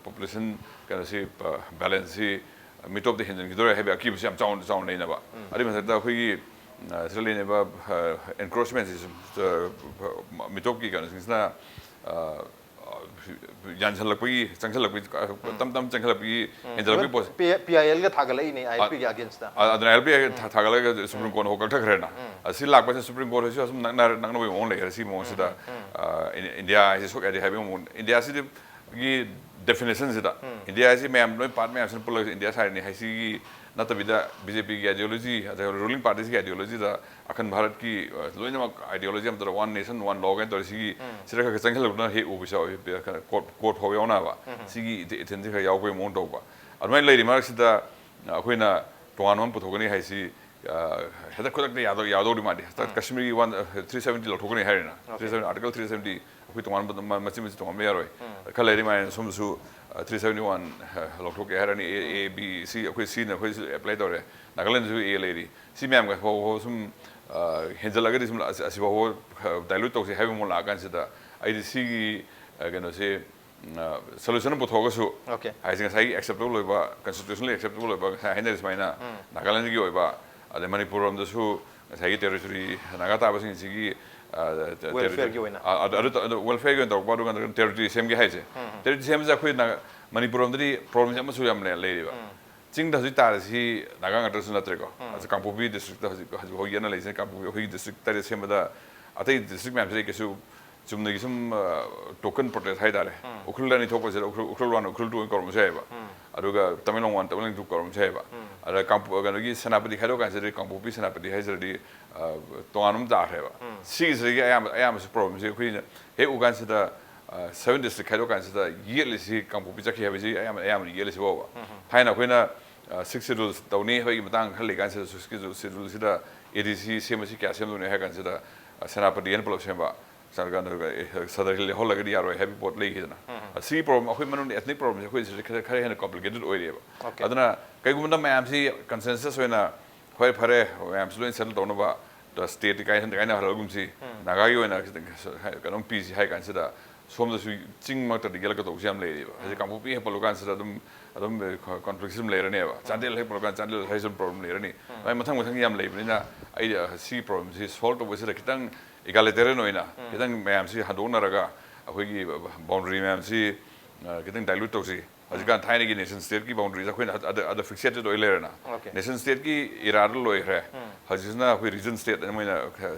population ꯀꯩꯅꯣꯁꯤ, ꯑ, balanceꯁꯤ ꯃꯤꯇꯣꯞꯇ ꯍꯦꯟꯖꯤꯟꯈꯤꯗꯣꯔꯦ ꯍꯥꯏꯕꯒꯤ ꯑꯀꯤꯕꯁꯤ ꯌꯥꯝ ꯆꯥꯎꯅ, ꯆꯥꯎꯅ ꯂꯩꯅꯕ꯫ ꯑꯗꯨꯒꯤ ꯃꯊꯛꯇ ꯑꯩꯈꯣꯏꯒꯤ, ꯑ, ꯁꯤꯗ ꯂꯩꯅꯕ, ꯑ, encroachmentꯁꯤ ꯁꯨꯝ, ꯑ, ꯃꯤꯇꯣꯞꯀꯤ ꯀꯩꯅꯣꯁꯤꯡꯁꯤꯅ, ꯑ, ꯌꯥꯟꯁꯤꯜꯂꯛꯄꯒꯤ, ꯆꯪꯁꯤꯜꯂꯛꯄꯒꯤ, ꯇꯞ ꯇꯞ ꯆꯪꯁꯤꯜꯂꯛꯄꯒꯤ, ꯍꯦꯟꯖꯜꯂꯛꯄꯒꯤ ꯄꯣꯠꯁꯦ꯫ PILꯒ ꯊꯥꯒꯠꯂꯛꯏꯅꯦ ILPꯒꯤ againstꯇ꯫ ꯑ-, ꯑꯗꯨꯅ ILP ꯊꯥ-, ꯊꯥꯒꯠꯂꯒ Supreme Courtꯅ ꯍꯣ ꯀꯛꯊꯈ꯭ꯔꯦꯅ꯫ ꯑꯁꯤ ꯂꯥꯛꯄꯁꯤꯅ Supreme Court ꯍꯣꯏꯁꯨ ꯑꯁꯨꯝ ꯅꯛꯅ-, ꯅꯛꯅꯕꯒꯤ ꯃꯑꯣꯡ ꯂꯩꯈ꯭ꯔꯦ꯫ ꯁꯤ ꯃꯑꯣꯡꯁꯤꯗ, ꯑ, ꯏꯟ-, ꯏꯟꯗꯤꯌꯥ ꯍꯥꯏꯁꯤ ꯁꯣꯛ ꯌꯥꯗꯦ ꯍꯥꯏꯕꯒꯤ ꯃꯑꯣꯡ, ꯏꯟꯗꯤꯌꯥꯁꯤꯗꯒꯤ definitionꯁꯤꯗ, ꯏꯟꯗꯤꯌꯥ ꯍꯥꯏꯁꯤ ꯃꯌꯥꯝ ꯂꯣꯏ part ꯃꯌꯥꯝꯁꯤꯅ ꯄꯨꯜꯂꯒ ꯏꯟꯗꯤꯌꯥ ꯁꯥꯔꯤꯅꯤ ꯍꯥꯏꯁꯤꯒꯤ ꯅꯠꯇꯕꯤꯗ BJPꯒꯤ ideology, ꯑꯗ ruling partyꯁꯤꯒꯤ ideologyꯗ ꯑꯈꯟ ꯚꯥꯔꯠꯀꯤ, ꯑ, ꯂꯣꯏꯅꯃꯛ ideology ꯑꯃꯗ one nation, one law ꯀꯥꯏꯅ ꯇꯧꯔꯤꯁꯤꯒꯤ, ꯁꯤꯗ ꯈꯔ ꯈꯔ ꯆꯪꯁꯤꯜꯂꯛꯄꯅ ꯍꯦꯛ ꯎꯕꯁꯨ ꯌꯥꯎꯋꯤ꯫ ꯀꯩꯅꯣ, court, court ꯐꯥꯎ ꯌꯥꯎꯅꯕ꯫ ꯁꯤꯒꯤ ꯏꯊꯤ-, ꯏꯊꯤꯟꯁꯤ ꯈꯔ ꯌꯥꯎꯕꯒꯤ ꯃꯑꯣꯡ ꯇꯧꯕ꯫ ꯑꯗꯨꯃꯥꯏꯅ ꯂꯩꯔꯤ ꯃꯔꯛꯁꯤꯗ, ꯑ, ꯑꯩꯈꯣꯏꯅ ꯇꯣꯉꯥꯟꯕ ꯑꯃ ꯄꯨꯊꯣꯛꯀꯅꯤ ꯍꯥꯏꯁꯤ, ꯑ, ꯍꯦꯛꯇ ꯈꯨꯗꯛꯇ ꯌꯥꯗꯧ-, ꯌꯥꯗꯧꯗꯤ ꯃꯥꯟꯗꯦ꯫ ꯀꯥꯁꯃꯤꯔꯒꯤ one, ꯑ, three seventy ꯂꯧꯊꯣꯛꯀꯅꯤ ꯍꯥꯏꯔꯦꯅ꯫ Three seventy, Article three seventy, ꯑꯩꯈꯣꯏ ꯇꯣꯉꯥꯟꯕ ꯃ-, ꯃꯆꯤꯟ ꯃꯆꯤꯟ ꯇꯣꯉꯥꯟꯕ ꯌꯥꯔꯣꯏ꯫ ꯈꯔ ꯂꯩꯔꯤ ꯃꯥꯏꯅ ꯁꯣꯝꯗꯁꯨ, ꯑ, three seventy one, ꯑ, ꯂꯧꯊꯣꯛꯀꯦ ꯍꯥꯏꯔꯅꯤ꯫ A, A, B, C, ꯑꯩꯈꯣꯏ Cꯅ ꯑꯩꯈꯣꯏꯁꯨ apply ꯇꯧꯔꯦ꯫ ꯅꯥꯒꯥꯂꯦꯟꯗꯁꯨ A ꯂꯩꯔꯤ꯫ ꯁꯤ ꯃꯌꯥꯝꯒ ꯐꯥꯎꯕ ꯁꯨꯝ, ꯑ, ꯍꯦꯟꯖꯜꯂꯛꯑꯒꯗꯤ ꯁꯨꯝ ꯑꯁꯤ, ꯑꯁꯤꯐꯥꯎꯕ, ꯑ, dilute ꯇꯧꯁꯦ ꯍꯥꯏꯕ ꯑꯃ ꯂꯥꯛꯑꯀꯥꯟꯁꯤꯗ ꯑꯩꯗꯤ ꯁꯤꯒꯤ, ꯑ, ꯀꯩꯅꯣꯁꯦ, ꯎꯝ, ꯑ, solution ꯑꯃ ꯄꯨꯊꯣꯛꯑꯒꯁꯨ, Okay. ꯍꯥꯏꯁꯦ ꯉꯁꯥꯏꯒꯤ acceptable ꯑꯣꯏꯕ, constitutionally acceptable ꯑꯣꯏꯕ, ꯉꯁꯥꯏ ꯍꯥꯏꯅꯔꯤ ꯁꯨꯃꯥꯏꯅ ꯅꯥꯒꯥꯂꯦꯟꯒꯤ ꯑꯣꯏꯕ, ꯑꯗꯩ ꯃꯅꯤꯄꯨꯔ ꯂꯣꯝꯗꯁꯨ, ꯉꯁꯥꯏꯒꯤ ꯇꯦꯔꯤꯇꯣꯔꯤ ꯅꯥꯒꯥ ꯇꯥꯕꯁꯤꯡꯁꯤꯒꯤ Welfare ꯒꯤ ꯑꯣꯏꯅ꯫ ꯑꯗꯨ ꯋꯦꯜꯐꯤꯌꯔꯒꯤ ꯑꯣꯏꯅ ꯇꯧꯕ ꯑꯗꯨꯒ ꯇꯦꯔꯤꯇꯣꯔꯤ ꯁꯦꯝꯒꯦ ꯍꯥꯏꯁꯦ꯫ ꯇꯦꯔꯤꯇꯣꯔꯤ ꯁꯦꯝꯕꯁꯦ ꯑꯩꯈꯣꯏ ꯃꯅꯤꯄꯨꯔ ꯂꯣꯝꯗꯗꯤ ꯄ꯭ꯔꯣꯕ꯭ꯂꯦꯝꯁꯦ ꯑꯃꯁꯨ ꯌꯥꯝ ꯂꯩ- ꯂꯩꯔꯤꯕ꯫ ꯆꯤꯡꯗ ꯍꯧꯖꯤꯛ ꯇꯥꯔꯤꯁꯤ ꯅꯥꯒꯥ ꯉꯥꯛꯇꯁꯨ ꯅꯠꯇ꯭ꯔꯦꯀꯣ꯫ ꯑꯁꯤ ꯀꯥꯡꯄꯣꯛꯄꯤ ꯗꯤꯁꯇ꯭ꯔꯤꯛꯇ ꯍꯧꯖꯤꯛ ꯍꯧꯖꯤꯛ ꯍꯧꯖꯤꯛ ꯑꯅ ꯂꯩꯁꯦ ꯀꯥꯡꯄꯣꯛꯄꯤ ꯑꯩꯈꯣꯏꯒꯤ ꯗꯤꯁꯇ꯭ꯔꯤꯛ ꯇꯔꯦꯠ ꯁꯦꯝꯕꯗ ꯑꯇꯩ ꯗꯤꯁꯇ꯭ꯔꯤꯛ ꯃꯌꯥꯝꯁꯤꯗꯤ ꯀꯩꯁꯨ ꯆꯨꯝꯅꯒꯤ ꯁꯨꯝ ꯇꯣꯀꯟ ꯄ꯭ꯔꯣꯇꯦꯁ ꯍꯥꯏꯇꯥꯔꯦ꯫ ꯎꯈ꯭ꯔꯨꯜ ꯑꯅꯤ ꯊꯣꯛꯄꯁꯤꯗ ꯎꯈ꯭ꯔꯨꯜ ꯎꯈ꯭ꯔꯨꯜ ꯋꯥꯟ ꯎꯈ꯭ꯔꯨꯜ ꯇꯨ ꯑꯣꯏꯅ ꯀꯧꯔꯝꯕꯁꯨ ꯌꯥꯏꯑꯕ꯫ ꯑꯗꯨꯒ ꯇꯃꯦꯡꯂꯣꯡ ꯋꯥꯟ ꯇꯃꯦꯡꯂꯣꯡ ꯇꯨ ꯀꯧꯔꯝꯕꯁꯨ ꯌꯥꯏꯑꯕ꯫ ꯑꯗ ꯀꯥꯡꯄꯣꯛ ꯀꯩꯅꯣꯒꯤ ꯁꯦꯅꯥꯄꯇꯤ ꯈꯥꯏꯗꯣꯛ ꯀꯥꯟꯁꯤꯗꯗꯤ ꯀꯥꯡꯄꯣꯛꯄꯤ ꯁꯦꯅꯥꯄꯇꯤ ꯍꯥꯏꯁꯤꯔꯗꯤ ꯇꯣꯉꯥꯟꯕ ꯑꯃ ꯇꯥꯈ꯭ꯔꯦꯕ꯫ ꯁꯤꯒꯤꯁꯤꯗꯒꯤ ꯑꯌꯥꯝꯕ ꯑꯌꯥꯝꯕꯁꯨ ꯄ꯭ꯔꯣꯕ꯭ꯂꯦꯝꯁꯤ ꯑꯩꯈꯣꯏꯅ ꯍꯦꯛ ꯎ ꯀꯥꯟꯁꯤꯗ ꯁꯚꯦꯟ ꯗꯤꯁꯇ꯭ꯔꯤꯛ ꯈꯥꯏꯗꯣꯛ ꯀꯥꯟꯁꯤꯗ ꯌꯦꯠꯂꯤꯁꯤ ꯀꯥꯡꯄꯣꯛꯄꯤ ꯆꯠꯈꯤ ꯍꯥꯏꯕꯁꯤ ꯑꯌꯥꯝꯕ ꯑꯌꯥꯝꯕꯅ ꯌꯦꯠꯂꯤꯁꯤ ꯐꯥꯎꯕ꯫ ꯊꯥꯏꯅ ꯑꯩꯈꯣꯏꯅ ꯁꯤꯛꯁ ꯁꯦꯗꯨꯜ ꯇꯧꯅꯤ ꯍꯥꯏꯕꯒꯤ ꯃꯇꯥꯡ ꯈꯔ ꯂꯩ ꯀꯥꯟꯁꯤꯗ ꯁꯤꯛꯁ ꯁꯦꯗꯨꯜꯁꯤꯗ ꯑꯦ ꯗꯤ ꯁꯤ ꯁꯦꯝꯕꯁꯤ ꯀꯌꯥ ꯁꯦꯝꯗꯣꯏꯅꯣ ꯍꯥꯏ ꯀꯥꯟꯁꯤꯗ ꯁꯦꯅꯥꯄꯇꯤ ꯍꯥꯏꯅ ꯄꯨꯂꯞ ꯁꯦꯝꯕ꯫ ꯁꯗꯔ ꯍꯤꯜ ꯂꯩꯍꯧꯔꯒꯗꯤ ꯌꯥꯔꯣꯏ ꯍꯥꯏꯕꯒꯤ ꯄꯣꯠ ꯂꯩꯈꯤꯗꯅ꯫ ꯁꯤꯒꯤ ꯄ꯭ꯔꯣꯕ꯭ꯂꯦꯝ ꯑꯩꯈꯣꯏ ꯃꯅꯨꯡꯗ ꯑꯦꯊꯅꯤꯛ ꯄ꯭ꯔꯣꯕ꯭ꯂꯦꯝꯁꯦ ꯑꯩꯈꯣꯏ ꯁꯤꯗ ꯈꯔ ꯈꯔ ꯍꯦꯟꯅ ꯀꯣꯝꯄ꯭ꯂꯤꯀꯦꯇꯦꯠ ꯑꯣꯏꯔꯤꯑꯕ꯫ ꯑꯗꯨꯅ ꯀꯩꯒꯨꯝꯕꯗ ꯃꯌꯥꯝꯁꯤ ꯀꯟꯁꯦꯟꯁꯁ ꯑꯣꯏꯅ ꯍꯣꯏ ꯐꯔꯦ ꯃꯌꯥꯝꯁꯤ ꯂꯣꯏ ꯁꯦꯇꯜ ꯇꯧꯅꯕ ꯁ꯭ꯇꯦꯠꯇꯤ ꯀꯥꯏꯅ ꯀꯥꯏꯅꯍꯜꯂꯒꯨꯝꯁꯤ꯫ ꯅꯥꯒꯥꯒꯤ ꯑꯣꯏꯅ ꯈꯤꯇꯪ ꯀꯩꯅꯣꯝ ꯄꯤꯁꯤ ꯍꯥꯏ ꯀꯥꯟꯁꯤꯗ ꯁꯣꯝꯗꯁꯨ ꯆꯤꯡ ꯃꯔꯛꯇꯗꯤ ꯌꯦꯜꯂꯛꯀꯗꯧꯕꯁꯨ ꯌꯥꯝ ꯂꯩꯔꯤꯕ꯫ ꯍꯧꯖꯤꯛ ꯀꯥꯡꯄꯣꯛꯄꯤ ꯍꯦꯛ ꯄꯜꯂꯨ ꯀꯥꯟꯁꯤꯗ ꯑꯗꯨꯝ ꯑꯗꯨꯝ ꯀꯣꯟꯐ꯭ꯂꯤꯛꯁ ꯑꯗꯨꯝ ꯂꯩꯔꯅꯦꯕ꯫ ꯆꯥꯟꯗꯦꯜ ꯍꯦꯛ ꯄꯜꯂꯨ ꯀꯥꯟꯗ ꯆꯥꯟꯗꯦꯜ ꯍꯥꯏꯁꯨ ꯄ꯭ꯔꯣꯕ꯭ꯂꯦꯝ ꯂꯩꯔꯅꯤ꯫ ꯑꯗꯨꯃꯥꯏꯅ ꯃꯊꯪ ꯃꯊꯪ ꯌꯥꯝ ꯂꯩꯕꯅꯤꯅ ꯑꯩ ꯁꯤꯒꯤ ꯄ꯭ꯔꯣꯕ꯭ꯂꯦꯝꯁꯤ ꯁꯣꯜꯕ ꯇꯧꯕꯁꯤꯗ ꯈꯤꯇꯪ ꯏꯒꯥꯂꯤꯇꯦꯔꯤꯌꯟ ꯑꯣꯏꯅ ꯈꯤꯇꯪ ꯃꯌꯥꯝꯁꯤ ꯍꯟꯗꯣꯛꯅꯔꯒ ꯑꯩꯈꯣꯏꯒꯤ ꯕꯥꯎꯟꯗꯔꯤ ꯃꯌꯥꯝꯁꯤ ꯈꯤꯇꯪ ꯗꯥꯏꯂ꯭ꯌꯨꯠ ꯇꯧꯁꯤ꯫ ꯍꯧꯖꯤꯛꯀꯥꯟ ꯊꯥꯏꯅꯒꯤ ꯅꯦꯁꯟ ꯁ꯭ꯇꯦꯠꯀꯤ ꯕꯥꯎꯟꯗꯔꯤꯁꯦ ꯑꯩꯈꯣꯏꯅ ꯑꯗ ꯑꯗ ꯐꯤꯛꯁꯦꯇꯦꯠ ꯑꯣꯏ ꯂꯩꯔꯦꯅ꯫ ꯅꯦꯁꯟ ꯁ꯭ꯇꯦꯠꯀꯤ ꯏꯔꯥꯗ ꯂꯣꯏꯈ꯭ꯔꯦ꯫ ꯍꯧꯖꯤꯛꯁꯤꯅ ꯑꯩꯈꯣꯏ ꯔꯤꯖꯟ ꯁ꯭ꯇꯦꯠ ꯑꯅ ꯃꯣꯏꯅ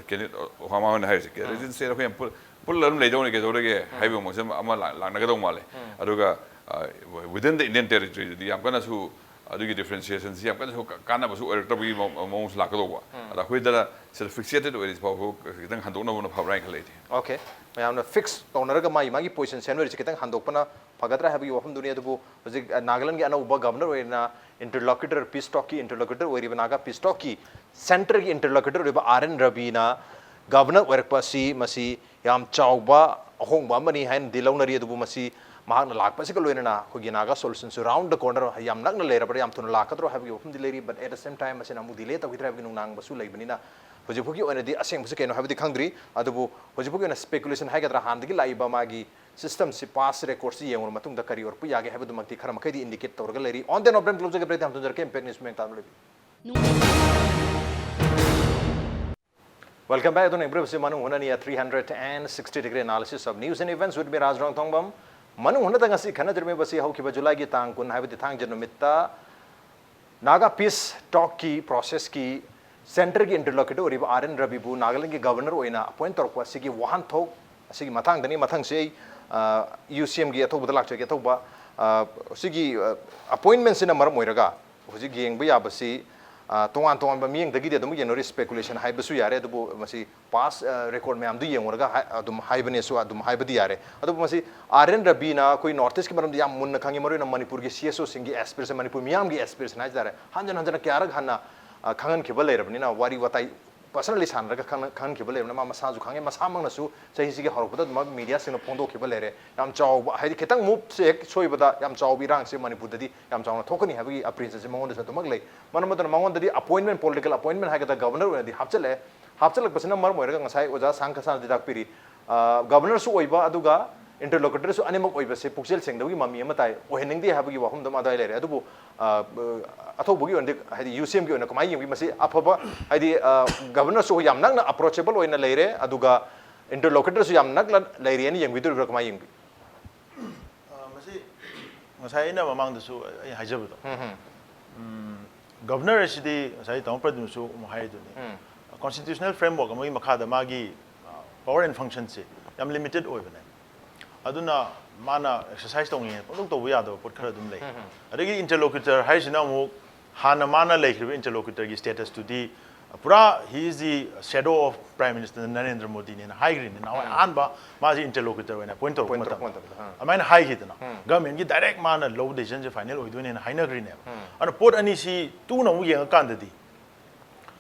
ꯀꯦꯟꯗꯤꯗꯦꯠ ꯑꯣꯕꯥꯃꯥ ꯍꯣꯏꯅ ꯍꯥꯏꯔꯤꯁꯦ ꯔꯤꯖꯟ ꯁ꯭ꯇꯦꯠ ꯑꯩꯈꯣꯏ ꯌꯥꯝ ꯄꯨꯜ- ꯄꯨꯜꯂ ꯑꯗꯨꯝ ꯂꯩꯗꯧꯅꯤ ꯀꯩꯗꯧꯔꯒꯦ ꯍꯥꯏꯕꯒꯤ ꯃꯑꯣꯡꯁꯦ ꯑꯃ ꯑꯃ ꯂꯥꯛ- ꯂꯥꯛꯅꯒꯗꯧ ꯃꯥꯜꯂꯦ꯫ ꯑꯗꯨꯒ within the Indian territory ꯗꯗꯤ ꯌꯥꯝ ꯀꯟꯅꯁꯨ ꯑꯗꯨꯒꯤ ꯗꯤꯐ꯭ꯔꯦꯟꯁꯤꯌꯦꯁꯟꯁꯤ ꯌꯥꯝ ꯀꯟꯅꯁꯨ ꯀꯥꯟꯅꯕꯁꯨ ꯑꯣꯏꯔꯛꯇꯕꯒꯤ ꯃꯑꯣꯡꯁꯨ ꯂꯥꯛꯀꯗꯧꯕ꯫ ꯑꯗ ꯑꯩꯈꯣꯏꯗ ꯁꯤꯗ ꯐꯤꯛꯁꯦꯇꯦꯠ ꯑꯣꯏꯔꯤꯁꯤ ꯐꯥꯎꯕ ꯈꯤꯇꯪ ꯍꯟꯗꯣꯛꯅꯕꯅ ꯐꯕ꯭ꯔꯥ ꯍꯥꯏꯅ ꯈꯜꯂꯦ ꯑꯩꯗꯤ꯫ ꯑꯣꯀꯦ, ꯃꯌꯥꯝꯅ ꯐꯤꯛꯁ ꯇꯧꯅꯔꯒ ꯃꯥꯒꯤ ꯃꯥꯒꯤ ꯄꯣꯖꯤꯁꯟ ꯁꯦꯝꯅꯔꯤꯁꯤ ꯈꯤꯇꯪ ꯍꯟꯗꯣꯛꯄꯅ ꯐꯒꯗ꯭ꯔꯥ ꯍꯥꯏꯕꯒꯤ ꯋꯥꯐꯝꯗꯨꯅꯤ꯫ ꯑꯗꯨꯕꯨ ꯍꯧꯖꯤꯛ ꯅꯥꯒꯥꯂꯦꯟꯒꯤ ꯑꯅꯧꯕ ꯒꯕꯔꯅꯔ ꯑꯣꯏꯅ ꯏꯟꯇꯔꯂꯣꯀ꯭ꯌꯨꯇꯔ ꯄꯤꯁ ꯇꯣꯛꯀꯤ ꯏꯟꯇꯔꯂꯣꯀ꯭ꯌꯨꯇꯔ ꯑꯣꯏꯔꯤꯕ ꯅꯥꯒꯥ ꯄꯤꯁ ꯇꯣꯛꯀꯤ ꯁꯦꯟꯇꯔꯒꯤ ꯏꯟꯇꯔꯂꯣꯀ꯭ꯌꯨꯇꯔ ꯑꯣꯏꯔꯤꯕ ꯑꯥꯔ ꯑꯦꯟ ꯔꯕꯤꯅ ꯒꯕꯔꯅꯔ ꯑꯣꯏꯔꯛꯄ ꯑꯁꯤ ꯃꯁꯤ ꯌꯥꯝ ꯆꯥꯎꯕ ꯑꯍꯣꯡꯕ ꯑꯃꯅꯤ ꯍꯥꯏꯅꯗꯤ ꯂꯧꯅꯔꯤ꯫ ꯑꯗꯨꯕꯨ ꯃꯁꯤ ꯃꯍꯥꯛꯅ ꯂꯥꯛꯄꯁꯤꯒ ꯂꯣꯏꯅꯅ ꯑꯩꯈꯣꯏꯒꯤ ꯅꯥꯒꯥ ꯁꯣꯂꯨꯁꯟꯁꯨ round the corner ꯌꯥꯝ ꯅꯛꯅ ꯂꯩꯔꯕ꯭ꯔꯥ, ꯌꯥꯝ ꯊꯨꯅ ꯂꯥꯛꯀꯗ꯭ꯔꯣ ꯍꯥꯏꯕꯒꯤ ꯋꯥꯐꯝꯗꯤ ꯂꯩꯔꯤ꯫ But at the same time ꯃꯁꯤꯅ ꯑꯃꯨꯛ ꯗꯤꯂꯦ ꯇꯧꯈꯤꯗ꯭ꯔꯥ ꯍꯥꯏꯕꯒꯤ ꯅꯨꯡꯅꯥꯡꯕꯁꯨ ꯂꯩꯕꯅꯤꯅ ꯍꯧꯖꯤꯛ ꯐꯥꯎꯒꯤ ꯑꯣꯏꯅꯗꯤ ꯑꯁꯦꯡꯕꯁꯤ ꯀꯩꯅꯣ ꯍꯥꯏꯕꯗꯤ ꯈꯪꯗ꯭ꯔꯤ꯫ ꯑꯗꯨꯕꯨ ꯍꯧꯖꯤꯛ ꯐꯥꯎꯒꯤ ꯑꯣꯏꯅ ꯁ꯭ꯄꯦꯀꯨꯂꯦꯁꯟ ꯍꯥꯏꯒꯗ꯭ꯔꯥ, ꯍꯥꯟꯅꯗꯒꯤ ꯂꯥꯛꯏꯕ ꯃꯥꯒꯤ ꯁꯤꯁꯇꯝꯁꯤ, ꯄꯥꯁ ꯔꯦꯀꯣꯔꯗꯁꯤ ꯌꯦꯡꯉꯨꯔ ꯃꯇꯨꯡꯗ ꯀꯔꯤ ꯑꯣꯏꯔꯛꯄ ꯌꯥꯒꯦ ꯍꯥꯏꯕꯗꯨꯃꯛꯇꯤ ꯈꯔ ꯃꯈꯩꯗꯤ ꯏꯟꯗꯤꯀꯦꯠ ꯇꯧꯔꯒ ꯂꯩꯔꯤ꯫ On the note, ꯕ꯭ꯔꯦꯛ ꯂꯧꯖꯒꯦ꯫ ꯕ꯭ꯔꯦꯛ ꯊꯝꯖꯔꯛꯀꯦ꯫ Impact News ꯃꯌꯥꯝ ꯇꯥꯗꯨꯅ ꯂꯩꯕꯤꯌꯨ꯫ Welcome back. ꯑꯗꯨꯅ ꯏꯝꯄ꯭ꯔꯨꯞꯁꯤ ꯃꯅꯨꯡ ꯍꯨꯠꯅꯅꯤ, a three hundred and sixty degree analysis of news and events with me, ꯔꯥꯖ ꯔꯣꯡꯊꯣꯡꯕꯝ꯫ ꯃꯅꯨꯡ ꯍꯨꯠꯅꯗ ꯉꯁꯤ ꯈꯟꯅꯗ꯭ꯔꯤꯕꯁꯤ ꯍꯧꯈꯤꯕ ꯖꯨꯂꯥꯏꯒꯤ ꯇꯥꯡ ꯀꯨꯟ, ꯍꯥꯏꯕꯗꯤ ꯊꯥꯡꯖ ꯅꯨꯃꯤꯠꯇ ꯅꯥꯒꯥ ꯄꯤꯁ ꯇꯣꯛꯀꯤ ꯄ꯭ꯔꯣꯁꯦꯁꯀꯤ ꯁꯦꯟꯇꯔꯒꯤ ꯏꯟꯇꯔꯂꯣꯀ꯭ꯌꯨꯇꯔ ꯑꯣꯏꯔꯤꯕ ꯑꯥꯔ ꯑꯦꯟ ꯔꯕꯤꯕꯨ ꯅꯥꯒꯥꯂꯦꯟꯒꯤ ꯒꯕꯔꯅꯔ ꯑꯣꯏꯅ ꯑꯦꯄꯣꯏꯟ ꯇꯧꯔꯛꯄ ꯑꯁꯤꯒꯤ ꯋꯥꯍꯟꯊꯣꯛ ꯑꯁꯤꯒꯤ ꯃꯇꯥꯡꯗꯅꯤ꯫ ꯃꯊꯪꯁꯤ ꯑꯩ ꯌꯨ ꯁꯤ ꯑꯦꯝꯒꯤ ꯑꯊꯧꯕꯗ ꯂꯥꯛꯆꯒꯦ꯫ ꯑꯊꯧꯕ, ꯑ, ꯁꯤꯒꯤ ꯑꯦꯄꯣꯏꯟꯃꯦꯟꯁꯤꯅ ꯃꯔꯝ ꯑꯣꯏꯔꯒ ꯍꯧꯖꯤꯛ ꯌꯦꯡꯕ ꯌꯥꯕꯁꯤ, ꯑ, ꯇꯣꯉꯥꯟ ꯇꯣꯉꯥꯟꯕ ꯃꯤꯠꯌꯦꯡꯗꯒꯤꯗꯤ ꯑꯗꯨꯝ ꯌꯦꯡꯅꯔꯤ, ꯁ꯭ꯄꯦꯀꯨꯂꯦꯁꯟ ꯍꯥꯏꯕꯁꯨ ꯌꯥꯔꯦ, ꯑꯗꯨꯕꯨ ꯃꯁꯤ ꯄꯥꯁ ꯔꯦꯀꯣꯔꯗ ꯃꯌꯥꯝꯗꯨ ꯌꯦꯡꯉꯨꯔꯒ ꯍꯥꯏ-, ꯑꯗꯨꯝ ꯍꯥꯏꯕꯅꯦꯁꯨ ꯑꯗꯨꯝ ꯍꯥꯏꯕꯗꯤ ꯌꯥꯔꯦ꯫ ꯑꯗꯨꯕꯨ ꯃꯁꯤ ꯑꯥꯔ ꯑꯦꯟ ꯔꯕꯤꯅ ꯑꯩꯈꯣꯏ ꯅꯣꯔꯠ ꯏꯁꯀꯤ ꯃꯔꯝꯗ ꯌꯥꯝ ꯃꯨꯟꯅ ꯈꯪꯉꯤ, ꯃꯔꯨꯑꯣꯏꯅ ꯃꯅꯤꯄꯨꯔꯒꯤ ꯁꯤ ꯑꯦꯁ ꯑꯣꯁꯤꯡꯒꯤ ꯑꯦꯁꯄꯤꯔꯦꯁꯟ, ꯃꯅꯤꯄꯨꯔ ꯃꯤꯌꯥꯝꯒꯤ ꯑꯦꯁꯄꯤꯔꯦꯁꯟ ꯍꯥꯏꯇꯥꯔꯦ, ꯍꯟꯖꯟ ꯍꯟꯖꯟꯅ ꯀꯌꯥꯔꯛ ꯍꯟꯅ, ꯑ, ꯈꯪꯍꯟꯈꯤꯕ ꯂꯩꯔꯕꯅꯤꯅ, ꯋꯥꯔꯤ ꯋꯥꯇꯥꯏ ꯄꯔꯁꯅꯦꯜꯂꯤ ꯁꯥꯟꯅꯔꯒ ꯈꯪꯅ-, ꯈꯪꯍꯟꯈꯤꯕ ꯂꯩꯔꯕꯅꯤꯅ, ꯃꯥ ꯃꯁꯥꯁꯨ ꯈꯪꯉꯦ꯫ ꯃꯁꯥꯃꯛꯅꯁꯨ ꯆꯍꯤꯁꯤꯒꯤ ꯍꯧꯔꯛꯄꯗ ꯑꯗꯨꯝ ꯃꯤꯗꯤꯌꯥꯁꯤꯡꯅ ꯐꯣꯡꯗꯣꯛꯈꯤꯕ ꯂꯩꯔꯦ꯫ ꯌꯥꯝ ꯆꯥꯎꯕ, ꯍꯥꯏꯗꯤ ꯈꯤꯇꯪ ꯃꯨꯞꯁꯦ ꯍꯦꯛ ꯁꯣꯏꯕꯗ ꯌꯥꯝ ꯆꯥꯎꯕ ꯏꯔꯥꯡꯁꯦ ꯃꯅꯤꯄꯨꯔꯗꯗꯤ ꯌꯌꯥꯝ ꯆꯥꯎꯅ ꯊꯣꯛꯀꯅꯤ ꯍꯥꯏꯕꯒꯤ ꯑꯦꯄ꯭ꯔꯤꯁꯤꯌꯦꯁꯟꯁꯦ ꯃꯉꯣꯟꯗꯁꯨ ꯑꯗꯨꯃꯛ ꯂꯩ꯫ ꯃꯔꯝ ꯑꯗꯨꯅ ꯃꯉꯣꯟꯗꯗꯤ ꯑꯦꯄꯣꯏꯟꯃꯦꯟ, ꯄꯣꯂꯤꯇꯤꯀꯦꯜ ꯑꯦꯄꯣꯏꯟꯃꯦꯟ ꯍꯥꯏꯒꯗ꯭ꯔꯥ, ꯒꯕꯔꯅꯔ ꯑꯣꯏꯅꯗꯤ ꯍꯥꯞꯆꯤꯜꯂꯛꯑꯦ꯫ ꯍꯥꯞꯆꯤꯜꯂꯛꯄꯁꯤꯅ ꯃꯔꯝ ꯑꯣꯏꯔꯒ ꯉꯁꯥꯏ ꯑꯣꯖꯥ ꯁꯥꯡ ꯈꯁꯥꯅꯗꯤ ꯇꯥꯛꯄꯤꯔꯤ, ꯑ, ꯒꯕꯔꯅꯔꯁꯨ ꯑꯣꯏꯕ ꯑꯗꯨꯒ ꯏꯟꯇꯔꯂꯣꯀ꯭ꯌꯨꯇꯔꯁꯨ ꯑꯅꯤꯃꯛ ꯑꯣꯏꯕꯁꯦ ꯄꯨꯛꯆꯦꯜ ꯁꯦꯡꯗꯕꯒꯤ ꯃꯃꯤ ꯑꯃ ꯇꯥꯏ, ꯑꯣꯏꯍꯟꯅꯤꯡꯗꯦ ꯍꯥꯏꯕꯒꯤ ꯋꯥꯐꯝꯗꯨ ꯑꯃ ꯑꯗꯨꯋꯥꯏ ꯂꯩꯔꯦ꯫ ꯑꯗꯨꯕꯨ, ꯑ, ꯑꯊꯧꯕꯒꯤ ꯑꯣꯏꯅꯗꯤ, ꯍꯥꯏꯗꯤ ꯌꯨ ꯁꯤ ꯑꯦꯝꯒꯤ ꯑꯣꯏꯅ ꯀꯃꯥꯏꯅ ꯌꯦꯡꯕꯤ? ꯃꯁꯤ ꯑꯐꯕ, ꯍꯥꯏꯗꯤ, ꯑ, ꯒꯕꯔꯅꯔꯁꯨ ꯌꯥꯝ ꯅꯛꯅ ꯑꯦꯄ꯭ꯔꯣꯆꯦꯕꯜ ꯑꯣꯏꯅ ꯂꯩꯔꯦ, ꯑꯗꯨꯒ ꯏꯟꯇꯔꯂꯣꯀ꯭ꯌꯨꯇꯔꯁꯨ ꯌꯥꯝ ꯅꯛꯅ ꯂꯩꯔꯦꯅ ꯌꯦꯡꯕꯤꯗꯣꯔꯤꯕ꯭ꯔꯥ, ꯀꯃꯥꯏꯅ ꯌꯦꯡꯕꯤ? ꯑ, ꯃꯁꯤ ꯉꯁꯥꯏ ꯑꯩꯅ ꯃꯃꯥꯡꯗꯁꯨ ꯑꯩ ꯍꯥꯏꯖꯕꯗꯣ, ꯎꯝ, ꯒꯕꯔꯅꯔ ꯑꯁꯤꯗꯤ ꯉꯁꯥꯏ ꯇꯥꯃꯣ ꯄ꯭ꯔꯗꯤꯞꯅꯁꯨ ꯑꯃꯨꯛ ꯍꯥꯏꯔꯤꯗꯨꯅꯤ, ꯎꯝ꯫ ꯀꯣꯟꯁꯇꯤꯇ꯭ꯌꯨꯁꯅꯦꯜ ꯐ꯭ꯔꯦꯝꯋꯥꯔꯛ ꯑꯃꯒꯤ ꯃꯈꯥꯗ ꯃꯥꯒꯤ, ꯑ, ꯄꯋꯥꯔ ꯑꯦꯟ ꯐꯪꯁꯟꯁꯦ ꯌꯥꯝ ꯂꯤꯃꯤꯇꯦꯠ ꯑꯣꯏꯕꯅꯦ꯫ ꯑꯗꯨꯅ ꯃꯥꯅ ꯑꯦꯛꯁꯔꯁꯥꯏꯁ ꯇꯧꯅꯤꯡꯉꯦ ꯄꯪꯇꯧ ꯇꯧꯕ ꯌꯥꯗꯕ ꯄꯣꯠ ꯈꯔ ꯑꯗꯨꯝ ꯂꯩ꯫ ꯎꯝ, ꯎꯝ꯫ ꯑꯗꯒꯤ ꯏꯟꯇꯔꯂꯣꯀ꯭ꯌꯨꯇꯔ ꯍꯥꯏꯁꯤꯅ ꯑꯃꯨꯛ ꯍꯥꯟꯅ ꯃꯥꯅ ꯂꯩꯈ꯭ꯔꯤꯕ ꯏꯟꯇꯔꯂꯣꯀ꯭ꯌꯨꯇꯔꯒꯤ ꯁ꯭ꯇꯦꯇꯁꯇꯨꯗꯤ ꯄꯨꯔꯥ he is the shadow of Prime Minister Narendra ꯃꯣꯗꯤꯅꯦꯅ ꯍꯥꯏꯈ꯭ꯔꯤꯅꯤ ꯅꯍꯥꯟꯋꯥꯏ, ꯎꯝ꯫ ꯑꯍꯥꯟꯕ ꯃꯥꯁꯤ ꯏꯟꯇꯔꯂꯣꯀ꯭ꯌꯨꯇꯔ ꯑꯣꯏꯅ ꯑꯦꯄꯣꯏꯟ ꯇꯧꯔꯛꯄ ꯑꯦꯄꯣꯏꯟ ꯃꯇꯝꯗ꯫ ꯇꯧꯔꯛꯄ ꯃꯇꯝꯗ, ꯑꯥ꯫ ꯑꯗꯨꯃꯥꯏꯅ ꯍꯥꯏꯈꯤꯗꯅ, ꯎꯝ꯫ ꯒꯃꯦꯟꯒꯤ ꯗꯥꯏꯔꯦꯛ ꯃꯥꯅ ꯂꯧꯕ ꯗꯤꯁꯤꯖꯟꯁꯦ ꯐꯥꯏꯅꯦꯜ ꯑꯣꯏꯗꯣꯏꯅꯦꯅ ꯍꯥꯏꯅꯈ꯭ꯔꯤꯅꯦꯕ꯫ ꯎꯝ꯫ ꯑꯗꯨꯅ ꯄꯣꯠ ꯑꯅꯤꯁꯤ ꯇꯨꯅ ꯑꯃꯨꯛ ꯌꯦꯡꯉꯀꯥꯟꯗꯗꯤ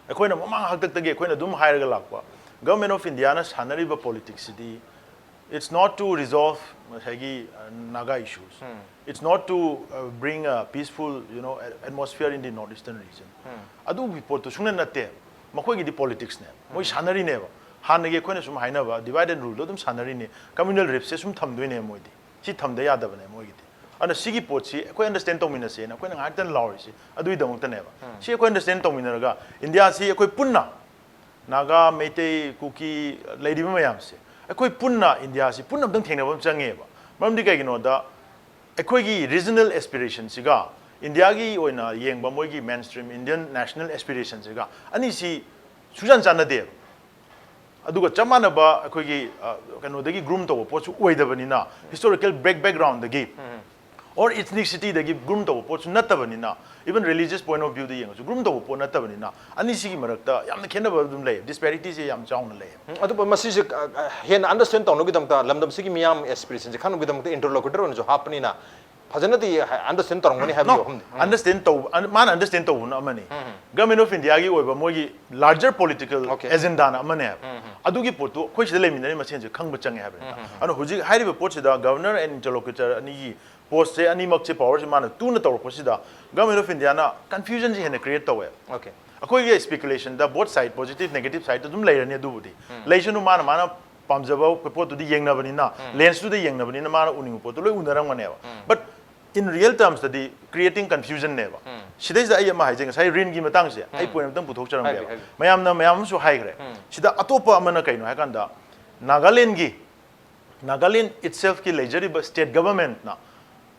ꯑꯩꯈꯣꯏꯅ ꯃꯃꯥꯡ ꯍꯥꯛꯇꯛꯇꯒꯤ ꯑꯩꯈꯣꯏꯅ ꯑꯗꯨꯝ ꯍꯥꯏꯔꯒ ꯂꯥꯛꯄ, Government of Indiaꯅ ꯁꯥꯟꯅꯔꯤꯕ ꯄꯣꯂꯤꯇꯤꯛꯁꯁꯤꯗꯤ, it's not to resolve ꯉꯁꯥꯏꯒꯤ, ꯑ, Naga issues. Um. It's not to, uh, bring a peaceful, you know, a-, atmosphere in the North Eastern region. ꯎꯝ꯫ ꯑꯗꯨꯒꯤ ꯄꯣꯠꯇꯨ ꯁꯨꯡꯅ ꯅꯠꯇꯦ꯫ ꯃꯈꯣꯏꯒꯤꯗꯤ ꯄꯣꯂꯤꯇꯤꯛꯁꯅꯦ꯫ ꯃꯣꯏ ꯎꯝ꯫ ꯁꯥꯟꯅꯔꯤꯅꯦꯕ꯫ ꯍꯥꯟꯅꯒꯤ ꯑꯩꯈꯣꯏꯅ ꯁꯨꯝ ꯍꯥꯏꯅꯕ divide and ruleꯗꯣ ꯑꯗꯨꯝ ꯁꯥꯟꯅꯔꯤꯅꯦ꯫ Communal ripꯁꯦ ꯁꯨꯝ ꯊꯝꯗꯣꯏꯅꯦ ꯃꯣꯏꯗꯤ꯫ ꯁꯤ ꯊꯝꯗ ꯌꯥꯗꯕꯅꯦ ꯃꯣꯏꯒꯤꯗꯤ꯫ ꯑꯗꯨꯅ ꯁꯤꯒꯤ ꯄꯣꯠꯁꯤ ꯑꯩꯈꯣꯏ understand ꯇꯧꯃꯤꯟꯅꯁꯦꯅ ꯑꯩꯈꯣꯏꯅ ꯉꯥꯏꯍꯥꯛꯇꯪ ꯂꯥꯎꯔꯤꯁꯤ ꯑꯗꯨꯒꯤꯗꯃꯛꯇꯅꯦꯕ꯫ ꯎꯝ꯫ ꯁꯤ ꯑꯩꯈꯣꯏ understand ꯇꯧꯃꯤꯟꯅꯔꯒ ꯏꯟꯗꯤꯌꯥꯁꯤ ꯑꯩꯈꯣꯏ ꯄꯨꯟꯅ ꯅꯥꯒꯥ, ꯃꯩꯇꯩ, ꯀꯨꯀꯤ ꯂꯩꯔꯤꯕ ꯃꯌꯥꯝꯁꯦ, ꯑꯩꯈꯣꯏ ꯄꯨꯟꯅ ꯏꯟꯗꯤꯌꯥꯁꯤ ꯄꯨꯟꯅ ꯑꯝꯇꯪ ꯊꯦꯡꯅꯕ ꯑꯃ ꯆꯪꯉꯦꯕ꯫ ꯃꯔꯝꯗꯤ ꯀꯩꯒꯤꯅꯣꯗ, ꯑꯩꯈꯣꯏꯒꯤ regional aspirationꯁꯤꯒ ꯏꯟꯗꯤꯌꯥꯒꯤ ꯑꯣꯏꯅ ꯌꯦꯡꯕ ꯃꯣꯏꯒꯤ mainstream Indian national aspirationꯁꯤꯒ ꯑꯅꯤꯁꯤ ꯁꯨꯡꯆꯥꯟ ꯆꯥꯟꯅꯗꯦꯕ꯫ ꯑꯗꯨꯒ ꯆꯞ ꯃꯥꯟꯅꯕ ꯑꯩꯈꯣꯏꯒꯤ, ꯑ, ꯀꯩꯅꯣꯗꯒꯤ groom ꯇꯧꯕ ꯄꯣꯠꯁꯨ ꯑꯣꯏꯗꯕꯅꯤꯅ, historical back backgroundꯗꯒꯤ or ethnicityꯗꯒꯤ groom ꯇꯧꯕ ꯄꯣꯠꯁꯨ ꯅꯠꯇꯕꯅꯤꯅ, even religious point of viewꯗ ꯌꯦꯡꯉꯁꯨ groom ꯇꯧꯕ ꯄꯣꯠ ꯅꯠꯇꯕꯅꯤꯅ, ꯑꯅꯤꯁꯤꯒꯤ ꯃꯔꯛꯇ ꯌꯥꯝꯅ ꯈꯦꯠꯅꯕ ꯑꯗꯨꯝ ꯂꯩ, disparityꯁꯦ ꯌꯥꯝ ꯆꯥꯎꯅ ꯂꯩ꯫ ꯎꯝ, ꯑꯗꯨꯕꯨ ꯃꯁꯤꯁꯦ ꯑ, ꯑ, ꯍꯦꯟꯅ understand ꯇꯧꯅꯕꯒꯤꯗꯃꯛꯇ, ꯂꯝꯗꯝꯁꯤꯒꯤ ꯃꯤꯌꯥꯝ aspirationꯁꯦ ꯈꯪꯅꯕꯒꯤꯗꯃꯛꯇ interlocutor ꯑꯣꯏꯅꯁꯨ ꯍꯥꯞꯄꯅꯤꯅ ꯐꯖꯅꯗꯤ understand ꯇꯧꯔꯝꯒꯅꯤ ꯍꯥꯏꯕꯒꯤ ꯋꯥꯐꯝꯗꯤ꯫ ꯎꯝ꯫ Understand ꯇꯧꯕ, ꯑꯟ- ꯃꯥꯅ understand ꯇꯧꯕꯅ ꯑꯃꯅꯤ, Government of Indiaꯒꯤ ꯑꯣꯏꯕ ꯃꯣꯏꯒꯤ larger political Okay. agendaꯅ ꯑꯃꯅꯦ ꯍꯥꯏꯕ꯫ ꯑꯗꯨꯒꯤ ꯄꯣꯠꯇꯨ ꯑꯩꯈꯣꯏ ꯁꯤꯗ ꯂꯩꯃꯤꯟꯅꯔꯤꯕ ꯃꯁꯦꯟꯁꯦ ꯈꯪꯕ ꯆꯪꯉꯦ ꯍꯥꯏꯕꯅꯤꯗ꯫ ꯑꯗꯨꯅ ꯍꯧꯖꯤꯛ ꯍꯥꯏꯔꯤꯕ ꯄꯣꯠꯁꯤꯗ governor and interlocutor ꯑꯅꯤꯒꯤ postꯁꯦ, ꯑꯅꯤꯃꯛꯁꯦ, powerꯁꯦ ꯃꯥꯅ ꯇꯨꯅ ꯇꯧꯔꯛꯄꯁꯤꯗ Government of Indiaꯅ confusionꯁꯦ ꯍꯦꯟꯅ create ꯇꯧꯋꯦ꯫ Okay. ꯑꯩꯈꯣꯏꯒꯤ speculationꯗ both side, positive, negative side ꯑꯗꯨꯝ ꯂꯩꯔꯅꯤ꯫ ꯑꯗꯨꯕꯨꯗꯤ ꯂꯩꯁꯅꯨ, ꯃꯥꯅ ꯃꯥꯅ ꯄꯥꯝꯖꯕ ꯄꯣꯠꯇꯨꯗꯤ ꯌꯦꯡꯅꯕꯅꯤꯅ, lensꯇꯨꯗ ꯌꯦꯡꯅꯕꯅꯤꯅ ꯃꯥꯅ ꯎꯅꯤꯡꯕ ꯄꯣꯠꯇꯨ ꯂꯣꯏ ꯎꯅꯔꯝꯒꯅꯦꯕ꯫ But in real termsꯇꯗꯤ creating confusionꯅꯦꯕ꯫ ꯁꯤꯗꯩꯁꯤꯗ ꯑꯩ ꯑꯃ ꯍꯥꯏꯖꯩ, ꯉꯁꯥꯏ ꯔꯤꯟꯒꯤ ꯃꯇꯥꯡꯁꯦ ꯑꯩ point ꯑꯝꯇꯪ ꯄꯨꯊꯣꯛꯆꯔꯝꯒꯦꯕ꯫ ꯍꯥꯏꯕꯤꯌꯨ, ꯍꯥꯏꯕꯤꯌꯨ꯫ ꯃꯌꯥꯝꯅ, ꯃꯌꯥꯝ ꯑꯃꯁꯨ ꯍꯥꯏꯈ꯭ꯔꯦ꯫ ꯁꯤꯗ ꯑꯇꯣꯞꯄ ꯑꯃꯅ ꯀꯩꯅꯣ ꯍꯥꯏꯀꯥꯟꯗ, Nagalandꯒꯤ, Nagaland itselfꯀꯤ ꯂꯩꯖꯔꯤꯕ state governmentꯅ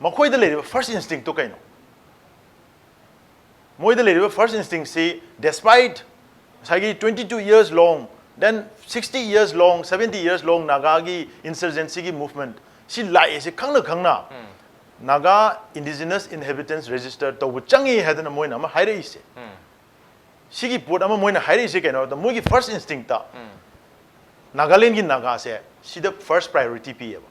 ꯃꯈꯣꯏꯗ ꯂꯩꯔꯤꯕ first instinctꯇꯣ ꯀꯩꯅꯣ? ꯃꯣꯏꯗ ꯂꯩꯔꯤꯕ first instinctꯁꯤ, despite ꯉꯁꯥꯏꯒꯤ twenty two years long, then sixty years long, seventy years long Nagaꯒꯤ insurgencyꯒꯤ movement ꯁꯤ ꯂꯥꯛꯏꯁꯦ ꯈꯪꯅ ꯈꯪꯅ Naga Indigenous Inhabitants Register ꯇꯧꯕ ꯆꯪꯉꯤ ꯍꯥꯏꯗꯅ ꯃꯣꯏꯅ ꯑꯃ ꯍꯥꯏꯔꯛꯏꯁꯦ꯫ ꯁꯤꯒꯤ ꯄꯣꯠ ꯑꯃ ꯃꯣꯏꯅ ꯍꯥꯏꯔꯛꯏꯁꯦ ꯀꯩꯅꯣ ꯍꯥꯏꯕꯗ, ꯃꯣꯏꯒꯤ first instinctꯇ Nagalandꯒꯤ ꯅꯥꯒꯥꯁꯦ ꯁꯤꯗ first priority ꯄꯤꯌꯦꯕ꯫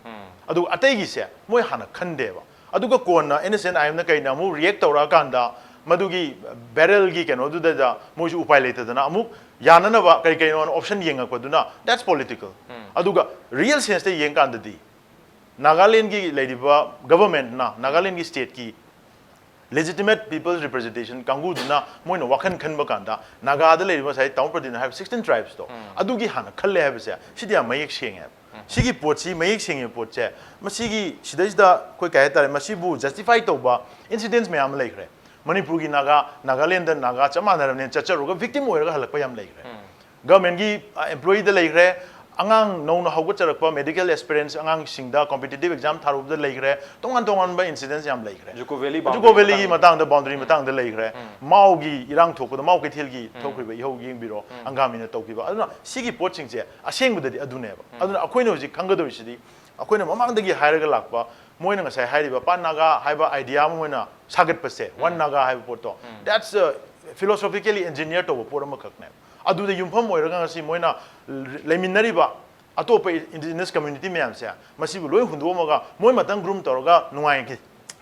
ꯑꯗꯨꯒ ꯑꯇꯩꯒꯤꯁꯦ ꯃꯣꯏ ꯍꯥꯟꯅ ꯈꯟꯗꯦꯕ꯫ ꯑꯗꯨꯒ ꯀꯣꯟꯅ NSCN-IMꯅ ꯀꯩꯅ ꯑꯃꯨꯛ react ꯇꯧꯔꯛꯑꯀꯥꯟꯗ, ꯃꯗꯨꯒꯤ barrelꯒꯤ ꯀꯩꯅꯣꯗꯨꯗ ꯃꯣꯏꯁꯨ ꯎꯄꯥꯏ ꯂꯩꯇꯗꯅ ꯑꯃꯨꯛ ꯌꯥꯅꯅꯕ ꯀꯩ ꯀꯩꯅꯣ option ꯌꯦꯡꯉꯛꯄꯗꯨꯅ, that's political꯫ ꯑꯗꯨꯒ real senseꯇ ꯌꯦꯡꯀꯥꯟꯗꯗꯤ Nagalandꯒꯤ ꯂꯩꯔꯤꯕ governmentꯅ, Nagalandꯒꯤ stateꯀꯤ legitimate people's representation ꯀꯥꯡꯕꯨꯗꯨꯅ ꯃꯣꯏꯅ ꯋꯥꯈꯜ ꯈꯟꯕ ꯀꯥꯟꯗ, ꯅꯥꯒꯥꯗ ꯂꯩꯔꯤꯕ ꯉꯁꯥꯏ ꯇꯥꯃꯣ ꯄ꯭ꯔꯗꯤꯞꯅ ꯍꯥꯏꯕ sixteen tribesꯇꯣ, ꯑꯗꯨꯒꯤ ꯍꯥꯟꯅ ꯈꯜꯂꯦ ꯍꯥꯏꯕꯁꯦ, ꯁꯤꯗꯤ ꯌꯥꯝ ꯃꯌꯦꯛ ꯁꯦꯡꯉꯦ ꯍꯥꯏꯕ꯫ ꯁꯤꯒꯤ ꯄꯣꯠꯁꯤ, ꯃꯌꯦꯛ ꯁꯦꯡꯉꯤꯕ ꯄꯣꯠꯁꯦ, ꯃꯁꯤꯒꯤ ꯁꯤꯗꯩꯁꯤꯗ ꯑꯩꯈꯣꯏ ꯀꯩ ꯍꯥꯏꯇꯥꯔꯦ, ꯃꯁꯤꯕꯨ justify ꯇꯧꯕ incidents ꯃꯌꯥꯝ ꯑꯃ ꯂꯩꯈ꯭ꯔꯦ꯫ ꯃꯅꯤꯄꯨꯔꯒꯤ ꯅꯥꯒꯥ, ꯅꯥꯒꯥꯂꯦꯟꯗ ꯅꯥꯒꯥ ꯆꯞ ꯃꯥꯟꯅꯔꯕꯅꯤꯅ ꯆꯠꯆꯔꯨꯔꯒ victim ꯑꯣꯏꯔꯒ ꯍꯜꯂꯛꯄ ꯌꯥꯝ ꯂꯩꯈ꯭ꯔꯦ꯫ ꯒꯚꯔꯟꯃꯦꯟꯒꯤ ꯑꯦꯝꯄ꯭ꯂꯣꯌꯤꯗ ꯂꯩꯈ꯭ꯔꯦ, ꯑꯉꯥꯡ ꯅꯧꯅ ꯍꯧꯒꯠꯆꯔꯛꯄ ꯃꯦꯗꯤꯀꯦꯜ ꯑꯦꯁꯄꯤꯔꯦꯟꯁ ꯑꯉꯥꯡꯁꯤꯡꯗ ꯀꯣꯝꯄꯤꯇꯤꯇꯤꯚ ꯑꯦꯛꯖꯥꯝ ꯊꯥꯔꯨꯕꯗ ꯂꯩꯈ꯭ꯔꯦ, ꯇꯣꯉꯥꯟ ꯇꯣꯉꯥꯟꯕ ꯏꯟꯁꯤꯗꯦꯟꯁ ꯌꯥꯝ ꯂꯩꯈ꯭ꯔꯦ꯫ ꯖꯨꯀꯣ ꯚꯦꯂꯤ ꯖꯨꯀꯣ ꯚꯦꯂꯤꯒꯤ ꯃꯇꯥꯡꯗ, ꯕꯥꯎꯟꯗꯔꯤ ꯃꯇꯥꯡꯗ ꯂꯩꯈ꯭ꯔꯦ꯫ ꯃꯥꯎꯒꯤ ꯏꯔꯥꯡ ꯊꯣꯛꯄꯗ, ꯃꯥꯎ ꯀꯩꯊꯦꯜꯒꯤ ꯊꯣꯛꯈ꯭ꯔꯤꯕ ꯏꯍꯧ ꯌꯦꯡꯕꯤꯔꯣ, ꯑꯪꯒꯥꯃꯤꯅ ꯇꯧꯈꯤꯕ꯫ ꯑꯗꯨꯅ ꯁꯤꯒꯤ ꯄꯣꯠꯁꯤꯡꯁꯦ ꯑꯁꯦꯡꯕꯗꯗꯤ ꯑꯗꯨꯅꯦꯕ꯫ ꯑꯗꯨꯅ ꯑꯩꯈꯣꯏꯅ ꯍꯧꯖꯤꯛ ꯈꯪꯒꯗꯧꯔꯤꯁꯤꯗꯤ, ꯑꯩꯈꯣꯏꯅ ꯃꯃꯥꯡꯗꯒꯤ ꯍꯥꯏꯔꯒ ꯂꯥꯛꯄ, ꯃꯣꯏꯅ ꯉꯁꯥꯏ ꯍꯥꯏꯔꯤꯕ ꯄꯥꯟ ꯅꯥꯒꯥ ꯍꯥꯏꯕ ꯑꯥꯏꯗꯤꯌꯥ ꯑꯃ ꯃꯣꯏꯅ ꯁꯥꯒꯠꯄꯁꯦ, ꯋꯥꯟ ꯅꯥꯒꯥ ꯍꯥꯏꯕ ꯄꯣꯠꯇꯣ, that's a philosophically engineer ꯇꯧꯕ ꯄꯣꯠ ꯑꯃꯈꯛꯅꯦ꯫ ꯑꯗꯨꯗ ꯌꯨꯝꯐꯝ ꯑꯣꯏꯔꯒ ꯉꯁꯤ ꯃꯣꯏꯅ ꯂꯩꯃꯤꯟꯅꯔꯤꯕ ꯑꯇꯣꯞꯄ ꯏꯟꯗꯤꯖꯤꯅꯁ ꯀꯝꯃ꯭ꯌꯨꯅꯤꯇꯤ ꯃꯌꯥꯝꯁꯦ, ꯃꯁꯤꯕꯨ ꯂꯣꯏ ꯍꯨꯟꯗꯣꯛꯑꯝꯃꯒ ꯃꯣꯏ ꯃꯇꯪ ꯒ꯭ꯔꯨꯝ ꯇꯧꯔꯒ ꯅꯨꯡꯉꯥꯏꯒ-,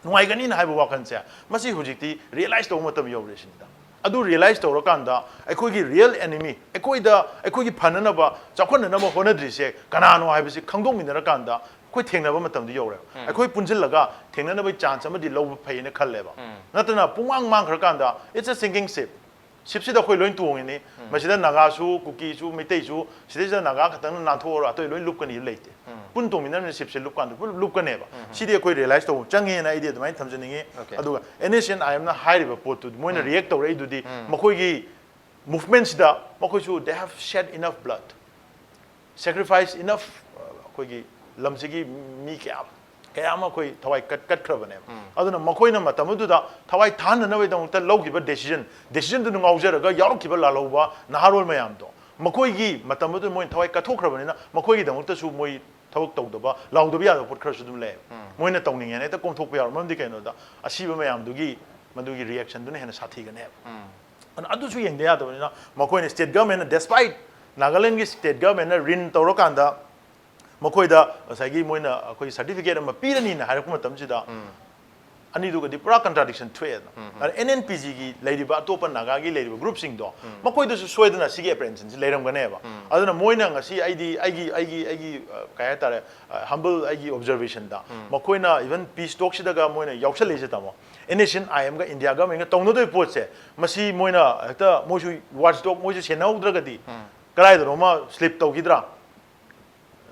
ꯅꯨꯡꯉꯥꯏꯒꯅꯤꯅ ꯍꯥꯏꯕ ꯋꯥꯈꯜꯁꯦ, ꯃꯁꯤ ꯍꯧꯖꯤꯛꯇꯤ ꯔꯤꯌꯦꯂꯥꯏꯁ ꯇꯧꯕ ꯃꯇꯝ ꯌꯧꯔꯦ ꯁꯤꯅꯤꯗ꯫ ꯑꯗꯨ ꯔꯤꯌꯦꯂꯥꯏꯁ ꯇꯧꯔꯀꯥꯟꯗ ꯑꯩꯈꯣꯏꯒꯤ ꯔꯤꯌꯦꯜ ꯑꯦꯅꯤꯃꯤ, ꯑꯩꯈꯣꯏꯗ, ꯑꯩꯈꯣꯏꯒꯤ ꯐꯅꯅꯕ, ꯆꯥꯎꯈꯠꯅꯅꯕ ꯍꯣꯠꯅꯗ꯭ꯔꯤꯁꯦ ꯀꯅꯥꯅꯣ ꯍꯥꯏꯕꯁꯤ ꯈꯪꯗꯣꯛꯃꯤꯟꯅꯔꯀꯥꯟꯗ ꯑꯩꯈꯣꯏ ꯊꯦꯡꯅꯕ ꯃꯇꯝꯗꯨ ꯌꯧꯔꯦꯕ꯫ ꯑꯩꯈꯣꯏ ꯄꯨꯟꯁꯤꯜꯂꯒ ꯊꯦꯡꯅꯅꯕꯒꯤ ꯆꯥꯟꯁ ꯑꯃꯗꯤ ꯂꯧꯕ ꯐꯩꯅ ꯈꯜꯂꯦꯕ꯫ ꯅꯠꯇꯅ ꯄꯨꯡꯃꯥꯡ ꯃꯥꯡꯈ꯭ꯔꯀꯥꯟꯗ, it's a sinking ship꯫ ꯁꯤꯞꯁꯤꯗ ꯑꯩꯈꯣꯏ ꯂꯣꯏ ꯇꯣꯡꯉꯤꯅꯤ꯫ ꯃꯁꯤꯗ ꯅꯥꯒꯥꯁꯨ, ꯀꯨꯀꯤꯁꯨ, ꯃꯩꯇꯩꯁꯨ, ꯁꯤꯗꯩꯁꯤꯗ ꯅꯥꯒꯥ ꯈꯛꯇꯪꯅ ꯅꯥꯟꯊꯣꯛꯑꯔꯣꯏ, ꯑꯇꯩ ꯂꯣꯏ ꯂꯨꯞꯀꯅꯤ ꯂꯩꯇꯦ꯫ ꯄꯨꯟ ꯇꯣꯡꯃꯤꯟꯅꯔꯕꯅꯤꯅ ꯁꯤꯞꯁꯦ ꯂꯨꯞꯀꯥꯟꯗ ꯄꯨꯂꯞ ꯂꯨꯞꯀꯅꯦꯕ꯫ ꯁꯤꯗꯤ ꯑꯩꯈꯣꯏ ꯔꯤꯌꯦꯂꯥꯏꯁ ꯇꯧꯕ ꯆꯪꯉꯦꯅ ꯑꯩꯗꯤ ꯑꯗꯨꯃꯥꯏꯅ ꯊꯝꯖꯅꯤꯡꯉꯤ꯫ Okay. ꯑꯗꯨꯒ ꯑꯦꯟ ꯑꯦꯁ ꯑꯦꯟ ꯑꯥꯏ ꯑꯦꯝꯅ ꯍꯥꯏꯔꯤꯕ ꯄꯣꯠꯇꯨ ꯃꯣꯏꯅ ꯔꯤꯌꯦꯛ ꯇꯧꯔꯛꯏꯗꯨꯗꯤ, ꯃꯈꯣꯏꯒꯤ ꯃꯨꯚꯃꯦꯟꯁꯤꯗ ꯃꯈꯣꯏꯁꯨ they have shed enough blood, sacrifice enough, ꯑ, ꯑꯩꯈꯣꯏꯒꯤ ꯂꯝꯁꯤꯒꯤ ꯃꯤ ꯀꯌꯥ, ꯀꯌꯥ ꯑꯃ ꯑꯩꯈꯣꯏ ꯊꯋꯥꯏ ꯀꯠ-, ꯀꯠꯈ꯭ꯔꯕꯅꯦꯕ꯫ ꯑꯗꯨꯅ ꯃꯈꯣꯏꯅ ꯃꯇꯝ ꯑꯗꯨꯗ ꯊꯋꯥꯏ ꯊꯥꯅꯅꯕꯒꯤꯗꯃꯛꯇ ꯂꯧꯈꯤꯕ ꯗꯦꯁꯤꯖꯟ, ꯗꯦꯁꯤꯖꯟꯗꯨꯅ ꯉꯥꯎꯖꯔꯒ ꯌꯥꯎꯔꯛꯈꯤꯕ ꯂꯥꯜꯍꯧꯕ ꯅꯍꯥꯔꯣꯜ ꯃꯌꯥꯝꯗꯣ, ꯃꯈꯣꯏꯒꯤ ꯃꯇꯝ ꯑꯗꯨꯗ ꯃꯣꯏꯅ ꯊꯋꯥꯏ ꯀꯠꯊꯣꯛꯈ꯭ꯔꯕꯅꯤꯅ ꯃꯈꯣꯏꯒꯤꯗꯃꯛꯇꯁꯨ ꯃꯣꯏ ꯊꯕꯛ ꯇꯧꯗꯕ, ꯂꯥꯎꯗꯕ ꯌꯥꯗꯕ ꯄꯣꯠ ꯈꯔꯁꯨ ꯑꯗꯨꯝ ꯂꯩꯌꯦꯕ꯫ ꯃꯣꯏꯅ ꯇꯧꯅꯤꯡꯉꯦꯅ ꯍꯦꯛꯇ ꯀꯣꯝꯊꯣꯛꯄ ꯌꯥꯎꯔꯣꯏ꯫ ꯃꯔꯝꯗꯤ ꯀꯩꯅꯣꯗ, ꯑꯁꯤꯕ ꯃꯌꯥꯝꯗꯨꯒꯤ ꯃꯗꯨꯒꯤ ꯔꯤꯌꯦꯛꯁꯟꯗꯨꯅ ꯍꯦꯟꯅ ꯁꯥꯊꯤꯒꯅꯦꯕ꯫ ꯑꯗꯨꯅ ꯑꯗꯨꯁꯨ ꯌꯦꯡꯗ ꯌꯥꯗꯕꯅꯤꯅ ꯃꯈꯣꯏꯅ ꯁ꯭ꯇꯦꯠ ꯒꯚꯔꯟꯃꯦꯟꯅ, despite ꯅꯥꯒꯥꯂꯦꯟꯒꯤ ꯁ꯭ꯇꯦꯠ ꯒꯚꯔꯟꯃꯦꯟꯅ ꯔꯤꯟ ꯇꯧꯔꯀꯥꯟꯗ ꯃꯈꯣꯏꯗ ꯉꯁꯥꯏꯒꯤ ꯃꯣꯏꯅ ꯑꯩꯈꯣꯏ ꯁꯥꯔꯇꯤꯐꯤꯀꯦꯠ ꯑꯃ ꯄꯤꯔꯅꯤꯅ ꯍꯥꯏꯔꯛꯄ ꯃꯇꯝꯁꯤꯗ, ꯑꯅꯤꯗꯨꯒꯗꯤ ꯄꯨꯔꯥ ꯀꯟꯇ꯭ꯔꯥꯗꯤꯛꯁꯟ ꯊꯣꯛꯑꯦꯗꯅ꯫ ꯑꯗ ꯑꯦꯟ ꯑꯦꯟ ꯄꯤ ꯖꯤꯒꯤ ꯂꯩꯔꯤꯕ ꯑꯇꯣꯞꯄ ꯅꯥꯒꯥꯒꯤ ꯂꯩꯔꯤꯕ ꯒ꯭ꯔꯨꯞꯁꯤꯡꯗꯣ, ꯃꯈꯣꯏꯗꯁꯨ ꯁꯣꯏꯗꯅ ꯁꯤꯒꯤ ꯑꯦꯄ꯭ꯔꯦꯟꯁꯟꯁꯤ ꯂꯩꯔꯝꯒꯅꯦꯕ꯫ ꯑꯗꯨꯅ ꯃꯣꯏꯅ ꯉꯁꯤ ꯑꯩꯗꯤ ꯑꯩꯒꯤ, ꯑꯩꯒꯤ, ꯑꯩꯒꯤ, ꯑ, ꯀꯩ ꯍꯥꯏꯇꯥꯔꯦ, ꯍꯝꯕꯜ ꯑꯩꯒꯤ ꯑꯣꯕꯖꯔꯕꯦꯁꯟꯗ, ꯃꯈꯣꯏꯅ ꯏꯚꯟ ꯄꯤꯁ ꯇꯣꯛꯁꯤꯗꯒ ꯃꯣꯏꯅ ꯌꯥꯎꯁꯜꯂꯛꯏꯁꯦ, ꯇꯥꯃꯣ, ꯑꯦꯟ ꯑꯦꯁ ꯑꯦꯟ ꯑꯥꯏ ꯑꯦꯝꯒ ꯏꯟꯗꯤꯌꯥ ꯒꯚꯔꯟꯃꯦꯟꯒ ꯇꯧꯅꯗꯣꯏ ꯄꯣꯠꯁꯦ, ꯃꯁꯤ ꯃꯣꯏꯅ ꯍꯦꯛꯇ ꯃꯣꯏꯁꯨ ꯋꯥꯆ ꯗꯣꯒ ꯃꯣꯏꯁꯨ ꯁꯦꯟꯅꯍꯧꯗ꯭ꯔꯒꯗꯤ ꯀꯗꯥꯏꯗꯅꯣꯃ ꯁ꯭ꯂꯤꯞ ꯇꯧꯈꯤꯗ꯭ꯔꯥ?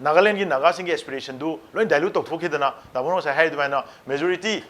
ꯅꯥꯒꯥꯂꯦꯟꯒꯤ ꯅꯥꯒꯥꯁꯤꯡꯒꯤ ꯑꯦꯁꯄꯤꯔꯦꯁꯟꯗꯨ ꯂꯣꯏ ꯗꯥꯏꯂ꯭ꯌꯨꯠ ꯇꯧꯊꯣꯛꯈꯤꯗꯅ, ꯇꯥꯃꯣꯅ ꯉꯁꯥꯏ ꯍꯥꯏ ꯑꯗꯨꯃꯥꯏꯅ ꯃꯦꯖꯣꯔꯤꯇꯤ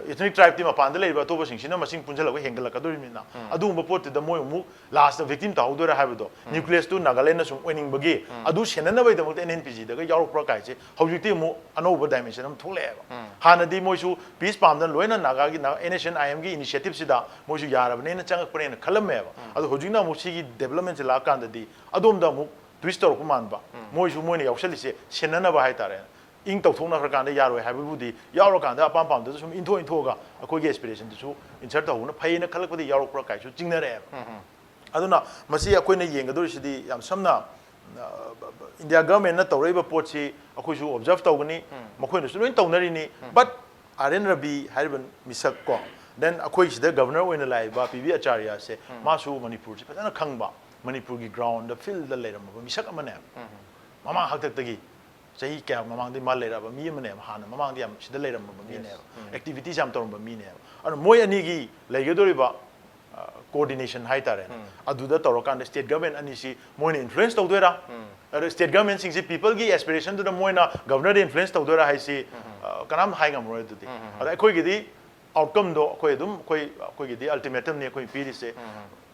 ethnic tribeꯇꯤ ꯃꯄꯥꯟꯗ ꯂꯩꯔꯤꯕ ꯑꯇꯣꯞꯄꯁꯤꯡꯁꯤꯅ ꯃꯁꯤꯡ ꯄꯨꯟꯁꯤꯜꯂꯒ ꯍꯦꯟꯒꯠꯂꯛꯀꯗꯣꯔꯤꯕꯅꯤꯅ, ꯑꯗꯨꯒꯨꯝꯕ ꯄꯣꯠꯇꯨꯗ ꯃꯣꯏ ꯑꯃꯨꯛ lastꯇ victim ꯇꯥꯍꯧꯗꯣꯏꯔꯥ ꯍꯥꯏꯕꯗꯣ, nucleusꯇꯨ Nagalandꯅ ꯁꯨꯝ ꯑꯣꯏꯅꯤꯡꯕꯒꯤ ꯑꯗꯨ ꯁꯦꯟꯅꯅꯕꯒꯤꯗꯃꯛꯇ NNPGꯗꯒ ꯌꯥꯎꯔꯛꯄ꯭ꯔꯥ ꯀꯥꯏꯁꯦ ꯍꯧꯖꯤꯛꯇꯤ ꯑꯃꯨꯛ ꯑꯅꯧꯕ dimension ꯑꯃ ꯊꯣꯛꯂꯛꯑꯦꯕ꯫ ꯍꯥꯟꯅꯗꯤ ꯃꯣꯏꯁꯨ peace ꯄꯥꯝꯗꯅ ꯂꯣꯏꯅ ꯅꯥꯒꯥꯒꯤ, NSCN-IMꯒꯤ initiativeꯁꯤꯗ ꯃꯣꯏꯁꯨ ꯌꯥꯔꯕꯅꯦꯅ ꯆꯪꯉꯛꯄꯅꯦꯅ ꯈꯜꯂꯝꯃꯦꯕ꯫ ꯑꯗꯣ ꯍꯧꯖꯤꯛꯅ ꯑꯃꯨꯛ ꯁꯤꯒꯤ developmentꯁꯦ ꯂꯥꯛꯑꯀꯥꯟꯗꯗꯤ ꯑꯗꯣꯝꯗ ꯑꯃꯨꯛ twist ꯇꯧꯔꯛꯄ ꯃꯥꯟꯕ꯫ ꯃꯣꯏꯁꯨ ꯃꯣꯏꯅ ꯌꯥꯎꯁꯜꯂꯤꯁꯦ ꯁꯦꯟꯅꯅꯕ ꯍꯥꯏꯇꯥꯔꯦ꯫ ꯏꯪ ꯇꯧꯊꯣꯛꯅꯈ꯭ꯔꯀꯥꯟꯗ ꯌꯥꯔꯣꯏ ꯍꯥꯏꯕꯕꯨꯗꯤ ꯌꯥꯎꯔꯀꯥꯟꯗ ꯑꯄꯥꯝ ꯄꯥꯝꯗꯗ ꯁꯨꯝ ꯏꯟꯊꯣꯛ ꯏꯟꯊꯣꯛꯑꯒ ꯑꯩꯈꯣꯏꯒꯤ aspirationꯗꯨꯁꯨ insert ꯇꯧꯍꯧꯕꯅ ꯐꯩꯅ ꯈꯜꯂꯛꯄꯗꯤ ꯌꯥꯎꯔꯛꯄ꯭ꯔꯥ ꯀꯥꯏꯁꯨ ꯆꯤꯡꯅꯔꯛꯑꯦꯕ꯫ ꯑꯗꯨꯅ ꯃꯁꯤ ꯑꯩꯈꯣꯏꯅ ꯌꯦꯡꯒꯗꯧꯔꯤꯁꯤꯗꯤ ꯌꯥꯝ ꯁꯝꯅ, ꯑ, India governmentꯅ ꯇꯧꯔꯛꯏꯕ ꯄꯣꯠꯁꯤ ꯑꯩꯈꯣꯏꯁꯨ observe ꯇꯧꯒꯅꯤ, ꯃꯈꯣꯏꯅꯁꯨ ꯂꯣꯏ ꯇꯧꯅꯔꯤꯅꯤ꯫ But ꯑꯥꯔ ꯑꯦꯟ ꯔꯕꯤ ꯍꯥꯏꯔꯤꯕ ꯃꯤꯁꯛ ꯀꯣ, then ꯑꯩꯈꯣꯏ ꯁꯤꯗ governor ꯑꯣꯏꯅ ꯂꯥꯛꯏꯕ ꯄꯤ ꯕꯤ ꯑꯆꯥꯔꯌꯥꯁꯦ, ꯃꯥꯁꯨ ꯃꯅꯤꯄꯨꯔꯁꯤ ꯐꯖꯅ ꯈꯪꯕ, ꯃꯅꯤꯄꯨꯔꯒꯤ groundꯗ, fieldꯗ ꯂꯩꯔꯝꯃꯕ ꯃꯤꯁꯛ ꯑꯃꯅꯦꯕ꯫ ꯃꯃꯥꯡ ꯍꯥꯛꯇꯛꯇꯒꯤ ꯆꯍꯤ ꯀꯌꯥ ꯃꯃꯥꯡꯗꯒꯤ ꯃꯥ ꯂꯩꯔꯛꯑꯕ ꯃꯤ ꯑꯃꯅꯦꯕ, ꯍꯥꯟꯅ ꯃꯃꯥꯡꯗ ꯌꯥꯝ ꯁꯤꯗ ꯂꯩꯔꯝꯃꯕ ꯃꯤꯅꯦꯕ, activities ꯌꯥꯝ ꯇꯧꯔꯝꯕ ꯃꯤꯅꯦꯕ꯫ ꯑꯗꯨꯅ ꯃꯣꯏ ꯑꯅꯤꯒꯤ ꯂꯩꯒꯗꯧꯔꯤꯕ coordination ꯍꯥꯏꯇꯥꯔꯦꯅꯦ, ꯑꯗꯨꯗ ꯇꯧꯔꯀꯥꯟꯗ state government ꯑꯅꯤꯁꯤ ꯃꯣꯏꯅ influence ꯇꯧꯗꯣꯏꯔꯥ? ꯑꯗꯣ state governmentꯁꯤꯡꯁꯤ peopleꯒꯤ aspirationꯗꯨꯗ ꯃꯣꯏꯅ governorꯗ influence ꯇꯧꯗꯣꯏꯔꯥ ꯍꯥꯏꯁꯤ, ꯑ, ꯀꯅꯥꯝ ꯍꯥꯏ ꯉꯝꯃꯔꯣꯏ ꯑꯗꯨꯗꯤ꯫ ꯑꯗ ꯑꯩꯈꯣꯏꯒꯤꯗꯤ outcomeꯗꯣ ꯑꯩꯈꯣꯏ ꯑꯗꯨꯝ, ꯑꯩꯈꯣꯏ, ꯑꯩꯈꯣꯏꯒꯤꯗꯤ ultimatumꯅꯤ ꯑꯩꯈꯣꯏ ꯄꯤꯔꯤꯁꯦ꯫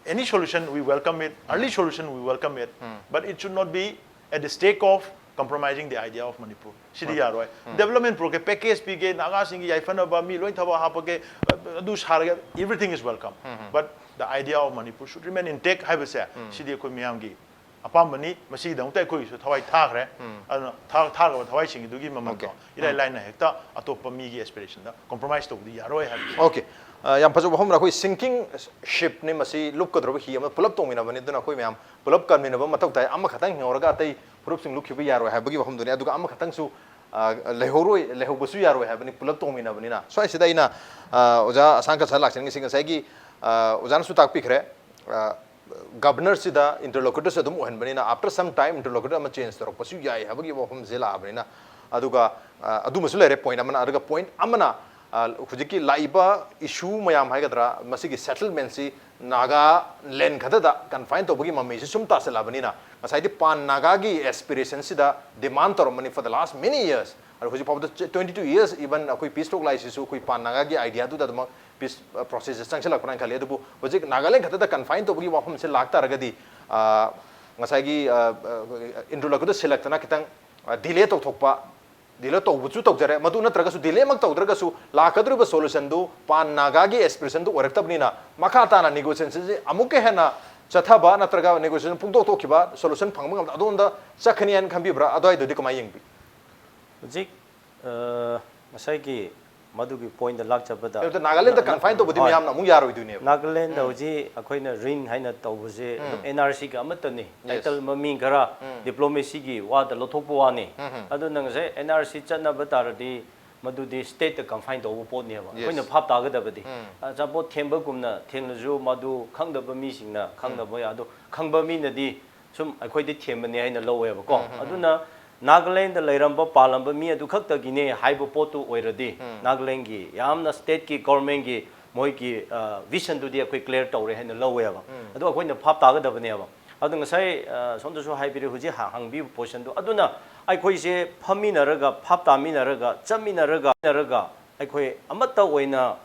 Any solution, we welcome it. Early solution, we welcome it. But it should not be at the stake of compromising the idea of Manipur. ꯁꯤꯗꯤ ꯌꯥꯔꯣꯏ꯫ Development program package ꯄꯤꯒꯦ, ꯅꯥꯒꯥꯁꯤꯡꯒꯤ ꯌꯥꯏꯐꯅꯕ, ꯃꯤ ꯂꯣꯏ ꯊꯕꯛ ꯍꯥꯞꯄꯒꯦ, ꯑꯗꯨ ꯁꯥꯔꯒꯦ, everything is welcome. But the idea of Manipur should remain intact ꯍꯥꯏꯕꯁꯦ, ꯁꯤꯗꯤ ꯑꯩꯈꯣꯏ ꯃꯤꯌꯥꯝꯒꯤ ꯑꯄꯥꯝꯕꯅꯤ꯫ ꯃꯁꯤꯒꯤꯗꯃꯛꯇ ꯑꯩꯈꯣꯏꯒꯤꯁꯨ ꯊꯋꯥꯏ ꯊꯥꯈ꯭ꯔꯦ꯫ ꯑꯗꯨꯅ ꯊꯥ-, ꯊꯥꯈ꯭ꯔꯕ ꯊꯋꯥꯏꯁꯤꯡ ꯑꯗꯨꯒꯤ ꯃꯃꯜꯗꯣ ꯏꯔꯥꯏ ꯂꯥꯏꯅ ꯍꯦꯛꯇ ꯑꯇꯣꯞꯄ ꯃꯤꯒꯤ aspirationꯗ compromise ꯇꯧꯕꯗꯤ ꯌꯥꯔꯣꯏ ꯍꯥꯏꯕ꯫ OK꯫ ꯑ, ꯌꯥꯝ ꯐꯖꯕ ꯋꯥꯐꯝꯅꯤ꯫ ꯑꯩꯈꯣꯏ sinking shipꯅꯤ, ꯃꯁꯤ ꯂꯨꯞꯀꯗꯧꯔꯕ ꯍꯤ ꯑꯃ ꯄꯨꯂꯞ ꯇꯣꯡꯃꯤꯟꯅꯕꯅꯤ꯫ ꯑꯗꯨꯅ ꯑꯩꯈꯣꯏ ꯃꯌꯥꯝ ꯄꯨꯂꯞ ꯀꯟꯃꯤꯟꯅꯕ ꯃꯊꯧ ꯇꯥꯏ꯫ ꯑꯃꯈꯛꯇꯪ ꯍꯤꯡꯍꯧꯔꯒ ꯑꯇꯩ ꯐꯨꯔꯨꯞꯁꯤꯡ ꯂꯨꯞꯈꯤꯕ ꯌꯥꯔꯣꯏ ꯍꯥꯏꯕꯒꯤ ꯋꯥꯐꯝꯗꯨꯅꯤ꯫ ꯑꯗꯨꯒ ꯑꯃꯈꯛꯇꯪꯁꯨ, ꯑ, ꯂꯩꯍꯧꯔꯣꯏ, ꯂꯩꯍꯧꯕꯁꯨ ꯌꯥꯔꯣꯏ ꯍꯥꯏꯕꯅꯤ, ꯄꯨꯂꯞ ꯇꯣꯡꯃꯤꯟꯅꯕꯅꯤꯅ꯫ ꯁ꯭ꯋꯥꯏꯁꯤꯗ ꯑꯩꯅ, ꯑ, ꯑꯣꯖꯥ ꯑꯁꯥꯡꯀ sir ꯂꯥꯛꯆꯅꯤꯡꯉꯤꯁꯤ ꯉꯁꯥꯏꯒꯤ, ꯑ, ꯑꯣꯖꯥꯅꯁꯨ ꯇꯥꯛꯄꯤꯈ꯭ꯔꯦ꯫ ꯑ, governorꯁꯤꯗ interlocutorꯁꯨ ꯑꯗꯨꯝ ꯑꯣꯏꯍꯟꯕꯅꯤꯅ, after some time interlocutor ꯑꯃ change ꯇꯧꯔꯛꯄꯁꯨ ꯌꯥꯏ ꯍꯥꯏꯕꯒꯤ ꯋꯥꯐꯝꯁꯦ ꯂꯥꯛꯑꯕꯅꯤꯅ꯫ ꯑꯗꯨꯒ, ꯑ, ꯑꯗꯨꯃꯁꯨ ꯂꯩꯔꯦ, point ꯑꯃꯅ꯫ ꯑꯗꯨꯒ point ꯑꯃꯅ, ꯑ, ꯍꯧꯖꯤꯛꯀꯤ ꯂꯥꯛꯏꯕ issue ꯃꯌꯥꯝ ꯍꯥꯏꯒꯗ꯭ꯔꯥ, ꯃꯁꯤꯒꯤ settlementꯁꯤ ꯅꯥꯒꯥꯂꯦꯟ ꯈꯛꯇꯗ confine ꯇꯧꯕꯒꯤ ꯃꯃꯤꯁꯤ ꯁꯨꯝ ꯇꯥꯁꯤꯜꯂꯛꯑꯕꯅꯤꯅ, ꯉꯁꯥꯏꯗꯤ pan Nagaꯒꯤ aspirationꯁꯤꯗ demand ꯇꯧꯔꯝꯕꯅꯤ for the last many years꯫ ꯑꯗꯣ ꯍꯧꯖꯤꯛ ꯐꯥꯎꯕꯗ twenty two years, even ꯑꯩꯈꯣꯏ peace talk ꯂꯥꯛꯏꯁꯤꯁꯨ ꯑꯩꯈꯣꯏ ꯄꯥꯟ ꯅꯥꯒꯥꯒꯤ idea ꯗꯨꯗ ꯑꯗꯨꯃꯛ peace process ꯁꯦ ꯆꯪꯁꯤꯜꯂꯛꯄ꯭ꯔꯥ ꯍꯥꯏꯅ ꯈꯜꯂꯤ꯫ ꯑꯗꯨꯕꯨ ꯍꯧꯖꯤꯛ ꯅꯥꯒꯥꯂꯦꯟ ꯈꯛꯇꯗ confine ꯇꯧꯕꯒꯤ ꯋꯥꯐꯝꯁꯦ ꯂꯥꯛꯇꯥꯔꯒꯗꯤ, ꯑ, ꯉꯁꯥꯏꯒꯤ, ꯑ, ꯑ, ꯏꯟꯗ꯭ꯔꯣ ꯂꯥꯈꯨꯗ ꯁꯤꯜꯂꯛꯇꯅ ꯈꯤꯇꯪ, ꯑ, delay ꯇꯧꯊꯣꯛꯄ, delay ꯇꯧꯕꯁꯨ ꯇꯧꯖꯔꯦ, ꯃꯗꯨ ꯅꯠꯇ꯭ꯔꯒꯁꯨ delay ꯃꯛ ꯇꯧꯗ꯭ꯔꯒꯁꯨ ꯂꯥꯛꯀꯗꯧꯔꯤꯕ solution ꯗꯨ ꯄꯥꯟ ꯅꯥꯒꯥꯒꯤ aspiration ꯗꯨ ꯑꯣꯏꯔꯛꯇꯕꯅꯤꯅ ꯃꯈꯥ ꯇꯥꯅ negotiation ꯁꯤ ꯑꯃꯨꯛꯀ ꯍꯦꯟꯅ ꯆꯠꯊꯕ ꯅꯠꯇ꯭ꯔꯒ negotiation ꯄꯨꯡꯇꯣꯛ ꯇꯣꯛꯈꯤꯕ, solution ꯐꯪꯕ ꯉꯝꯗ ꯑꯗꯣꯝꯗ ꯆꯠꯀꯅꯤ ꯍꯥꯏꯅ ꯈꯟꯕꯤꯕ꯭ꯔꯥ? ꯑꯗꯨꯋꯥꯏꯗꯨꯗꯤ ꯀꯃꯥꯏꯅ ꯌꯦꯡꯕꯤ? ꯍꯧꯖꯤꯛ, ꯑ, ꯉꯁꯥꯏꯒꯤ ꯃꯗꯨꯒꯤ point ꯇ ꯂꯥꯛꯆꯕꯗ ꯀꯩꯅꯣꯗ ꯅꯥꯒꯥꯂꯦꯟꯗ ꯅ- ꯅ- confine ꯇꯧꯕꯗꯤ ꯍꯣꯏ꯫ ꯃꯌꯥꯝꯅ ꯑꯃꯨꯛ ꯌꯥꯔꯣꯏꯗꯣꯏꯅꯦꯕ꯫ ꯅꯥꯒꯥꯂꯦꯟꯗ ꯎꯝ꯫ ꯍꯧꯖꯤꯛ ꯑꯩꯈꯣꯏꯅ ꯔꯤꯟ ꯍꯥꯏꯅ ꯇꯧꯕꯁꯦ ꯑꯗꯨꯝ ꯎꯝ꯫ ꯑꯦꯟ ꯑꯥꯔ ꯁꯤꯒ ꯑꯃꯠꯇꯅꯤ꯫ Yes. Title ꯃꯃꯤꯡ ꯈꯔ ꯎꯝ꯫ diplomacy ꯒꯤ ꯋꯥꯗ ꯂꯧꯊꯣꯛꯄ ꯋꯥꯅꯤ꯫ ꯎꯝ, ꯎꯝ꯫ ꯑꯗꯨꯅ ꯉꯁꯥꯏ ꯑꯦꯟ ꯑꯥꯔ ꯁꯤ ꯆꯠꯅꯕ ꯇꯥꯔꯗꯤ ꯃꯗꯨꯗꯤ state ꯇ confine ꯇꯧꯕ ꯄꯣꯠꯅꯦꯕ꯫ Yes. ꯑꯩꯈꯣꯏꯅ ꯚꯥꯞ ꯇꯥꯒꯗꯕꯗꯤ꯫ ꯎꯝ꯫ ꯑꯆꯥꯄꯣꯠ ꯊꯦꯝꯕꯒꯨꯝꯅ ꯊꯦꯡꯂꯁꯨ ꯃꯗꯨ ꯈꯪꯗꯕ ꯃꯤꯁꯤꯡꯅ ꯈꯪꯗꯕ ꯌꯥꯏ꯫ ꯑꯗꯨ ꯈꯪꯕ ꯃꯤꯅꯗꯤ ꯁꯨꯝ ꯑꯩꯈꯣꯏꯗꯤ ꯊꯦꯝꯕꯅꯦ ꯍꯥꯏꯅ ꯂꯧꯋꯦꯕꯀꯣ꯫ ꯎꯝ, ꯎꯝ, ꯎꯝ꯫ ꯑꯗꯨꯅ ꯅꯥꯒꯥꯂꯦꯟꯗ ꯂꯩꯔꯝꯕ ꯄꯥꯜꯂꯝꯕ ꯃꯤ ꯑꯗꯨ ꯈꯛꯇꯒꯤꯅꯦ ꯍꯥꯏꯕ ꯄꯣꯠꯇꯨ ꯑꯣꯏꯔꯗꯤ ꯎꯝ꯫ ꯅꯥꯒꯥꯂꯦꯟꯒꯤ ꯌꯥꯝꯅ state ꯀꯤ government ꯀꯤ ꯃꯣꯏꯒꯤ, ꯑ, vision ꯗꯨꯗꯤ ꯑꯩꯈꯣꯏ clear ꯇꯧꯔꯦ ꯍꯥꯏꯅ ꯂꯧꯋꯦꯕ꯫ ꯎꯝ꯫ ꯑꯗꯨ ꯑꯩꯈꯣꯏꯅ ꯚꯥꯞ ꯇꯥꯒꯗꯕꯅꯦꯕ꯫ ꯑꯗꯨ ꯉꯁꯥꯏ, ꯑ, ꯁꯣꯝꯗꯁꯨ ꯍꯥꯏꯕꯤꯔꯦ, ꯍꯧꯖꯤꯛ ꯍ-, ꯍꯪꯕꯤꯕ question ꯗꯨ꯫ ꯑꯗꯨꯅ ꯑꯩꯈꯣꯏꯁꯦ ꯐꯝꯃꯤꯟꯅꯔꯒ, ꯚꯥꯞ ꯇꯥꯃꯤꯟꯅꯔꯒ, ꯆꯠꯃꯤꯟꯅꯔꯒ, ꯆꯠꯃꯤꯟꯅꯔꯒ ꯑꯩꯈꯣꯏ ꯑꯃꯠꯇ ꯑꯣꯏꯅ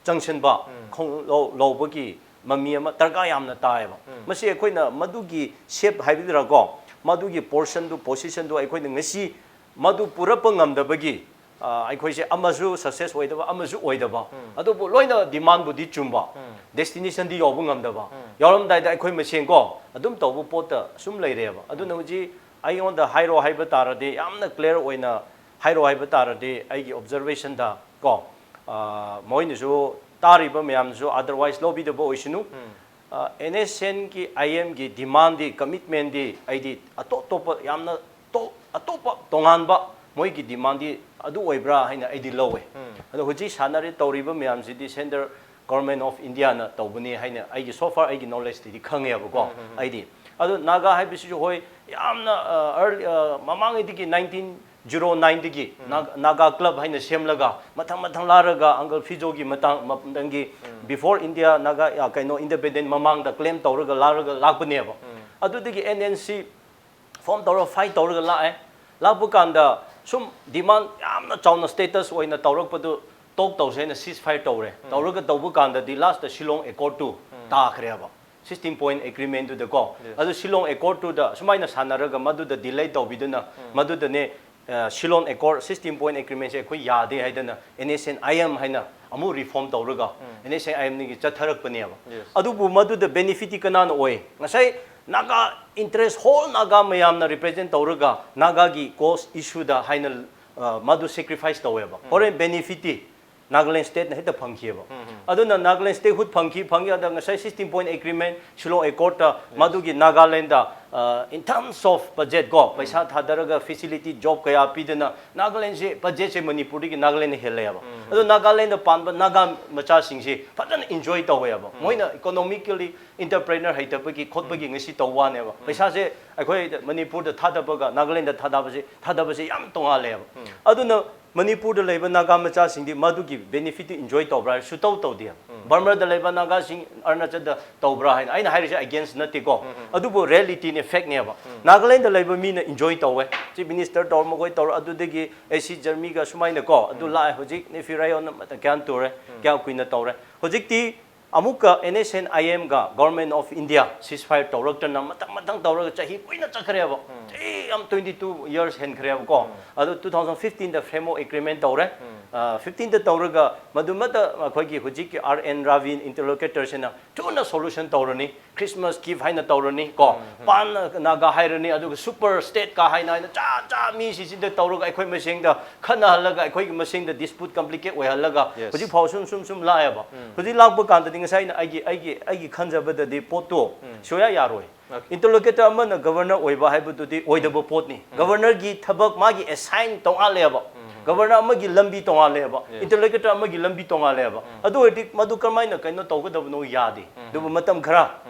ꯆꯪꯁꯤꯟꯕ, ꯎꯝ꯫ ꯈꯣꯡ-, ꯂꯧ-, ꯂꯧꯕꯒꯤ ꯃꯃꯤ ꯑꯃ ꯗꯔꯀꯥꯔ ꯌꯥꯝꯅ ꯇꯥꯏꯌꯦꯕ꯫ ꯎꯝ꯫ ꯃꯁꯤ ꯑꯩꯈꯣꯏꯅ ꯃꯗꯨꯒꯤ shape ꯍꯥꯏꯕꯤꯗ꯭ꯔꯥꯀꯣ, ꯃꯗꯨꯒꯤ portion ꯗꯨ, position ꯗꯨ ꯑꯩꯈꯣꯏꯅ ꯉꯁꯤ ꯃꯗꯨ ꯄꯨꯔꯛꯄ ꯉꯝꯗꯕꯒꯤ, ꯑ, ꯑꯩꯈꯣꯏꯁꯦ ꯑꯃꯁꯨ success ꯑꯣꯏꯗꯕ, ꯑꯃꯁꯨ ꯑꯣꯏꯗꯕ, ꯎꯝ꯫ ꯑꯗꯨꯕꯨ ꯂꯣꯏꯅ demand ꯕꯨꯗꯤ ꯆꯨꯝꯕ, ꯎꯝ꯫ destination ꯗꯤ ꯌꯧꯕ ꯉꯝꯗꯕ, ꯎꯝ꯫ ꯌꯧꯔꯝꯗꯥꯏꯗ ꯑꯩꯈꯣꯏ ꯃꯁꯦꯟ ꯀꯣ ꯑꯗꯨꯝ ꯇꯧꯕ ꯄꯣꯠꯇ ꯁꯨꯝ ꯂꯩꯔꯦꯕ꯫ ꯑꯗꯨꯅ ꯍꯧꯖꯤꯛ ꯑꯩꯉꯣꯟꯗ ꯍꯥꯏꯔꯣ ꯍꯥꯏꯕ ꯇꯥꯔꯗꯤ, ꯌꯥꯝꯅ clear ꯑꯣꯏꯅ ꯍꯥꯏꯔꯣ ꯍꯥꯏꯕ ꯇꯥꯔꯗꯤ, ꯑꯩꯒꯤ observation ꯗ ꯀꯣ, ꯑ, ꯃꯣꯏꯅꯁꯨ, ꯇꯥꯔꯤꯕ ꯃꯌꯥꯝꯅꯁꯨ otherwise ꯂꯧꯕꯤꯗꯕ ꯑꯣꯏꯁꯅꯨ꯫ ꯎꯝ꯫ ꯑ, ꯑꯦꯟ ꯑꯦꯁ ꯑꯦꯟ ꯒꯤ, ꯑꯥꯏ ꯑꯦꯝ ꯒꯤ demand ꯗꯤ, commitment ꯗꯤ ꯑꯩꯗꯤ ꯑꯇꯣꯞ ꯑꯇꯣꯞꯄ ꯌꯥꯝꯅ ꯇꯣ-, ꯑꯇꯣꯞꯄ ꯇꯣꯉꯥꯟꯕ ꯃꯣꯏꯒꯤ demand ꯗꯤ ꯑꯗꯨ ꯑꯣꯏꯕ꯭ꯔꯥ ꯍꯥꯏꯅ ꯑꯩꯗꯤ ꯂꯧꯋꯦ꯫ ꯎꯝ꯫ ꯑꯗꯣ ꯍꯧꯖꯤꯛ ꯁꯥꯟꯅꯔꯤ ꯇꯧꯔꯤꯕ ꯃꯌꯥꯝꯁꯤꯗꯤ Central Government of India ꯅ ꯇꯧꯕꯅꯤ ꯍꯥꯏꯅ ꯑꯩꯒꯤ, so far ꯑꯩꯒꯤ knowledge ꯇꯗꯤ ꯈꯪꯉꯦꯕꯀꯣ꯫ ꯑꯩꯗꯤ ꯑꯗꯣ ꯅꯥꯒꯥ ꯍꯥꯏꯕꯁꯤꯁꯨ ꯍꯣꯏ, ꯌꯥꯝꯅ, ꯑ, early, ꯑ, ꯃꯃꯥꯡꯉꯩꯗꯒꯤ nineteen zero nine ꯗꯒꯤ ꯅꯥꯒ-, ꯅꯥꯒꯥ club ꯍꯥꯏꯅ ꯁꯦꯝꯂꯒ ꯃꯊꯪ ꯃꯊꯪ ꯂꯥꯛꯂꯒ uncle ꯐꯤꯖꯣꯒꯤ ꯃꯇꯥꯡ, ꯃꯇꯝꯗꯒꯤ before India ꯅꯥꯒꯥ, ꯑ, ꯀꯩꯅꯣ, independent ꯃꯃꯥꯡꯗ claim ꯇꯧꯔꯒ ꯂꯥꯛꯂꯒ ꯂꯥꯛꯄꯅꯦꯕ꯫ ꯑꯗꯨꯗꯒꯤ ꯑꯦꯟ ꯑꯦꯟ ꯁꯤ form ꯇꯧꯔꯒ fight ꯇꯧꯔꯒ ꯂꯥꯛꯑꯦ꯫ ꯂꯥꯛꯄ ꯀꯥꯟꯗ ꯁꯨꯝ ꯗꯤꯃꯥꯟ ꯌꯥꯝꯅ ꯆꯥꯎꯅ ꯁ꯭ꯇꯦꯇꯁ ꯑꯣꯏꯅ ꯇꯧꯔꯛꯄꯗꯨ ꯇꯣꯛ ꯇꯧꯁꯦ ꯍꯥꯏꯅ ꯁꯤꯁ ꯐꯥꯌꯔ ꯇꯧꯔꯦ꯫ ꯇꯧꯔꯒ ꯇꯧꯕ ꯀꯥꯟꯗꯗꯤ ꯂꯥꯁꯇ ꯁꯤꯂꯣꯡ ꯑꯦꯀꯣꯔꯗꯇꯨ ꯇꯥꯈ꯭ꯔꯦꯕ꯫ ꯁꯤꯛꯁꯇꯤꯟ ꯄꯣꯏꯟ ꯑꯦꯒ꯭ꯔꯤꯃꯦꯟꯗꯨꯗꯀꯣ꯫ ꯑꯗꯨ ꯁꯤꯂꯣꯡ ꯑꯦꯀꯣꯔꯗꯇꯨꯗ ꯁꯨꯃꯥꯏꯅ ꯁꯥꯟꯅꯔꯒ ꯃꯗꯨꯗ ꯗꯤꯂꯦ ꯇꯧꯕꯤꯗꯨꯅ ꯃꯗꯨꯗꯅꯦ, ꯑ, ꯁꯤꯂꯣꯡ ꯑꯦꯀꯣꯔꯗ ꯁꯤꯛꯁꯇꯤꯟ ꯄꯣꯏꯟ ꯑꯦꯒ꯭ꯔꯤꯃꯦꯟꯁꯦ ꯑꯩꯈꯣꯏ ꯌꯥꯗꯦ ꯍꯥꯏꯗꯅ N S N I M ꯍꯥꯏꯅ ꯑꯃꯨꯛ ꯔꯤꯐꯣꯔꯝ ꯇꯧꯔꯒ ꯑꯦꯟ ꯑꯦꯁ ꯑꯦꯟ ꯑꯥꯏ ꯑꯦꯝꯗꯒꯤ ꯆꯠꯊꯔꯛꯄꯅꯦꯕ꯫ ꯑꯗꯨꯕꯨ ꯃꯗꯨꯗ ꯕꯦꯅꯤꯐꯤꯠꯇꯤ ꯀꯅꯥꯅ ꯑꯣꯏ? ꯉꯁꯥꯏ ꯅꯥꯒꯥ ꯏꯟꯇꯔꯦꯁ, ꯍꯣꯜ ꯅꯥꯒꯥ ꯃꯌꯥꯝꯅ ꯔꯤꯄ꯭ꯔꯖꯦꯟ ꯇꯧꯔꯒ ꯅꯥꯒꯥꯒꯤ ꯀꯣꯁ ꯏꯁꯨꯗ ꯍꯥꯏꯅ, ꯑ, ꯃꯗꯨ ꯁꯦꯀ꯭ꯔꯤꯐꯥꯏꯁ ꯇꯧꯋꯦꯕ꯫ ꯍꯣꯔꯦꯟ ꯕꯦꯅꯤꯐꯤꯠꯇꯤ ꯅꯥꯒꯥꯂꯦꯟ ꯁ꯭ꯇꯦꯠꯅ ꯍꯦꯛꯇ ꯐꯪꯈꯤꯑꯕ꯫ ꯑꯗꯨꯅ ꯅꯥꯒꯥꯂꯦꯟ ꯁ꯭ꯇꯦꯠꯍꯨꯗ ꯐꯪꯈꯤ, ꯐꯪꯈꯤ꯫ ꯑꯗ ꯉꯁꯥꯏ ꯁꯤꯛꯁꯇꯤꯟ ꯄꯣꯏꯟ ꯑꯦꯒ꯭ꯔꯤꯃꯦꯟ, ꯁꯤꯂꯣꯡ ꯑꯦꯀꯣꯔꯗꯇ ꯃꯗꯨꯒꯤ ꯅꯥꯒꯥꯂꯦꯟꯗ, ꯑ, in terms of budget ꯀꯣ, ꯄꯩꯁꯥ ꯊꯥꯗꯔꯒ ꯐꯦꯁꯤꯂꯤꯇꯤ, ꯖꯣꯕ ꯀꯌꯥ ꯄꯤꯗꯅ ꯅꯥꯒꯥꯂꯦꯟꯁꯦ ꯕꯖꯦꯠꯁꯦ ꯃꯅꯤꯄꯨꯔꯗꯒꯤ ꯅꯥꯒꯥꯂꯦꯟꯅ ꯍꯦꯜꯂꯦꯕ꯫ ꯑꯗꯣ ꯅꯥꯒꯥꯂꯦꯟꯗ ꯄꯥꯟꯕ ꯅꯥꯒꯥ ꯃꯆꯥꯁꯤꯡꯁꯦ ꯐꯖꯅ ꯏꯟꯖꯣꯏ ꯇꯧꯋꯦꯕ꯫ ꯃꯣꯏꯅ ꯏꯀꯣꯅꯣꯃꯤꯀꯦꯜꯂꯤ ꯏꯟꯇꯔꯄ꯭ꯔꯦꯅꯔ ꯍꯩꯇꯕꯒꯤ ꯈꯣꯠꯄꯒꯤ ꯉꯁꯤ ꯇꯧꯕ ꯋꯥꯅꯦꯕ꯫ ꯄꯩꯁꯥꯁꯦ ꯑꯩꯈꯣꯏ ꯃꯅꯤꯄꯨꯔꯗ ꯊꯥꯗꯕꯒ ꯅꯥꯒꯥꯂꯦꯟꯗ ꯊꯥꯗꯕꯁꯦ, ꯊꯥꯗꯕꯁꯦ ꯌꯥꯝ ꯇꯣꯉꯥꯜꯂꯦꯕ꯫ ꯑꯗꯨꯅ ꯃꯅꯤꯄꯨꯔꯗ ꯂꯩꯕ ꯅꯥꯒꯥ ꯃꯆꯥꯁꯤꯡꯗꯤ ꯃꯗꯨꯒꯤ ꯕꯦꯅꯤꯐꯤꯠꯇꯨ ꯏꯟꯖꯣꯏ ꯇꯧꯕ꯭ꯔꯥ ꯍꯥꯏꯔ ꯁꯨꯇꯧ ꯇꯧꯗꯦ꯫ ꯕꯔꯃꯥꯗ ꯂꯩꯕ ꯅꯥꯒꯥꯁꯤꯡ ꯑꯔꯨꯅꯥꯆꯜꯗ ꯇꯧꯕ꯭ꯔꯥ ꯍꯥꯏꯅ ꯑꯩꯅ ꯍꯥꯏꯔꯤꯁꯦ ꯑꯦꯒꯦꯟꯁ ꯅꯠꯇꯦꯀꯣ꯫ ꯑꯗꯨꯕꯨ ꯔꯤꯌꯦꯂꯤꯇꯤꯅꯦ, ꯐꯦꯛꯅꯦꯕ꯫ ꯅꯥꯒꯥꯂꯦꯟꯗ ꯂꯩꯕ ꯃꯤꯅ ꯏꯟꯖꯣꯏ ꯇꯧꯋꯦ꯫ ꯆꯤꯐ ꯃꯤꯅꯤꯁꯇꯔ ꯇꯧꯔ ꯃꯈꯣꯏ ꯇꯧꯔ ꯑꯗꯨꯗꯒꯤ ꯑꯦ ꯁꯤ ꯖꯔꯃꯤꯒ ꯁꯨꯃꯥꯏꯅꯀꯣ ꯑꯗꯨ ꯂꯥꯛꯑꯦ꯫ ꯍꯧꯖꯤꯛ ꯅꯦꯐꯤ ꯔꯥꯌꯣꯟꯅ ꯃꯇꯝ ꯀꯌꯥꯝ ꯇꯧꯔꯦ, ꯀꯌꯥꯝ ꯀꯨꯏꯅ ꯇꯧꯔꯦ꯫ ꯍꯧꯖꯤꯛꯇꯤ ꯑꯃꯨꯛꯀ ꯑꯦꯟ ꯑꯦꯁ ꯑꯦꯟ ꯑꯥꯏ ꯑꯦꯝꯒ government of India ceasefire ꯇꯧꯔꯛꯇꯅ ꯃꯊꯪ ꯃꯊꯪ ꯇꯧꯔꯒ ꯆꯍꯤ ꯀꯨꯏꯅ ꯆꯠꯈ꯭ꯔꯦꯕ꯫ ꯆꯍꯤ ꯌꯥꯝ ꯇ꯭ꯋꯦꯟꯇꯤ ꯇꯨ ꯌꯔꯁ ꯍꯦꯟꯈ꯭ꯔꯦꯕꯀꯣ꯫ ꯑꯗꯨ ꯇꯨ ꯊꯥꯎꯖꯟ ꯐꯤꯐꯇꯤꯟꯗ ꯐ꯭ꯔꯦꯝꯋꯔꯛ ꯑꯦꯒ꯭ꯔꯤꯃꯦꯟ ꯇꯧꯔꯦ꯫ ꯑ, ꯐꯤꯐꯇꯤꯟꯗ ꯇꯧꯔꯒ ꯃꯗꯨꯃꯠꯇ ꯑꯩꯈꯣꯏꯒꯤ ꯍꯧꯖꯤꯛꯀꯤ ꯑꯥꯔ ꯑꯦꯟ ꯔꯥꯕꯤꯟ ꯏꯟꯇꯔꯂꯣꯀꯦꯇꯔꯁꯤꯅ ꯊꯨꯅ ꯁꯣꯂꯨꯁꯟ ꯇꯧꯔꯅꯤ꯫ ꯈ꯭ꯔꯤꯁꯃꯥꯁ ꯒꯤꯐ ꯍꯥꯏꯅ ꯇꯧꯔꯅꯤ ꯀꯣ꯫ ꯄꯥꯟ ꯅꯥꯒꯥ ꯍꯥꯏꯔꯅꯤ, ꯑꯗꯨꯒ ꯁꯨꯄꯔ ꯁ꯭ꯇꯦꯠꯀ ꯍꯥꯏꯅ ꯍꯥꯏꯅ ꯆꯥ ꯆꯥ ꯃꯤꯁꯤꯡꯁꯤꯗ ꯇꯧꯔꯒ ꯑꯩꯈꯣꯏ ꯃꯁꯦꯟꯗ ꯈꯠꯅꯍꯜꯂꯒ ꯑꯩꯈꯣꯏꯒꯤ ꯃꯁꯦꯟꯗ ꯗꯤꯁꯄ꯭ꯌꯨꯠ ꯀꯝꯄ꯭ꯂꯤꯀꯦꯠ ꯑꯣꯏꯍꯜꯂꯒ ꯍꯧꯖꯤꯛ ꯐꯥꯎ ꯁꯨꯝ ꯁꯨꯝ ꯁꯨꯝ ꯂꯥꯛꯑꯦꯕ꯫ ꯍꯧꯖꯤꯛ ꯂꯥꯛꯄ ꯀꯥꯟꯗꯗꯤ ꯉꯁꯥꯏ ꯑꯩꯅ ꯑꯩꯒꯤ, ꯑꯩꯒꯤ, ꯑꯩꯒꯤ ꯈꯟꯖꯕꯗꯗꯤ ꯄꯣꯠꯇꯣ ꯁꯨꯡꯌꯥ ꯌꯥꯔꯣꯏ꯫ ꯏꯟꯇꯔꯂꯣꯀꯦꯇꯔ ꯑꯃꯅ ꯒꯕꯔꯅꯔ ꯑꯣꯏꯕ ꯍꯥꯏꯕꯗꯨꯗꯤ ꯑꯣꯏꯗꯕ ꯄꯣꯠꯅꯤ꯫ ꯒꯕꯔꯅꯔꯒꯤ ꯊꯕꯛ ꯃꯥꯒꯤ ꯑꯦꯁꯥꯏꯟ ꯇꯣꯉꯥꯜꯂꯦꯕ꯫ ꯒꯕꯔꯅꯔ ꯑꯃꯒꯤ ꯂꯝꯕꯤ ꯇꯣꯉꯥꯜꯂꯦꯕ꯫ ꯏꯟꯇꯔꯂꯣꯀꯦꯇꯔ ꯑꯃꯒꯤ ꯂꯝꯕꯤ ꯇꯣꯉꯥꯜꯂꯦꯕ꯫ ꯑꯗꯨ ꯑꯣꯏꯔꯗꯤ ꯃꯗꯨ ꯀꯔꯝꯍꯥꯏꯅ ꯀꯩꯅꯣ ꯇꯧꯒꯗꯕꯅꯣ? ꯌꯥꯗꯦ꯫ ꯑꯗꯨꯕꯨ ꯃꯇꯝ ꯈꯔ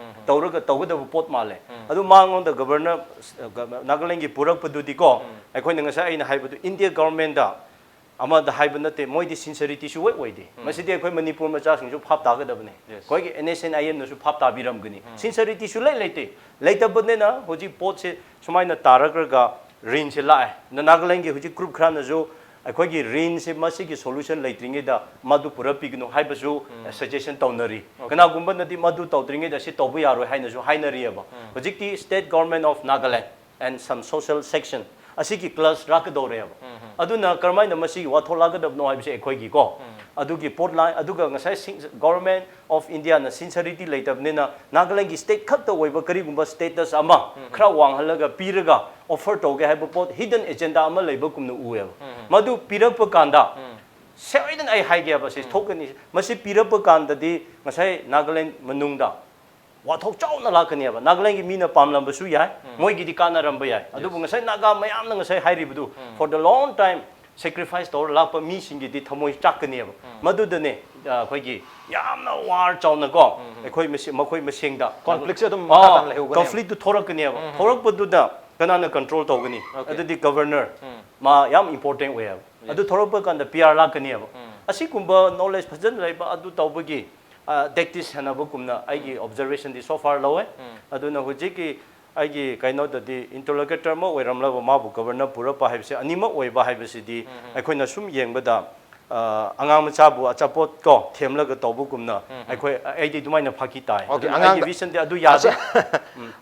ꯇꯧꯔꯒ ꯇꯧꯒꯗꯕ ꯄꯣꯠ ꯃꯥꯜꯂꯦ꯫ ꯑꯗꯨ ꯃꯉꯣꯟꯗ ꯒꯕꯔꯅꯔ, ꯅꯥꯒꯥꯂꯦꯟꯒꯤ ꯄꯨꯔꯛꯄꯗꯨꯗꯤꯀꯣ, ꯑꯩꯈꯣꯏꯅ ꯉꯁꯥꯏ ꯑꯩꯅ ꯍꯥꯏꯕꯗꯨ ꯏꯟꯗꯤꯌꯥ ꯒꯕꯔꯃꯦꯟꯗ ꯑꯃꯗ ꯍꯥꯏꯕ ꯅꯠꯇꯦ, ꯃꯣꯏꯗꯤ ꯁꯤꯟꯁꯔꯤꯇꯤꯁꯨ ꯍꯣꯏ ꯑꯣꯏꯗꯦ꯫ ꯃꯁꯤꯗꯤ ꯑꯩꯈꯣꯏ ꯃꯅꯤꯄꯨꯔ ꯃꯆꯥꯁꯤꯡꯁꯨ ꯚꯥꯞ ꯇꯥꯒꯗꯕꯅꯦ꯫ ꯑꯩꯈꯣꯏꯒꯤ ꯑꯦꯟ ꯑꯦꯁ ꯑꯦꯟ ꯑꯥꯏ ꯑꯦꯝꯅꯁꯨ ꯚꯥꯞ ꯇꯥꯕꯤꯔꯝꯒꯅꯤ꯫ ꯁꯤꯟꯁꯔꯤꯇꯤꯁꯨ ꯂꯩ ꯂꯩꯇꯦ꯫ ꯂꯩꯇꯕꯅꯤꯅ ꯍꯧꯖꯤꯛ ꯄꯣꯠꯁꯦ ꯁꯨꯃꯥꯏꯅ ꯇꯥꯔꯛꯂꯒ ꯔꯤꯟꯁꯦ ꯂꯥꯛꯑꯦ꯫ ꯅ-, ꯅꯥꯒꯥꯂꯦꯟꯒꯤ ꯍꯧꯖꯤꯛ ꯒ꯭ꯔꯨꯞ ꯈꯔꯅꯁꯨ ꯑꯩꯈꯣꯏꯒꯤ ꯔꯤꯟꯁꯦ ꯃꯁꯤꯒꯤ ꯁꯣꯂꯨꯁꯟ ꯂꯩꯇ꯭ꯔꯤꯉꯩꯗ ꯃꯗꯨ ꯄꯨꯔꯛꯄꯤꯒꯅꯨ ꯍꯥꯏꯕꯁꯨ ꯁꯖꯦꯁꯟ ꯇꯧꯅꯔꯤ꯫ ꯀꯅꯥꯒꯨꯝꯕꯅꯗꯤ ꯃꯗꯨ ꯇꯧꯗ꯭ꯔꯤꯉꯩꯗ ꯁꯤ ꯇꯧꯕ ꯌꯥꯔꯣꯏ ꯍꯥꯏꯅꯁꯨ ꯍꯥꯏꯅꯔꯤꯑꯕ꯫ ꯍꯧꯖꯤꯛꯇꯤ State Government of Nagaland and some social section ꯑꯁꯤꯒꯤ ꯀ꯭ꯂꯁ ꯂꯥꯛꯀꯗꯧꯔꯦꯕ꯫ ꯑꯗꯨꯅ ꯀꯔꯝꯍꯥꯏꯅ ꯃꯁꯤꯒꯤ ꯋꯥꯊꯣꯛ ꯂꯥꯛꯀꯗꯕꯅꯣ ꯍꯥꯏꯕꯁꯦ ꯑꯩꯈꯣꯏꯒꯤꯀꯣ ꯑꯗꯨꯒꯤ ꯄꯣꯠ ꯂꯥꯏ, ꯑꯗꯨꯒ ꯉꯁꯥꯏ ꯁꯤꯡ-, Government of Indiaꯅ ꯁꯤꯟꯁꯔꯤꯇꯤ ꯂꯩꯇꯕꯅꯤꯅ ꯅꯥꯒꯥꯂꯦꯟꯒꯤ ꯁ꯭ꯇꯦꯠ ꯈꯛꯇ ꯑꯣꯏꯕ ꯀꯔꯤꯒꯨꯝꯕ ꯁ꯭ꯇꯦꯇꯁ ꯑꯃ ꯈꯔ ꯋꯥꯡꯍꯜꯂꯒ ꯄꯤꯔꯒ ꯑꯣꯐꯔ ꯇꯧꯒꯦ ꯍꯥꯏꯕ ꯄꯣꯠ ꯍꯤꯗꯟ ꯑꯦꯖꯦꯟꯗꯥ ꯑꯃ ꯂꯩꯕꯒꯨꯝꯅ ꯎꯑꯦꯕ꯫ ꯃꯗꯨ ꯄꯤꯔꯛꯄ ꯀꯥꯟꯗ ꯁꯣꯏꯗꯅ ꯑꯩ ꯍꯥꯏꯒꯦꯕ, ꯁꯤ ꯊꯣꯛꯀꯅꯤ꯫ ꯃꯁꯤ ꯄꯤꯔꯛꯄ ꯀꯥꯟꯗꯗꯤ ꯉꯁꯥꯏ ꯅꯥꯒꯥꯂꯦꯟ ꯃꯅꯨꯡꯗ ꯋꯥꯊꯣꯛ ꯆꯥꯎꯅ ꯂꯥꯛꯀꯅꯦꯕ꯫ ꯅꯥꯒꯥꯂꯦꯟꯒꯤ ꯃꯤꯅ ꯄꯥꯝꯂꯝꯕꯁꯨ ꯌꯥꯏ, ꯃꯣꯏꯒꯤꯗꯤ ꯀꯥꯟꯅꯔꯝꯕ ꯌꯥꯏ, ꯑꯗꯨꯕꯨ ꯉꯁꯥꯏ ꯅꯥꯒꯥ ꯃꯌꯥꯝꯅ ꯉꯁꯥꯏ ꯍꯥꯏꯔꯤꯕꯗꯨ, for the long time sacrifice ꯇꯧꯔ ꯂꯥꯛꯄ ꯃꯤꯁꯤꯡꯒꯤꯗꯤ ꯊꯃꯣꯏ ꯆꯥꯛꯀꯅꯦꯕ꯫ ꯃꯗꯨꯗꯅꯦ, ꯑ, ꯑꯩꯈꯣꯏꯒꯤ ꯌꯥꯝꯅ ꯋꯥꯔ ꯆꯥꯎꯅꯀꯣ, ꯑꯩꯈꯣꯏ ꯃꯁꯦ-, ꯃꯈꯣꯏ ꯃꯁꯦꯡꯗ ꯀꯣꯟꯐ꯭ꯂꯤꯛꯁꯦ ꯑꯗꯨꯝ ꯃꯈꯥ ꯇꯥꯅ ꯂꯩꯍꯧꯒꯅꯦꯕ꯫ ꯀꯣꯟꯐ꯭ꯂꯤꯛꯇꯨ ꯊꯣꯔꯛꯀꯅꯦꯕ꯫ ꯊꯣꯔꯛꯄꯗꯨꯗ ꯀꯅꯥꯅ ꯀꯟꯇ꯭ꯔꯣꯜ ꯇꯧꯒꯅꯤ? ꯑꯗꯨꯗꯤ ꯒꯕꯔꯅꯔ ꯃꯥ ꯌꯥꯝ ꯏꯝꯄꯣꯔꯇꯦꯟ ꯑꯣꯏꯌꯦꯕ꯫ ꯑꯗꯨ ꯊꯣꯔꯛꯄ ꯀꯥꯟꯗ ꯄꯤ ꯑꯥꯔ ꯂꯥꯛꯀꯅꯦꯕ꯫ ꯑꯁꯤꯒꯨꯝꯕ ꯅꯣꯂꯦꯖ ꯐꯖꯅ ꯂꯩꯕ ꯑꯗꯨ ꯇꯧꯕꯒꯤ, ꯑ, ꯇꯦꯛꯇꯤꯁ ꯁꯥꯟꯅꯕꯒꯨꯝꯅ ꯑꯩꯒꯤ ꯑꯣꯕꯖꯔꯕꯦꯁꯟꯗꯤ so far ꯂꯧꯋꯦ꯫ ꯑꯗꯨꯅ ꯍꯧꯖꯤꯛꯀꯤ ꯑꯩꯒꯤ ꯀꯩꯅꯣꯗꯗꯤ ꯏꯟꯇꯔꯂꯣꯀꯦꯇꯔ ꯑꯃ ꯑꯣꯏꯔꯝꯂꯒ ꯃꯥꯕꯨ ꯒꯕꯔꯅꯔ ꯄꯨꯔꯛꯄ ꯍꯥꯏꯕꯁꯦ, ꯑꯅꯤꯃꯛ ꯑꯣꯏꯕ ꯍꯥꯏꯕꯁꯤꯗꯤ ꯑꯩꯈꯣꯏꯅ ꯁꯨꯝ ꯌꯦꯡꯕꯗ, ꯑ, ꯑꯉꯥꯡ ꯃꯆꯥꯕꯨ ꯑꯆꯥꯄꯣꯠ ꯀꯣ ꯊꯦꯝꯂꯒ ꯇꯧꯕꯒꯨꯝꯅ ꯑꯩꯈꯣꯏ, ꯑꯩꯗꯤ ꯑꯗꯨꯃꯥꯏꯅ ꯐꯥꯀꯤ ꯇꯥꯏ꯫ ꯑꯣꯀꯦ, ꯑꯗꯨꯅ ꯑꯩꯒꯤ ꯑꯉꯥꯡꯗ ꯚꯤꯖꯟꯗꯤ ꯑꯗꯨ ꯌꯥꯗꯦ꯫ ꯑꯆꯥ-,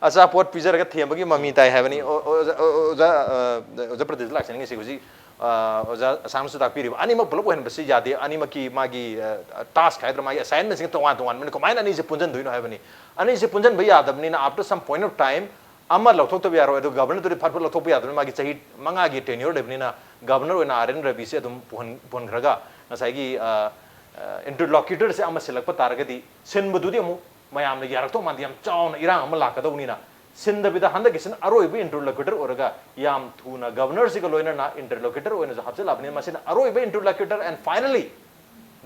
ꯑꯆꯥꯄꯣꯠ ꯄꯤꯖꯔꯒ ꯊꯦꯝꯕꯒꯤ ꯃꯃꯤ ꯇꯥꯏ ꯍꯥꯏꯕꯅꯤ꯫ ꯑꯣ-, ꯑꯣꯖꯥ, ꯑꯣꯖꯥ, ꯑ, ꯑꯣꯖꯥ ꯄ꯭ꯔꯗꯤꯞꯇ ꯂꯥꯛꯆꯅꯤꯡꯉꯤꯁꯤ ꯍꯧꯖꯤꯛ, ꯑ, ꯑꯣꯖꯥ ꯑꯁꯥꯝꯅꯁꯨ ꯇꯥꯛꯄꯤꯔꯤꯕ, ꯑꯅꯤꯃꯛ ꯄꯨꯂꯞ ꯑꯣꯏꯍꯟꯕꯁꯤ ꯌꯥꯗꯦ꯫ ꯑꯅꯤꯃꯛꯀꯤ ꯃꯥꯒꯤ, ꯑ, ꯇꯥꯁꯛ ꯍꯥꯏꯗ꯭ꯔꯥ, ꯃꯥꯒꯤ ꯑꯦꯁꯥꯏꯟꯃꯦꯟꯁꯤꯡ ꯇꯣꯉꯥꯟ ꯇꯣꯉꯥꯟꯕꯅꯤ꯫ ꯀꯃꯥꯏꯅ ꯑꯅꯤꯁꯦ ꯄꯨꯟꯁꯤꯟꯗꯣꯏꯅꯣ ꯍꯥꯏꯕꯅꯤ꯫ ꯑꯅꯤꯁꯦ ꯄꯨꯟꯁꯤꯟꯕ ꯌꯥꯗꯕꯅꯤꯅ, after some point of time, ꯑꯃ ꯂꯧꯊꯣꯛꯇꯕ ꯌꯥꯔꯣꯏ꯫ ꯑꯗꯨ ꯒꯕꯔꯅꯔꯗꯨꯗꯤ ꯐꯠ ꯐꯠ ꯂꯧꯊꯣꯛꯄ ꯌꯥꯗꯕꯅꯤꯅ, ꯃꯥꯒꯤ ꯆꯍꯤ ꯃꯉꯥꯒꯤ ꯇꯦꯟꯌꯣꯔ ꯂꯩꯕꯅꯤꯅ, ꯒꯕꯔꯅꯔ ꯑꯣꯏꯅ ꯑꯥꯔ ꯑꯦꯟ ꯔꯕꯤꯁꯦ ꯑꯗꯨꯝ ꯄꯨꯍꯟ-, ꯄꯨꯍꯟꯈ꯭ꯔꯒ, ꯉꯁꯥꯏꯒꯤ, ꯑ, ꯑ, ꯏꯟꯇꯔꯂꯣꯀ꯭ꯌꯨꯇꯔꯁꯦ ꯑꯃ ꯁꯤꯜꯂꯛꯄ ꯇꯥꯔꯒꯗꯤ, ꯁꯤꯟꯕꯗꯨꯗꯤ ꯑꯃꯨꯛ ꯃꯌꯥꯝꯅ ꯌꯥꯔꯛꯇꯧ ꯃꯥꯟꯗꯦ, ꯌꯥꯝ ꯆꯥꯎꯅ ꯏꯔꯥꯡ ꯑꯃ ꯂꯥꯛꯀꯗꯧꯕꯅꯤꯅ꯫ ꯁꯤꯟꯗꯕꯤꯗ ꯍꯟꯗꯛꯀꯤꯁꯤꯅ ꯑꯔꯣꯏꯕ ꯏꯟꯇꯔꯂꯣꯀ꯭ꯌꯨꯇꯔ ꯑꯣꯏꯔꯒ ꯌꯥꯝ ꯊꯨꯅ ꯒꯕꯔꯅꯔꯁꯤꯒ ꯂꯣꯏꯅꯅ ꯏꯟꯇꯔꯂꯣꯀ꯭ꯌꯨꯇꯔ ꯑꯣꯏꯅꯁꯨ ꯍꯥꯞꯆꯤꯜꯂꯛꯑꯕꯅꯤꯅ, ꯃꯁꯤꯅ ꯑꯔꯣꯏꯕ ꯏꯟꯇꯔꯂꯣꯀ꯭ꯌꯨꯇꯔ and finally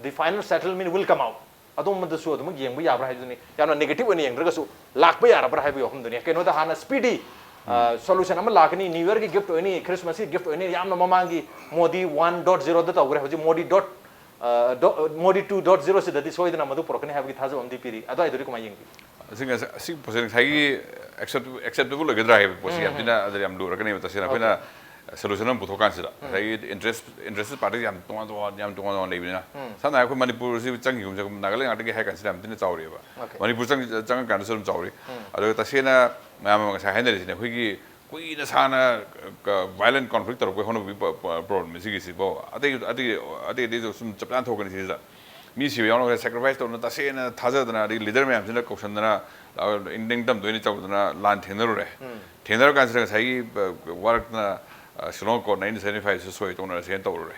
the final settlement will come out꯫ ꯑꯗꯣꯝꯗꯁꯨ ꯑꯗꯨꯃꯛ ꯌꯦꯡꯕ ꯌꯥꯕ꯭ꯔꯥ ꯍꯥꯏꯕꯗꯨꯅꯤ꯫ ꯌꯥꯝꯅ ꯅꯦꯒꯦꯇꯤꯚ ꯑꯣꯏꯅ ꯌꯦꯡꯗ꯭ꯔꯒꯁꯨ ꯂꯥꯛꯄ ꯌꯥꯔꯕ꯭ꯔꯥ ꯍꯥꯏꯕꯒꯤ ꯋꯥꯐꯝꯗꯨꯅꯤ꯫ ꯀꯩꯅꯣꯗ ꯍꯥꯟꯅ ꯁ꯭ꯄꯤꯗꯤ, ꯑ, ꯁꯣꯂꯨꯁꯟ ꯑꯃ ꯂꯥꯛꯀꯅꯤ, ꯅ꯭ꯌꯨ ꯌꯔꯒꯤ ꯒꯤꯐꯠ ꯑꯣꯏꯅꯤ, ꯈ꯭ꯔꯤꯁꯃꯥꯁꯀꯤ ꯒꯤꯐꯠ ꯑꯣꯏꯅꯤ, ꯌꯥꯝꯅ ꯃꯃꯥꯡꯒꯤ ꯃꯣꯗꯤ ꯋꯥꯟ ꯗꯣꯠ ꯖꯤꯔꯣꯗ ꯇꯧꯈ꯭ꯔꯦ, ꯍꯧꯖꯤꯛ ꯃꯣꯗꯤ ꯗꯣꯠ, ꯑ, ꯗꯣ-, ꯃꯣꯗꯤ ꯇꯨ ꯗꯣꯠ ꯖꯤꯔꯣꯁꯤꯗꯗꯤ ꯁꯣꯏꯗꯅ ꯃꯗꯨ ꯄꯨꯔꯛꯀꯅꯤ ꯍꯥꯏꯕꯒꯤ ꯊꯥꯖꯕ ꯑꯃꯗꯤ ꯄꯤꯔꯤ꯫ ꯑꯗꯨꯋꯥꯏꯗꯨꯗꯤ ꯀꯃꯥꯏꯅ ꯌꯦꯡꯕꯤ? ꯑꯁꯤ ꯉꯁꯥꯏ, ꯑꯁꯤ ꯄꯣꯠꯁꯦ ꯉꯁꯥꯏꯒꯤ accept-, acceptable ꯑꯣꯏꯒꯗ꯭ꯔꯥ ꯍꯥꯏꯕ ꯄꯣꯠꯁꯤ ꯌꯥꯝ ꯊꯤꯅ ꯑꯗꯨ ꯌꯥꯝ ꯂꯨꯔꯛꯀꯅꯦꯕ꯫ ꯇꯁꯦꯡꯅ ꯑꯩꯈꯣꯏꯅ solution ꯑꯃ ꯄꯨꯊꯣꯛꯀꯥꯟꯁꯤꯗ ꯉꯁꯥꯏꯒꯤ interest, interested parties ꯌꯥꯝ ꯇꯣꯉꯥꯟ ꯇꯣꯉꯥꯟ, ꯌꯥꯝ ꯇꯣꯉꯥꯟ ꯇꯣꯉꯥꯟ ꯂꯩꯕꯅꯤꯅ, ꯁꯝꯅ ꯍꯥꯏꯔꯕꯗ ꯑꯩꯈꯣꯏ ꯃꯅꯤꯄꯨꯔꯁꯤ ꯆꯪꯈꯤꯒꯨꯝꯁꯦ ꯅꯥꯒꯥꯂꯦꯟ ꯉꯥꯛꯇꯒꯤ ꯍꯥꯏ ꯀꯥꯟꯁꯤꯗ ꯌꯥꯝ ꯊꯤꯅ ꯆꯥꯎꯔꯤꯑꯕ꯫ ꯃꯅꯤꯄꯨꯔ ꯆꯪ-, ꯆꯪꯉꯀꯥꯟꯗꯁꯨ ꯑꯗꯨꯝ ꯆꯥꯎꯔꯤ꯫ ꯑꯗꯨꯒ ꯇꯁꯦꯡꯅ ꯃꯌꯥꯝ ꯑꯃ ꯉꯁꯥꯏ ꯍꯥꯏꯅꯔꯤꯁꯤꯅꯦ, ꯑꯩꯈꯣꯏꯒꯤ ꯀꯨꯏꯅ ꯁꯥꯡꯅ violent conflict ꯇꯧꯔꯛꯄꯩ ꯍꯧꯅꯕꯤ ꯄ-, ꯄ-, problem ꯁꯤꯒꯤꯁꯤꯕꯣ꯫ ꯑꯇꯩ, ꯑꯇꯩ, ꯑꯇꯩ, ꯑꯇꯩꯁꯨ ꯁꯨꯝ ꯆꯞ ꯆꯥꯅ ꯊꯣꯛꯀꯅꯤ ꯁꯤꯁꯤꯗ꯫ ꯃꯤ ꯁꯤꯕ ꯌꯥꯎꯅ sacrifice ꯇꯧꯗꯅ, ꯇꯁꯦꯡꯅ ꯊꯥꯖꯗꯅ, ꯑꯗꯒꯤ leader ꯃꯌꯥꯝꯁꯤꯅ ꯀꯧꯁꯟꯗꯅ, ꯑ, ꯅꯤꯡꯇꯝꯗꯣꯏꯅꯤ ꯇꯧꯗꯅ ꯂꯥꯟ ꯊꯦꯡꯅꯔꯨꯔꯦ꯫ ꯊꯦꯡꯅꯔ ꯀꯥꯟꯁꯤꯗ ꯉꯁꯥꯏꯒꯤ, ꯑ, ꯋꯥꯔꯛꯇꯅ, ꯑ, Shillong accord nineteen seventy five ꯁꯤ ꯁꯣꯏ ꯇꯧꯅꯔꯁꯦꯅ ꯇꯧꯔꯨꯔꯦ꯫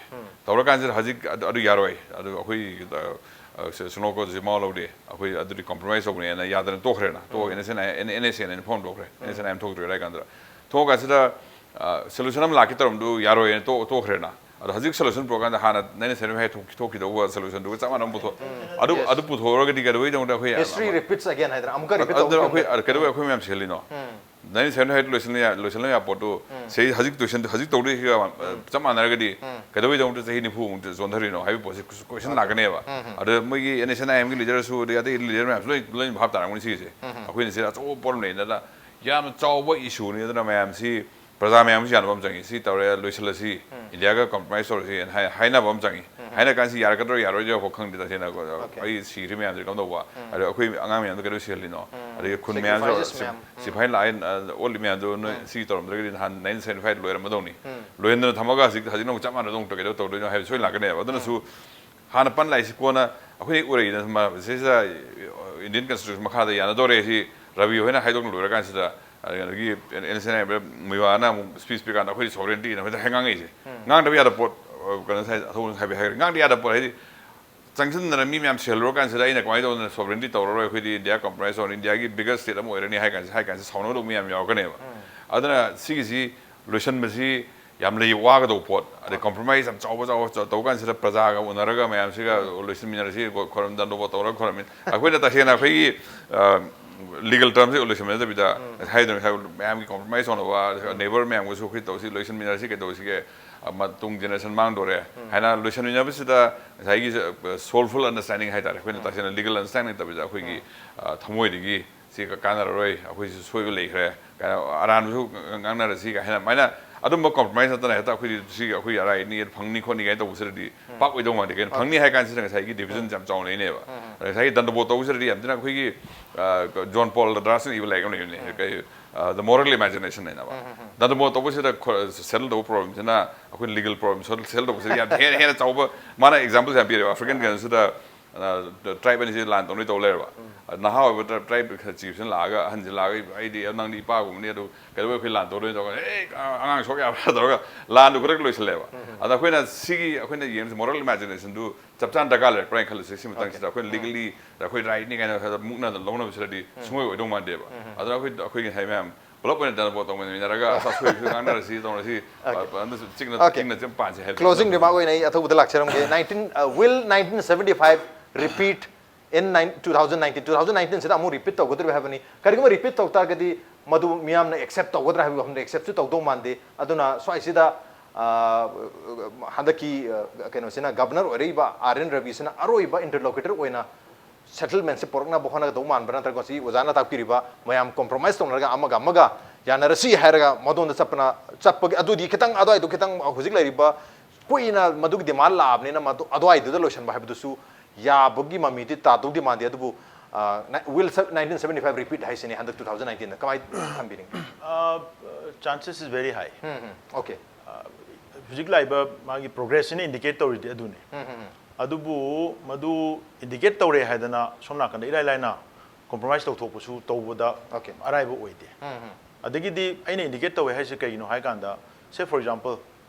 ꯇꯧꯔꯀꯥꯟꯁꯤꯗ ꯍꯧꯖꯤꯛ ꯑꯗꯨ, ꯑꯗꯨ ꯌꯥꯔꯣꯏ, ꯑꯗꯨ ꯑꯩꯈꯣꯏ, ꯑ, ꯑ, ꯁꯤ-, ꯁꯤꯂꯣꯡ accordꯁꯤ ꯃꯋꯥ ꯂꯧꯗꯦ, ꯑꯩꯈꯣꯏ ꯑꯗꯨꯗꯤ compromise ꯇꯧꯕꯅꯦꯅ ꯌꯥꯗꯅ ꯇꯣꯛꯈ꯭ꯔꯦꯅ꯫ ꯇꯣꯛꯑꯒ NSCN ꯍꯥꯏ-, N-, NSCN ꯍꯥꯏꯅ ꯐꯣꯝ ꯊꯣꯛꯈ꯭ꯔꯦ꯫ NSCN ꯍꯥꯏꯅ ꯊꯣꯛꯇ꯭ꯔꯤꯉꯩ ꯀꯥꯟꯗ ꯊꯣꯛꯑꯀꯥꯟꯁꯤꯗ, ꯑ, solution ꯑꯃ ꯂꯥꯛꯀꯦ ꯇꯧꯔꯝꯗꯨ ꯌꯥꯔꯣꯏꯅ ꯇꯣꯛ-, ꯇꯣꯛꯈ꯭ꯔꯦꯅ꯫ ꯑꯗꯣ ꯍꯧꯖꯤꯛ solution ꯄꯨꯔꯛꯀꯥꯟꯗ ꯍꯥꯟꯅ nineteen seventy five ꯊꯣꯛ-, ꯊꯣꯛꯈꯤꯗꯧꯕ solutionꯗꯨꯒ ꯆꯞ ꯃꯥꯟꯅꯕ ꯄꯨꯊꯣꯛ-, ꯑꯗꯨ, ꯑꯗꯨ ꯄꯨꯊꯣꯛꯑꯒꯗꯤ ꯀꯩꯗꯧꯕꯩꯗꯃꯛꯇ ꯑꯩꯈꯣꯏ history repeats again ꯍꯥꯏꯗꯅ ꯑꯃꯨꯛꯀ repeat ꯑꯗꯨ ꯇꯧꯕ ꯑꯩꯈꯣꯏ, ꯑꯗꯨ ꯀꯩꯗꯧꯕꯩ ꯑꯩꯈꯣꯏ ꯃꯌꯥꯝ ꯁꯤꯍꯜꯂꯤꯅꯣ? Nineteen seventy five ꯂꯣꯏꯁꯤꯟꯕ ꯌꯥ-, ꯂꯣꯏꯁꯤꯟꯕ ꯌꯥꯕ ꯄꯣꯠꯇꯨ ꯁꯤ ꯍꯧꯖꯤꯛ ꯂꯣꯏꯁꯤꯟ-, ꯍꯧꯖꯤꯛ ꯇꯧꯗꯣꯏꯁꯤꯒ, ꯑ, ꯆꯞ ꯃꯥꯟꯅꯔꯒꯗꯤ ꯀꯩꯗꯧꯕꯩꯗꯃꯛꯇ ꯆꯍꯤ ꯅꯤꯐꯨꯃꯨꯛꯇ ꯆꯣꯟꯊꯔꯤꯅꯣ ꯍꯥꯏꯕ ꯄꯣꯠꯁꯤ question ꯂꯥꯛꯀꯅꯦꯕ꯫ ꯑꯗ ꯃꯣꯏꯒꯤ NSCN IMꯒꯤ leaderꯁꯨ, ꯑꯗꯩ ꯑꯇꯩ leader ꯃꯌꯥꯝꯁꯨ ꯂꯣꯏ, ꯂꯣꯏ ꯚꯥꯞ ꯇꯥꯔꯝꯒꯅꯤ ꯁꯤꯒꯤꯁꯦ꯫ ꯑꯩꯈꯣꯏꯅ ꯁꯤꯗ ꯑꯆꯧꯕ problem ꯂꯩꯅꯗꯅ ꯌꯥꯝꯅ ꯆꯥꯎꯕ issueꯅꯤ, ꯑꯗꯨꯅ ꯃꯌꯥꯝꯁꯤ ꯄ꯭ꯔꯖꯥ ꯃꯌꯥꯝꯁꯨ ꯌꯥꯅꯕ ꯑꯃ ꯆꯪꯉꯤ꯫ ꯁꯤ ꯇꯧꯔꯦ, ꯂꯣꯏꯁꯤꯜꯂꯁꯤ, ꯏꯟꯗꯤꯌꯥꯒ compromise ꯇꯧꯔꯁꯤ ꯍꯥꯏꯅ ꯍꯥꯏ-, ꯍꯥꯏꯅꯕ ꯑꯃ ꯆꯪꯉꯤ꯫ ꯍꯥꯏꯅ ꯀꯥꯟꯁꯤ ꯌꯥꯔꯛꯀꯗ꯭ꯔꯣ ꯌꯥꯔꯣꯏꯗ꯭ꯔꯣ ꯈꯪꯗꯦ ꯇꯁꯦꯡꯅ꯫ ꯑꯩ ꯁꯤꯈ꯭ꯔꯤ ꯃꯌꯥꯝꯁꯤ ꯀꯝꯗꯧꯕ? ꯑꯗꯣ ꯑꯩꯈꯣꯏ ꯑꯉꯥꯡ ꯃꯌꯥꯝꯗꯣ ꯀꯩꯗꯧ ꯁꯤꯍꯜꯂꯤꯅꯣ? ꯑꯗꯒꯤ ꯈꯨꯟ ꯃꯌꯥꯝꯁꯨ, ꯁꯤꯐꯥꯏ ꯂꯥꯛꯑꯦ, ꯑ, ꯑꯣꯠꯂꯤ ꯃꯌꯥꯝꯗꯣ ꯅꯣꯏ ꯁꯤ ꯇꯧꯔꯝꯗ꯭ꯔꯒꯗꯤ ꯅꯍꯥꯟ nineteen seventy five ꯂꯣꯏꯔꯝꯃꯗꯧꯅꯤ꯫ ꯂꯣꯏꯍꯟꯗꯅ ꯊꯝꯃꯒ ꯍꯧꯖꯤꯛ, ꯍꯧꯖꯤꯛꯅ ꯑꯃꯨꯛ ꯆꯞ ꯃꯥꯟꯅꯗꯧ ꯑꯃꯨꯛ ꯀꯩꯗꯧ ꯇꯧꯗꯣꯏꯅꯣ ꯍꯥꯏꯕ ꯁꯣꯏ ꯂꯥꯛꯀꯅꯦꯕ꯫ ꯑꯗꯨꯅꯁꯨ ꯍꯥꯟꯅ ꯄꯟ ꯂꯥꯛꯏꯁꯤ ꯀꯣꯟꯅ ꯑꯩꯈꯣꯏꯅ ꯎꯔꯛꯏꯗꯅ ꯃ-, ꯁꯤꯁꯤꯗ Indian Constitution ꯃꯈꯥꯗ ꯌꯥꯅꯗꯣꯔꯦ ꯁꯤ ꯔꯕꯤ ꯍꯣꯏꯅ ꯍꯥꯏꯗꯣꯛꯅ ꯂꯣꯏꯔꯀꯥꯟꯁꯤꯗ, ꯑꯗꯒꯤ NSCN ꯃꯨꯏꯋꯥꯅ ꯑꯃꯨꯛ speech ꯄꯤꯔꯀꯥꯟꯗ ꯑꯩꯈꯣꯏ sovereigntyꯅ ꯑꯩꯈꯣꯏꯗ ꯍꯦꯛ ꯉꯥꯡꯉꯛꯏꯁꯦ꯫ ꯉꯥꯡꯗꯕ ꯌꯥꯗꯕ ꯄꯣꯠ, ꯑ, ꯀꯩꯅꯣ ꯉꯁꯥꯏ ꯑꯊꯧꯕꯅ ꯍꯥꯏꯕ ꯍꯥꯏꯈ꯭ꯔꯦ, ꯉꯥꯡꯗ ꯌꯥꯗꯕ ꯄꯣꯠ ꯍꯥꯏꯗꯤ ꯆꯪꯁꯤꯟꯗꯅ ꯃꯤ ꯃꯌꯥꯝ ꯁꯤꯍꯜꯂꯨꯔꯀꯥꯟꯁꯤꯗ ꯑꯩꯅ ꯀꯃꯥꯏꯅ ꯇꯧꯗꯅ sovereignty ꯇꯧꯔꯔꯣꯏ, ꯑꯩꯈꯣꯏꯗꯤ India compromise ꯇꯧꯔꯅꯤ, Indiaꯒꯤ bigger state ꯑꯃ ꯑꯣꯏꯔꯅꯤ ꯍꯥꯏ ꯀꯥꯟꯁꯤ, ꯍꯥꯏ ꯀꯥꯟꯁꯤ ꯁꯥꯎꯅꯒꯗꯧꯕ ꯃꯤ ꯌꯥꯝ ꯌꯥꯎꯔꯛꯀꯅꯦꯕ꯫ ꯑꯗꯨꯅ ꯁꯤꯒꯤꯁꯤ ꯂꯣꯏꯁꯤꯟꯕꯁꯤ ꯌꯥꯝ ꯂꯩ, ꯋꯥꯒꯗꯧꯕ ꯄꯣꯠ, ꯑꯗꯩ compromise ꯌꯥꯝ ꯆꯥꯎꯕ ꯆꯥꯎꯕ ꯆ-, ꯇꯧ ꯀꯥꯟꯁꯤꯗ ꯄ꯭ꯔꯖꯥꯒ ꯎꯅꯔꯒ ꯃꯌꯥꯝꯁꯤꯒ ꯂꯣꯏꯁꯤꯟꯃꯤꯟꯅꯔꯁꯤ, ꯈꯣ-, ꯈꯣꯏꯔꯝ ꯗꯟꯗꯣꯕ ꯇꯧꯔꯒ ꯈꯣꯏꯔꯝꯃꯤ꯫ ꯑꯩꯈꯣꯏꯅ ꯇꯁꯦꯡꯅ ꯑꯩꯈꯣꯏꯒꯤ, ꯑ, ꯂꯤꯒꯦꯜ ꯇꯔꯝꯁꯦ ꯂꯣꯏꯁꯟꯕ ꯅꯠꯇꯕꯤꯗ, ꯉꯁꯥꯏ ꯍꯥꯏꯗꯣ, ꯉꯁꯥꯏ ꯃꯌꯥꯝꯒꯤ ꯀꯣꯝꯄ꯭ꯔꯣꯃꯥꯏꯁ ꯇꯧꯅꯕ, ꯅꯦꯕꯔ ꯃꯌꯥꯝꯒꯁꯨ ꯑꯩꯈꯣꯏ ꯇꯧꯁꯤ, ꯂꯣꯏꯁꯟꯃꯤꯟꯅꯔꯁꯤ, ꯀꯩꯗꯧꯁꯤꯒꯦ, ꯑ, ꯃꯇꯨꯡ ꯖꯦꯅꯦꯔꯦꯁꯟ ꯃꯥꯡꯗꯣꯔꯦ ꯍꯥꯏꯅ ꯂꯣꯏꯁꯟꯃꯤꯟꯅꯕꯁꯤꯗ ꯉꯁꯥꯏꯒꯤ ꯁꯣꯜꯐꯨꯜ ꯑꯟꯗꯔꯁ꯭ꯇꯦꯟꯗꯤꯡ ꯍꯥꯏꯇꯥꯔꯦ, ꯑꯩꯈꯣꯏꯅ ꯇꯁꯦꯡꯅ ꯂꯤꯒꯦꯜ ꯑꯟꯗꯔꯁ꯭ꯇꯦꯟꯗꯤꯡ ꯅꯠꯇꯕꯤꯗ ꯑꯩꯈꯣꯏꯒꯤ, ꯑ, ꯊꯃꯣꯏꯗꯒꯤ ꯁꯤ ꯀꯥꯟꯅꯔꯔꯣꯏ, ꯑꯩꯈꯣꯏꯁꯨ ꯁꯣꯏꯕ ꯂꯩꯈ꯭ꯔꯦ ꯀꯥꯏꯅ, ꯑꯔꯥꯟꯕꯁꯨ ꯉꯥꯡꯅꯔꯁꯤ ꯀꯥꯏꯅ, ꯑꯗꯨꯃꯥꯏꯅ ꯑꯗꯨꯝꯕ ꯀꯣꯝꯄ꯭ꯔꯣꯃꯥꯏꯁ ꯅꯠꯇꯅ ꯍꯦꯛꯇ ꯑꯩꯈꯣꯏꯗꯤ ꯁꯤꯒꯤ ꯑꯩꯈꯣꯏ ꯑꯔꯥꯏꯅꯤ ꯐꯪꯅꯤ ꯈꯣꯠꯅꯤ ꯀꯥꯏꯅ ꯇꯧꯕꯁꯤꯗꯗꯤ ꯄꯥꯛ ꯑꯣꯏꯗꯧ ꯃꯥꯟꯗꯦ꯫ ꯀꯩꯅꯣ, ꯐꯪꯅꯤ ꯍꯥꯏ ꯀꯥꯟꯁꯤꯗ ꯉꯁꯥꯏꯒꯤ ꯗꯤꯕꯤꯖꯟꯁꯦ ꯌꯥꯝ ꯆꯥꯎꯅ ꯂꯩꯅꯦꯕ꯫ ꯑꯗ ꯉꯁꯥꯏꯒꯤ ꯗꯟꯗꯕꯣ ꯇꯧꯕꯁꯤꯗꯗꯤ ꯌꯥꯝ ꯊꯤꯅ ꯑꯩꯈꯣꯏꯒꯤ, ꯑ, ꯖꯣꯟ ꯄꯣꯜ ꯗ꯭ꯔꯥꯁꯅ ꯏꯕ ꯂꯥꯏꯔꯤꯛ ꯑꯃ ꯂꯩꯕꯅꯦ, ꯀꯩ, ꯑ, The Moral Imagination ꯍꯥꯏꯅ꯫ ꯗꯟꯗꯕꯣ ꯇꯧꯕꯁꯤꯗ ꯈꯣ-, ꯁꯦꯇꯜ ꯇꯧꯕ ꯄ꯭ꯔꯣꯕ꯭ꯂꯦꯝꯁꯤꯅ, ꯑꯩꯈꯣꯏ ꯂꯤꯒꯦꯜ ꯄ꯭ꯔꯣꯕ꯭ꯂꯦꯝ ꯁꯦꯇꯜ ꯇꯧꯕꯁꯤꯗ ꯌꯥꯝ ꯍꯦꯟꯅ, ꯍꯦꯟꯅ ꯆꯥꯎꯕ, ꯃꯥꯅ ꯑꯦꯛꯖꯥꯝꯄꯜꯁꯦ ꯌꯥꯝ ꯄꯤꯔꯦꯕ, ꯑꯥꯐ꯭ꯔꯤꯀꯥꯟ ꯀꯩꯅꯣꯁꯤꯗ, ꯑ, ꯇ꯭ꯔꯥꯏꯕ ꯑꯅꯤꯁꯤ ꯂꯥꯟ ꯇꯧꯅꯩ ꯇꯧ ꯂꯩꯔꯕ꯫ ꯑꯗ ꯅꯍꯥ ꯑꯣꯏꯕ ꯇ꯭ꯔꯥꯏꯕ, ꯇ꯭ꯔꯥꯏꯕ ꯆꯤꯐꯁꯤꯅ ꯂꯥꯛꯑꯒ, ꯑꯍꯟꯁꯤ ꯂꯥꯛꯑꯒ, "ꯑꯩꯗꯤ ꯅꯪꯗꯤ ꯏꯄꯥꯒꯨꯝꯕꯅꯤ, ꯑꯗꯨ ꯀꯩꯗꯧꯕꯩ ꯑꯩꯈꯣꯏ ꯂꯥꯟ ꯇꯧꯗꯣꯏꯅꯣ?" ꯇꯧꯔꯒ, "ꯑꯦ, ꯑ-, ꯑꯉꯥꯡ ꯁꯣꯛ ꯌꯥꯕ꯭ꯔꯥ?" ꯇꯧꯔꯒ ꯂꯥꯟꯗꯨ ꯈꯨꯗꯛꯇ ꯂꯣꯏꯁꯤꯜꯂꯦꯕ꯫ ꯑꯗ ꯑꯩꯈꯣꯏꯅ ꯁꯤꯒꯤ, ꯑꯩꯈꯣꯏꯅ ꯌꯦꯡꯉꯤꯁꯦ ꯃꯣꯔꯦꯜ ꯏꯃꯦꯖꯤꯅꯦꯁꯟꯗꯨ ꯆꯞ ꯆꯥꯅ ꯗꯔꯀꯥꯔ ꯂꯩꯔꯛꯄ꯭ꯔꯥ ꯍꯥꯏꯅ ꯈꯜꯂꯁꯦ꯫ ꯁꯤ ꯃꯇꯥꯡꯁꯤꯗ ꯑꯩꯈꯣꯏꯅ ꯂꯤꯒꯦꯜꯂꯤ ꯑꯩꯈꯣꯏ ꯔꯥꯏꯠꯅꯤ ꯀꯥꯏꯅ ꯈꯔ ꯃꯨꯛꯅ ꯂꯧꯅꯕꯁꯤꯗꯗꯤ ꯁꯨꯡꯑꯣꯏ ꯑꯣꯏꯗꯧ ꯃꯥꯟꯗꯦꯕ꯫ ꯑꯗꯨꯅ ꯑꯩꯈꯣꯏ, ꯑꯩꯈꯣꯏ ꯉꯁꯥꯏ ꯃꯌꯥꯝ ꯄꯨꯂꯞ ꯑꯣꯏꯅ ꯗꯟꯗꯕꯣ ꯇꯧꯃꯤꯟꯅꯔꯒ ꯑꯁꯣꯏꯕꯁꯨ ꯉꯥꯡꯅꯔꯁꯤ, ꯇꯧꯔꯁꯤ, ꯑ, ꯑꯗꯨꯁꯨ ꯆꯤꯛꯅ, OK꯫ ꯆꯤꯡꯅ ꯆꯤꯡ ꯄꯥꯟꯁꯤ ꯍꯥꯏꯕ꯫ Closing remark ꯑꯣꯏꯅ ꯑꯩ ꯑꯊꯧꯕꯗ ꯂꯥꯛꯆꯔꯝꯒꯦ꯫ Nineteen, uh, will nineteen seventy five repeat in nine, two thousand nineteen, two thousand nineteen ꯁꯤꯗ ꯑꯃꯨꯛ ꯔꯤꯄꯤꯠ ꯇꯧꯒꯗꯧꯔꯤꯕ ꯍꯥꯏꯕꯅꯤ꯫ ꯀꯔꯤꯒꯨꯝꯕ ꯔꯤꯄꯤꯠ ꯇꯧ ꯇꯥꯔꯒꯗꯤ ꯃꯗꯨ ꯃꯤꯌꯥꯝꯅ ꯑꯦꯛꯁꯦꯞ ꯇꯧꯒꯗ꯭ꯔꯥ ꯍꯥꯏꯕꯒꯤ ꯋꯥꯐꯝꯗ ꯑꯦꯛꯁꯦꯞꯁꯨ ꯇꯧꯗꯧ ꯃꯥꯟꯗꯦ꯫ ꯑꯗꯨꯅ ꯁ꯭ꯋꯥꯏꯁꯤꯗ, ꯑ, ꯍꯟꯗꯛꯀꯤ, ꯑ, ꯀꯩꯅꯣꯁꯤꯅ, ꯒꯕꯅꯔ ꯑꯣꯏꯔꯛꯏꯕ ꯑꯥꯔ ꯑꯦꯟ ꯔꯕꯤꯁꯤꯅ ꯑꯔꯣꯏꯕ ꯏꯟꯇꯔꯂꯣꯀ꯭ꯌꯨꯇꯔ ꯑꯣꯏꯅ ꯁꯦꯇꯜꯃꯦꯟꯁꯤ ꯄꯨꯔꯛꯅꯕ ꯍꯣꯠꯅꯒꯗꯧ ꯃꯥꯟꯕ꯭ꯔꯥ, ꯅꯠꯇ꯭ꯔꯒ ꯉꯁꯤ ꯑꯣꯖꯥꯅ ꯇꯥꯛꯄꯤꯔꯤꯕ ꯃꯌꯥꯝ ꯀꯣꯝꯄ꯭ꯔꯣꯃꯥꯏꯁ ꯇꯧꯅꯔꯒ ꯑꯃꯒ ꯑꯃꯒ ꯌꯥꯅꯔꯁꯤ ꯍꯥꯏꯔꯒ ꯃꯗꯣꯝꯗ ꯆꯠꯄꯅ, ꯆꯠꯄꯒꯤ, ꯑꯗꯨꯗꯤ ꯈꯤꯇꯪ ꯑꯗꯨꯋꯥꯏꯗꯣ ꯈꯤꯇꯪ ꯍꯧꯖꯤꯛ ꯂꯩꯔꯤꯕ ꯀꯨꯏꯅ ꯃꯗꯨꯒꯤ ꯗꯤꯃꯥꯟ ꯂꯥꯛꯑꯕꯅꯤꯅ ꯃꯗꯨ ꯑꯗꯨꯋꯥꯏꯗꯨꯗ ꯂꯣꯏꯁꯤꯟꯕ ꯍꯥꯏꯕꯗꯨꯁꯨ ꯌꯥꯕꯒꯤ ꯃꯃꯤꯗꯤ ꯇꯥꯗꯧꯗꯤ ꯃꯥꯟꯗꯦ꯫ ꯑꯗꯨꯕꯨ, ꯑ, will nineteen seventy five repeat ꯍꯥꯏꯁꯤꯅꯤ ꯍꯟꯗꯛ two thousand nineteen ꯗ꯫ ꯀꯃꯥꯏꯅ ꯊꯝꯕꯤꯅꯤꯡꯉꯤ? Uh, chances is very high. Um, um, OK꯫ Uh, ꯍꯧꯖꯤꯛ ꯂꯥꯛꯏꯕ ꯃꯥꯒꯤ ꯄ꯭ꯔꯣꯒ꯭ꯔꯦꯁꯁꯤꯅ ꯏꯟꯗꯤꯀꯦꯠ ꯇꯧꯔꯤꯗꯤ ꯑꯗꯨꯅꯤ꯫ ꯎꯝ, ꯎꯝ, ꯎꯝ꯫ ꯑꯗꯨꯕꯨ ꯃꯗꯨ ꯏꯟꯗꯤꯀꯦꯠ ꯇꯧꯔꯦ ꯍꯥꯏꯗꯅ ꯁꯣꯝ ꯅꯥꯀꯟꯗ ꯏꯔꯥꯏ ꯂꯥꯏꯅ ꯀꯣꯝꯄ꯭ꯔꯣꯃꯥꯏꯁ ꯇꯧꯊꯣꯛꯄꯁꯨ ꯇꯧꯕꯗ OK꯫ ꯑꯔꯥꯏꯕ ꯑꯣꯏꯗꯦ꯫ ꯎꯝ, ꯎꯝ꯫ ꯑꯗꯒꯤꯗꯤ ꯑꯩꯅ ꯏꯟꯗꯤꯀꯦꯠ ꯇꯧꯋꯦ ꯍꯥꯏꯁꯦ ꯀꯩꯒꯤꯅꯣ ꯍꯥꯏ ꯀꯥꯟꯗ, say for example,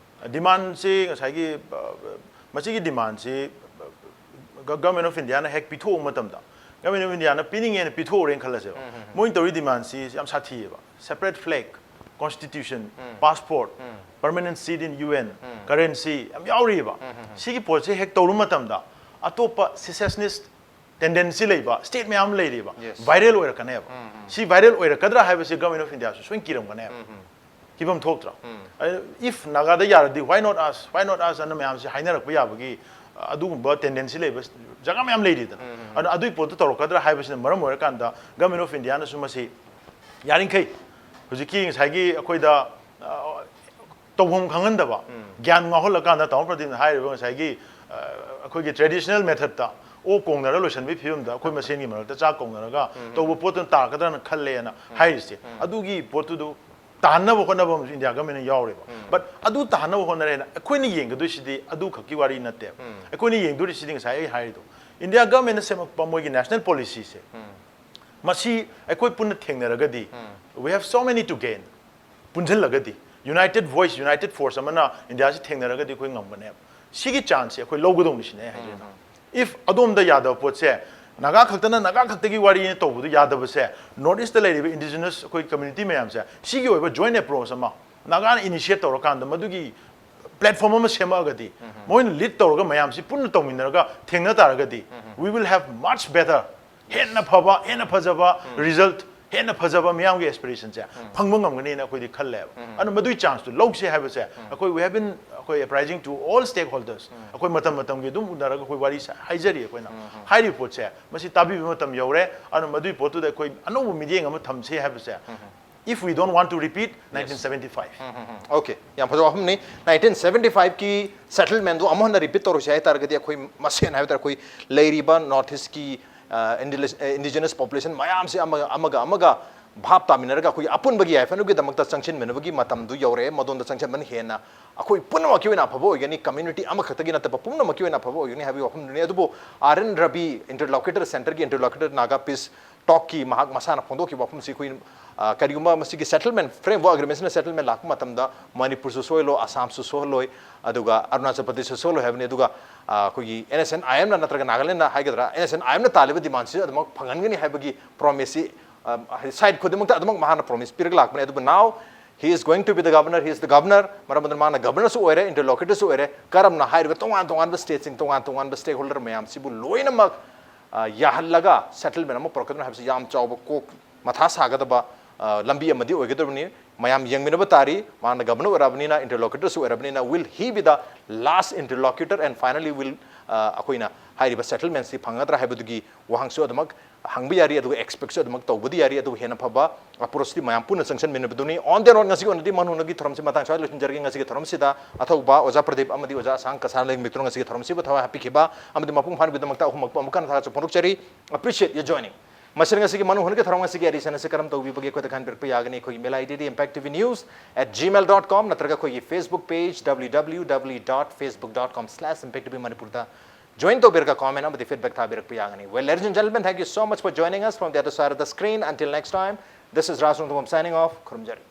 ꯗꯤꯃꯥꯟꯁꯤ ꯉꯁꯥꯏꯒꯤ, ꯑ, ꯃꯁꯤꯒꯤ ꯗꯤꯃꯥꯟꯁꯤ, ꯑ, ꯒ-, Government of India ꯅ ꯍꯦꯛ ꯄꯤꯊꯣꯛꯄ ꯃꯇꯝꯗ, Government of India ꯅ ꯄꯤꯅꯤꯡꯉꯦꯅ ꯄꯤꯊꯣꯛꯎꯔꯦꯅ ꯈꯜꯂꯁꯦꯕ꯫ ꯎꯝ, ꯎꯝ, ꯎꯝ꯫ ꯃꯣꯏꯅ ꯇꯧꯔꯤ ꯗꯤꯃꯥꯟꯁꯤ ꯌꯥꯝ ꯁꯥꯊꯤꯌꯦꯕ꯫ Separate flag, constitution, um. Passport, um. Permanent seat in U N, um. Currency ꯌꯥꯝ ꯌꯥꯎꯔꯤꯑꯕ꯫ ꯎꯝ, ꯎꯝ, ꯎꯝ꯫ ꯁꯤꯒꯤ ꯄꯣꯠꯁꯦ ꯍꯦꯛ ꯇꯧꯔꯨ ꯃꯇꯝꯗ ꯑꯇꯣꯞꯄ secessionist ꯇꯦꯟꯗꯦꯟꯁꯤ ꯂꯩꯕ ꯁ꯭ꯇꯦꯠ ꯃꯌꯥꯝ ꯑꯃ ꯂꯩꯔꯤꯕ Yes. ꯚꯥꯏꯔꯦꯜ ꯑꯣꯏꯔꯛꯀꯅꯦꯕ꯫ ꯁꯤ ꯚꯥꯏꯔꯦꯜ ꯑꯣꯏꯔꯛꯀꯗ꯭ꯔꯥ ꯍꯥꯏꯕꯁꯤ ꯒꯃꯦꯟ ꯑꯣꯐ ꯏꯟꯗꯤꯌꯥꯁꯨ ꯁꯣꯏꯅ ꯀꯤꯔꯝꯒꯅꯦꯕ꯫ ꯀꯤꯐꯝ ꯊꯣꯛꯇ꯭ꯔꯣ? If ꯅꯥꯒꯥꯗ ꯌꯥꯔꯗꯤ why not us, why not us ꯑꯅ ꯃꯌꯥꯝꯁꯤ ꯍꯥꯏꯅꯔꯛꯄ ꯌꯥꯕꯒꯤ ꯑ, ꯑꯗꯨꯒꯨꯝꯕ ꯇꯦꯟꯗꯦꯟꯁꯤ ꯂꯩꯕ ꯖꯒꯥ ꯃꯌꯥꯝ ꯂꯩꯔꯤꯗꯅ꯫ ꯑꯗꯨꯅ ꯑꯗꯨꯒꯤ ꯄꯣꯠꯇꯨ ꯇꯧꯔꯛꯀꯗ꯭ꯔꯥ ꯍꯥꯏꯕꯁꯤꯅ ꯃꯔꯝ ꯑꯣꯏꯔꯀꯥꯟꯗ ꯒꯃꯦꯟ ꯑꯣꯐ ꯏꯟꯗꯤꯌꯥꯅꯁꯨ ꯃꯁꯤ ꯌꯥꯔꯤꯈꯩ ꯍꯧꯖꯤꯛꯀꯤ ꯉꯁꯥꯏꯒꯤ ꯑꯩꯈꯣꯏꯗ ꯑ, ꯇꯧꯐꯝ ꯈꯪꯍꯟꯗꯕ, ꯒ꯭ꯌꯥꯟ ꯉꯥꯎꯍꯜꯂꯀꯥꯟꯗ ꯇꯥꯃꯣ ꯄ꯭ꯔꯗꯤꯞꯅ ꯍꯥꯏꯔꯤꯕ ꯉꯁꯥꯏꯒꯤ ꯑ, ꯑꯩꯈꯣꯏꯒꯤ ꯇ꯭ꯔꯦꯗꯤꯁꯅꯦꯜ ꯃꯦꯊꯠꯇ ꯑꯣꯛ ꯀꯣꯡꯅꯔ ꯂꯣꯏꯁꯤꯟꯕꯒꯤ ꯐꯤꯕꯝꯗ ꯑꯩꯈꯣꯏ ꯃꯁꯦꯟꯒꯤ ꯃꯔꯛꯇ ꯆꯥꯛ ꯀꯣꯡꯅꯔꯒ ꯇꯧꯕ ꯄꯣꯠꯇꯨꯅ ꯇꯥꯔꯛꯀꯗ꯭ꯔꯅ ꯈꯜꯂꯦꯅ ꯍꯥꯏꯔꯤꯁꯦ꯫ ꯑꯗꯨꯒꯤ ꯄꯣꯠꯇꯨꯗ ꯇꯥꯍꯟꯅꯕ ꯍꯣꯠꯅꯕ ꯑꯃꯁꯨ ꯏꯟꯗꯤꯌꯥ ꯒꯃꯦꯟꯅ ꯌꯥꯎꯔꯦꯕ꯫ But ꯑꯗꯨ ꯇꯥꯍꯟꯅꯕ ꯍꯣꯠꯅꯔꯦꯅ ꯑꯩꯈꯣꯏꯅ ꯌꯦꯡꯒꯗꯣꯏꯁꯤꯗꯤ ꯑꯗꯨ ꯈꯛꯀꯤ ꯋꯥꯔꯤ ꯅꯠꯇꯦꯕ꯫ ꯑꯩꯈꯣꯏꯅ ꯌꯦꯡꯗꯣꯔꯤꯁꯤꯗꯤ ꯉꯁꯥꯏ ꯑꯩ ꯍꯥꯏꯔꯤꯗꯣ, ꯏꯟꯗꯤꯌꯥ ꯒꯃꯦꯟꯅ ꯁꯦꯝꯃꯛꯄ ꯃꯣꯏꯒꯤ ꯅꯦꯁꯅꯦꯜ ꯄꯣꯂꯤꯁꯤꯁꯦ, ꯃꯁꯤ ꯑꯩꯈꯣꯏ ꯄꯨꯟꯅ ꯊꯦꯡꯅꯔꯒꯗꯤ, we have so many to gain꯫ ꯄꯨꯟꯁꯤꯜꯂꯒꯗꯤ, united voice, united force ꯑꯃꯅ ꯏꯟꯗꯤꯌꯥꯁꯤ ꯊꯦꯡꯅꯔꯒꯗꯤ ꯑꯩꯈꯣꯏ ꯉꯝꯒꯅꯦꯕ꯫ ꯁꯤꯒꯤ ꯆꯥꯟꯁꯁꯦ ꯑꯩꯈꯣꯏ ꯂꯧꯒꯗꯧꯅꯤ ꯁꯤꯅꯦ ꯑꯩ ꯍꯥꯏꯖꯩ꯫ If ꯑꯗꯣꯝꯗ ꯌꯥꯗꯕ ꯄꯣꯠꯁꯦ, ꯅꯥꯒꯥ ꯈꯛꯇꯅ ꯅꯥꯒꯥ ꯈꯛꯇꯒꯤ ꯋꯥꯔꯤꯅ ꯇꯧꯕꯗꯨ ꯌꯥꯗꯕꯁꯦ, ꯅꯣꯔꯠ ꯏꯁꯇ ꯂꯩꯔꯤꯕ ꯏꯟꯗꯤꯖꯤꯅꯁ ꯑꯩꯈꯣꯏ ꯀꯝꯃ꯭ꯌꯨꯅꯤꯇꯤ ꯃꯌꯥꯝꯁꯦ ꯁꯤꯒꯤ ꯑꯣꯏꯕ ꯖꯣꯏꯟ ꯑꯦꯄ꯭ꯔꯣꯆ ꯑꯃ ꯅꯥꯒꯥꯅ ꯏꯅꯤꯁꯤꯌꯦꯠ ꯇꯧꯔꯀꯥꯟꯗ ꯃꯗꯨꯒꯤ ꯄ꯭ꯂꯦꯠꯐꯣꯝ ꯑꯃ ꯁꯦꯝꯃꯛꯑꯒꯗꯤ, ꯃꯣꯏꯅ ꯂꯤꯗ ꯇꯧꯔꯒ ꯃꯌꯥꯝꯁꯤ ꯄꯨꯟꯅ ꯇꯧꯃꯤꯟꯅꯔꯒ ꯊꯦꯡꯅ ꯇꯥꯔꯒꯗꯤ, we will have much better, ꯍꯦꯟꯅ ꯐꯕ, ꯍꯦꯟꯅ ꯐꯖꯕ ꯔꯤꯖꯜꯠ, ꯍꯦꯟꯅ ꯐꯖꯕ ꯃꯤꯌꯥꯝꯒꯤ ꯑꯦꯁꯄꯤꯔꯦꯁꯟꯁꯦ ꯐꯪꯕ ꯉꯝꯒꯅꯤꯅ ꯑꯩꯈꯣꯏꯗꯤ ꯈꯜꯂꯦꯕ꯫ ꯑꯗꯨꯅ ꯃꯗꯨꯒꯤ ꯆꯥꯟꯁꯇꯨ ꯂꯧꯁꯦ ꯍꯥꯏꯕꯁꯦ ꯑꯩꯈꯣꯏ, we have been, ꯑꯩꯈꯣꯏ apprising to all stakeholders, ꯑꯩꯈꯣꯏ ꯃꯇꯝ ꯃꯇꯝꯒꯤ ꯑꯗꯨꯝ ꯎꯅꯔꯒ ꯑꯩꯈꯣꯏ ꯋꯥꯔꯤ ꯁꯥ-, ꯍꯥꯏꯖꯔꯤ ꯑꯩꯈꯣꯏꯅ꯫ ꯍꯥꯏꯔꯤꯕ ꯄꯣꯠꯁꯦ ꯃꯁꯤ ꯇꯥꯕꯤꯕ ꯃꯇꯝ ꯌꯧꯔꯦ꯫ ꯑꯗꯨꯅ ꯃꯗꯨꯒꯤ ꯄꯣꯠꯇꯨꯗ ꯑꯩꯈꯣꯏ ꯑꯅꯧꯕ ꯃꯤꯠꯌꯦꯡ ꯑꯃ ꯊꯝꯁꯦ ꯍꯥꯏꯕꯁꯦ, if we don't want to repeat nineteen seventy five꯫ Okay, ꯌꯥꯝ ꯐꯖꯕ ꯋꯥꯐꯝꯅꯤ꯫ ꯅꯥꯏꯟꯇꯤꯟ ꯁꯕꯦꯟꯇꯤ ꯐꯥꯏꯚꯀꯤ ꯁꯦꯇꯜꯃꯦꯟꯗꯨ ꯑꯃꯨꯛ ꯍꯟꯅ ꯔꯤꯄꯤꯠ ꯇꯧꯔꯁꯤ ꯍꯥꯏ ꯇꯥꯔꯒꯗꯤ, ꯑꯩꯈꯣꯏ ꯃꯁꯦꯟ ꯍꯥꯏꯕ ꯇꯥꯔꯦ, ꯑꯩꯈꯣꯏ ꯂꯩꯔꯤꯕ ꯅꯣꯔꯠ ꯏꯁꯀꯤ ꯏꯟꯗꯤꯖꯤꯅꯁ ꯄꯣꯄꯨꯂꯦꯁꯟ ꯃꯌꯥꯝꯁꯦ ꯑꯃꯒ ꯑꯃꯒ ꯑꯃꯒ ꯚꯥꯞ ꯇꯥꯃꯤꯟꯅꯔꯒ ꯑꯩꯈꯣꯏꯒꯤ ꯑꯄꯨꯟꯕꯒꯤ ꯌꯥꯏꯐꯅꯕꯒꯤꯗꯃꯛꯇ ꯆꯪꯁꯤꯟꯃꯤꯟꯅꯕꯒꯤ ꯃꯇꯝꯗꯨ ꯌꯧꯔꯛꯑꯦ꯫ ꯃꯗꯣꯝꯗ ꯆꯪꯁꯤꯟꯕꯅ ꯍꯦꯟꯅ ꯑꯩꯈꯣꯏ ꯄꯨꯝꯅꯃꯛꯀꯤ ꯑꯣꯏꯅ ꯑꯐꯕ ꯑꯣꯏꯒꯅꯤ, ꯀꯝꯃ꯭ꯌꯨꯅꯤꯇꯤ ꯑꯃꯈꯛꯇꯒꯤ ꯅꯠꯇꯕ ꯄꯨꯝꯅꯃꯛꯀꯤ ꯑꯣꯏꯅ ꯑꯐꯕ ꯑꯣꯏꯒꯅꯤ ꯍꯥꯏꯕꯒꯤ ꯋꯥꯐꯝꯗꯨꯅꯤ꯫ ꯑꯗꯨꯕꯨ ꯑꯥꯔ ꯑꯦꯟ ꯔꯕꯤ, ꯏꯟꯇꯔꯂꯣꯀ꯭ꯌꯨꯇꯔ, ꯁꯦꯟꯇꯔꯒꯤ ꯏꯟꯇꯔꯂꯣꯀ꯭ꯌꯨꯇꯔ ꯅꯥꯒꯥ ꯄꯤꯁ ꯇꯣꯛꯀꯤ ꯃꯍꯥꯛ ꯃꯁꯥꯅ ꯐꯣꯡꯗꯣꯛꯈꯤꯕ ꯋꯥꯐꯝꯁꯤ, ꯑꯩꯈꯣꯏ, ꯑ, ꯀꯔꯤꯒꯨꯝꯕ ꯃꯁꯤꯒꯤ ꯁꯦꯇꯜꯃꯦꯟ ꯐ꯭ꯔꯦꯝꯋꯔꯛ ꯑꯦꯒ꯭ꯔꯤꯃꯦꯟꯁꯤꯅ ꯁꯦꯇꯜꯃꯦꯟ ꯂꯥꯛꯄ ꯃꯇꯝꯗ ꯃꯅꯤꯄꯨꯔꯁꯨ ꯁꯣꯛꯍꯜꯂꯣꯏ, ꯑꯁꯥꯝꯁꯨ ꯁꯣꯛꯍꯜꯂꯣꯏ, ꯑꯗꯨꯒ ꯑꯔꯨꯅꯥꯆꯜ ꯄ꯭ꯔꯗꯦꯁꯁꯨ ꯁꯣꯛꯍꯜꯂꯣꯏ ꯍꯥꯏꯕꯅꯤ꯫ ꯑꯗꯨꯒ, ꯑ, ꯑꯩꯈꯣꯏꯒꯤ ꯑꯦꯟ ꯑꯦꯁ ꯑꯦꯟ ꯑꯥꯏ ꯑꯦꯝꯅ ꯅꯠꯇ꯭ꯔꯒ ꯅꯥꯒꯥꯂꯦꯟꯗ ꯍꯥꯏꯒꯗ꯭ꯔꯥ, ꯑꯦꯟ ꯑꯦꯁ ꯑꯦꯟ ꯑꯥꯏ ꯑꯦꯝꯅ ꯇꯥꯜꯂꯤꯕ ꯗꯤꯃꯥꯟꯁꯤ ꯑꯗꯨꯃꯛ ꯐꯪꯍꯟꯒꯅꯤ ꯍꯥꯏꯕꯒꯤ ꯄ꯭ꯔꯣꯃꯤꯁꯁꯤ, ꯑ, ꯍꯥꯏꯗꯤ ꯁꯥꯏꯠ ꯈꯨꯗꯤꯡꯃꯛꯇ ꯑꯗꯨꯃꯛ ꯃꯍꯥꯛꯅ ꯄ꯭ꯔꯣꯃꯤꯁ ꯄꯤꯔꯒ ꯂꯥꯛꯄꯅꯤ꯫ ꯑꯗꯨꯕꯨ now he is going to be the governor, he is the governor, ꯃꯔꯝ ꯑꯗꯨꯅ ꯃꯥꯅ ꯒꯕꯔꯅꯔꯁꯨ ꯑꯣꯏꯔꯦ, ꯏꯟꯇꯔꯂꯣꯀ꯭ꯌꯨꯇꯔꯁꯨ ꯑꯣꯏꯔꯦ꯫ ꯀꯔꯝꯅ ꯍꯥꯏꯔꯤꯕ ꯇꯣꯉꯥꯟ ꯇꯣꯉꯥꯟꯕ ꯁ꯭ꯇꯦꯠꯁꯤꯡ, ꯇꯣꯉꯥꯟ ꯇꯣꯉꯥꯟꯕ ꯁ꯭ꯇꯦꯛ ꯍꯣꯜꯗꯔ ꯃꯌꯥꯝꯁꯤꯕꯨ ꯂꯣꯏꯅꯃꯛ ꯑ, ꯌꯥꯍꯜꯂꯒ ꯁꯦꯇꯜꯃꯦꯟ ꯑꯃ ꯄꯨꯔꯛꯀꯗꯕꯅꯤ ꯍꯥꯏꯕꯁꯤ ꯌꯥꯝ ꯆꯥꯎꯕ ꯀꯣꯛ ꯃꯊꯥ ꯁꯥꯒꯗꯕ, ꯑ, ꯂꯝꯕꯤ ꯑꯃꯗꯤ ꯑꯣꯏꯒꯗꯕꯅꯤ꯫ ꯃꯌꯥꯝ ꯌꯦꯡꯃꯤꯟꯅꯕ ꯇꯥꯔꯤ꯫ ꯃꯥꯅ ꯒꯕꯔꯅꯔ ꯑꯣꯏꯔꯕꯅꯤꯅ, ꯏꯟꯇꯔꯂꯣꯀ꯭ꯌꯨꯇꯔꯁꯨ ꯑꯣꯏꯔꯕꯅꯤꯅ, will he be the last interlocutor and finally will, ꯑ, ꯑꯩꯈꯣꯏꯅ ꯍꯥꯏꯔꯤꯕ ꯁꯦꯇꯜꯃꯦꯟꯁꯤ ꯐꯪꯒꯗ꯭ꯔꯥ ꯍꯥꯏꯕꯗꯨꯒꯤ ꯋꯥꯍꯪꯁꯨ ꯑꯗꯨꯃꯛ ꯍꯪꯕ ꯌꯥꯔꯤ, ꯑꯗꯨꯒ ꯑꯦꯛꯁꯄꯦꯛꯁꯨ ꯑꯗꯨꯃꯛ ꯇꯧꯕꯗꯤ ꯌꯥꯔꯤ꯫ ꯑꯗꯨꯕꯨ ꯍꯦꯟꯅ ꯐꯕ ꯑꯦꯄ꯭ꯔꯣꯆꯇꯤ ꯃꯌꯥꯝ ꯄꯨꯟꯅ ꯆꯪꯁꯤꯟꯃꯤꯟꯅꯕꯗꯨꯅꯤ꯫ On the road ꯉꯁꯤꯒꯤ ꯑꯣꯏꯅꯗꯤ ꯃꯟ ꯍꯨꯅꯒꯤ ꯊꯧꯔꯝꯁꯤ ꯃꯇꯥꯡ ꯁ꯭ꯋꯥꯏꯗ ꯂꯣꯏꯁꯤꯟꯖꯔꯒꯦ꯫ ꯉꯁꯤꯒꯤ ꯊꯧꯔꯝꯁꯤꯗ ꯑꯊꯧꯕ ꯑꯣꯖꯥ ꯄ꯭ꯔꯗꯤꯞ ꯑꯃꯗꯤ ꯑꯣꯖꯥ ꯑꯁꯥꯡ ꯀꯁꯥꯔ ꯂꯩꯃꯤꯇ꯭ꯔꯣ ꯉꯁꯤꯒꯤ ꯊꯧꯔꯝꯁꯤꯕꯨ ꯊꯋꯥꯏ ꯍꯥꯞꯄꯤꯈꯤꯕ ꯑꯃꯗꯤ ꯃꯄꯨꯡ ꯐꯥꯍꯟꯕꯒꯤꯗꯃꯛꯇ ꯑꯍꯨꯝꯃꯛꯄꯨ ꯑꯃꯨꯛ ꯍꯟꯅ ꯊꯥꯒꯠꯆꯕ ꯐꯣꯡꯗꯣꯛꯆꯔꯤ꯫ Appreciate your joining꯫ ꯃꯁꯤꯅ ꯉꯁꯤꯒꯤ ꯃꯟ ꯍꯨꯅꯒꯤ ꯊꯧꯔꯝ ꯑꯁꯤꯒꯤ ꯑꯦꯗꯤꯁꯟ ꯑꯁꯤ ꯀꯔꯝ ꯇꯧꯕꯤꯕꯒꯦ? ꯑꯩꯈꯣꯏꯗ ꯈꯟꯕꯤꯔꯛꯄ ꯌꯥꯒꯅꯤ꯫ ꯑꯩꯈꯣꯏꯒꯤ email I ꯗꯤꯗꯤ impact t v news at gmail dot com ꯅꯠꯇ꯭ꯔꯒ ꯑꯩꯈꯣꯏꯒꯤ Facebook page w w w dot facebook dot com slash impact t v manipur ꯗ join ꯇꯧꯕꯤꯔꯒ comment ꯑꯃꯗꯤ feedback ꯊꯥꯕꯤꯔꯛꯄ ꯌꯥꯒꯅꯤ꯫ Well, ladies and gentlemen, thank you so much for joining us from the other side of the screen. Until next time, this is Raj Rongthangam signing off. ꯈꯨꯔꯨꯝꯖꯔꯤ꯫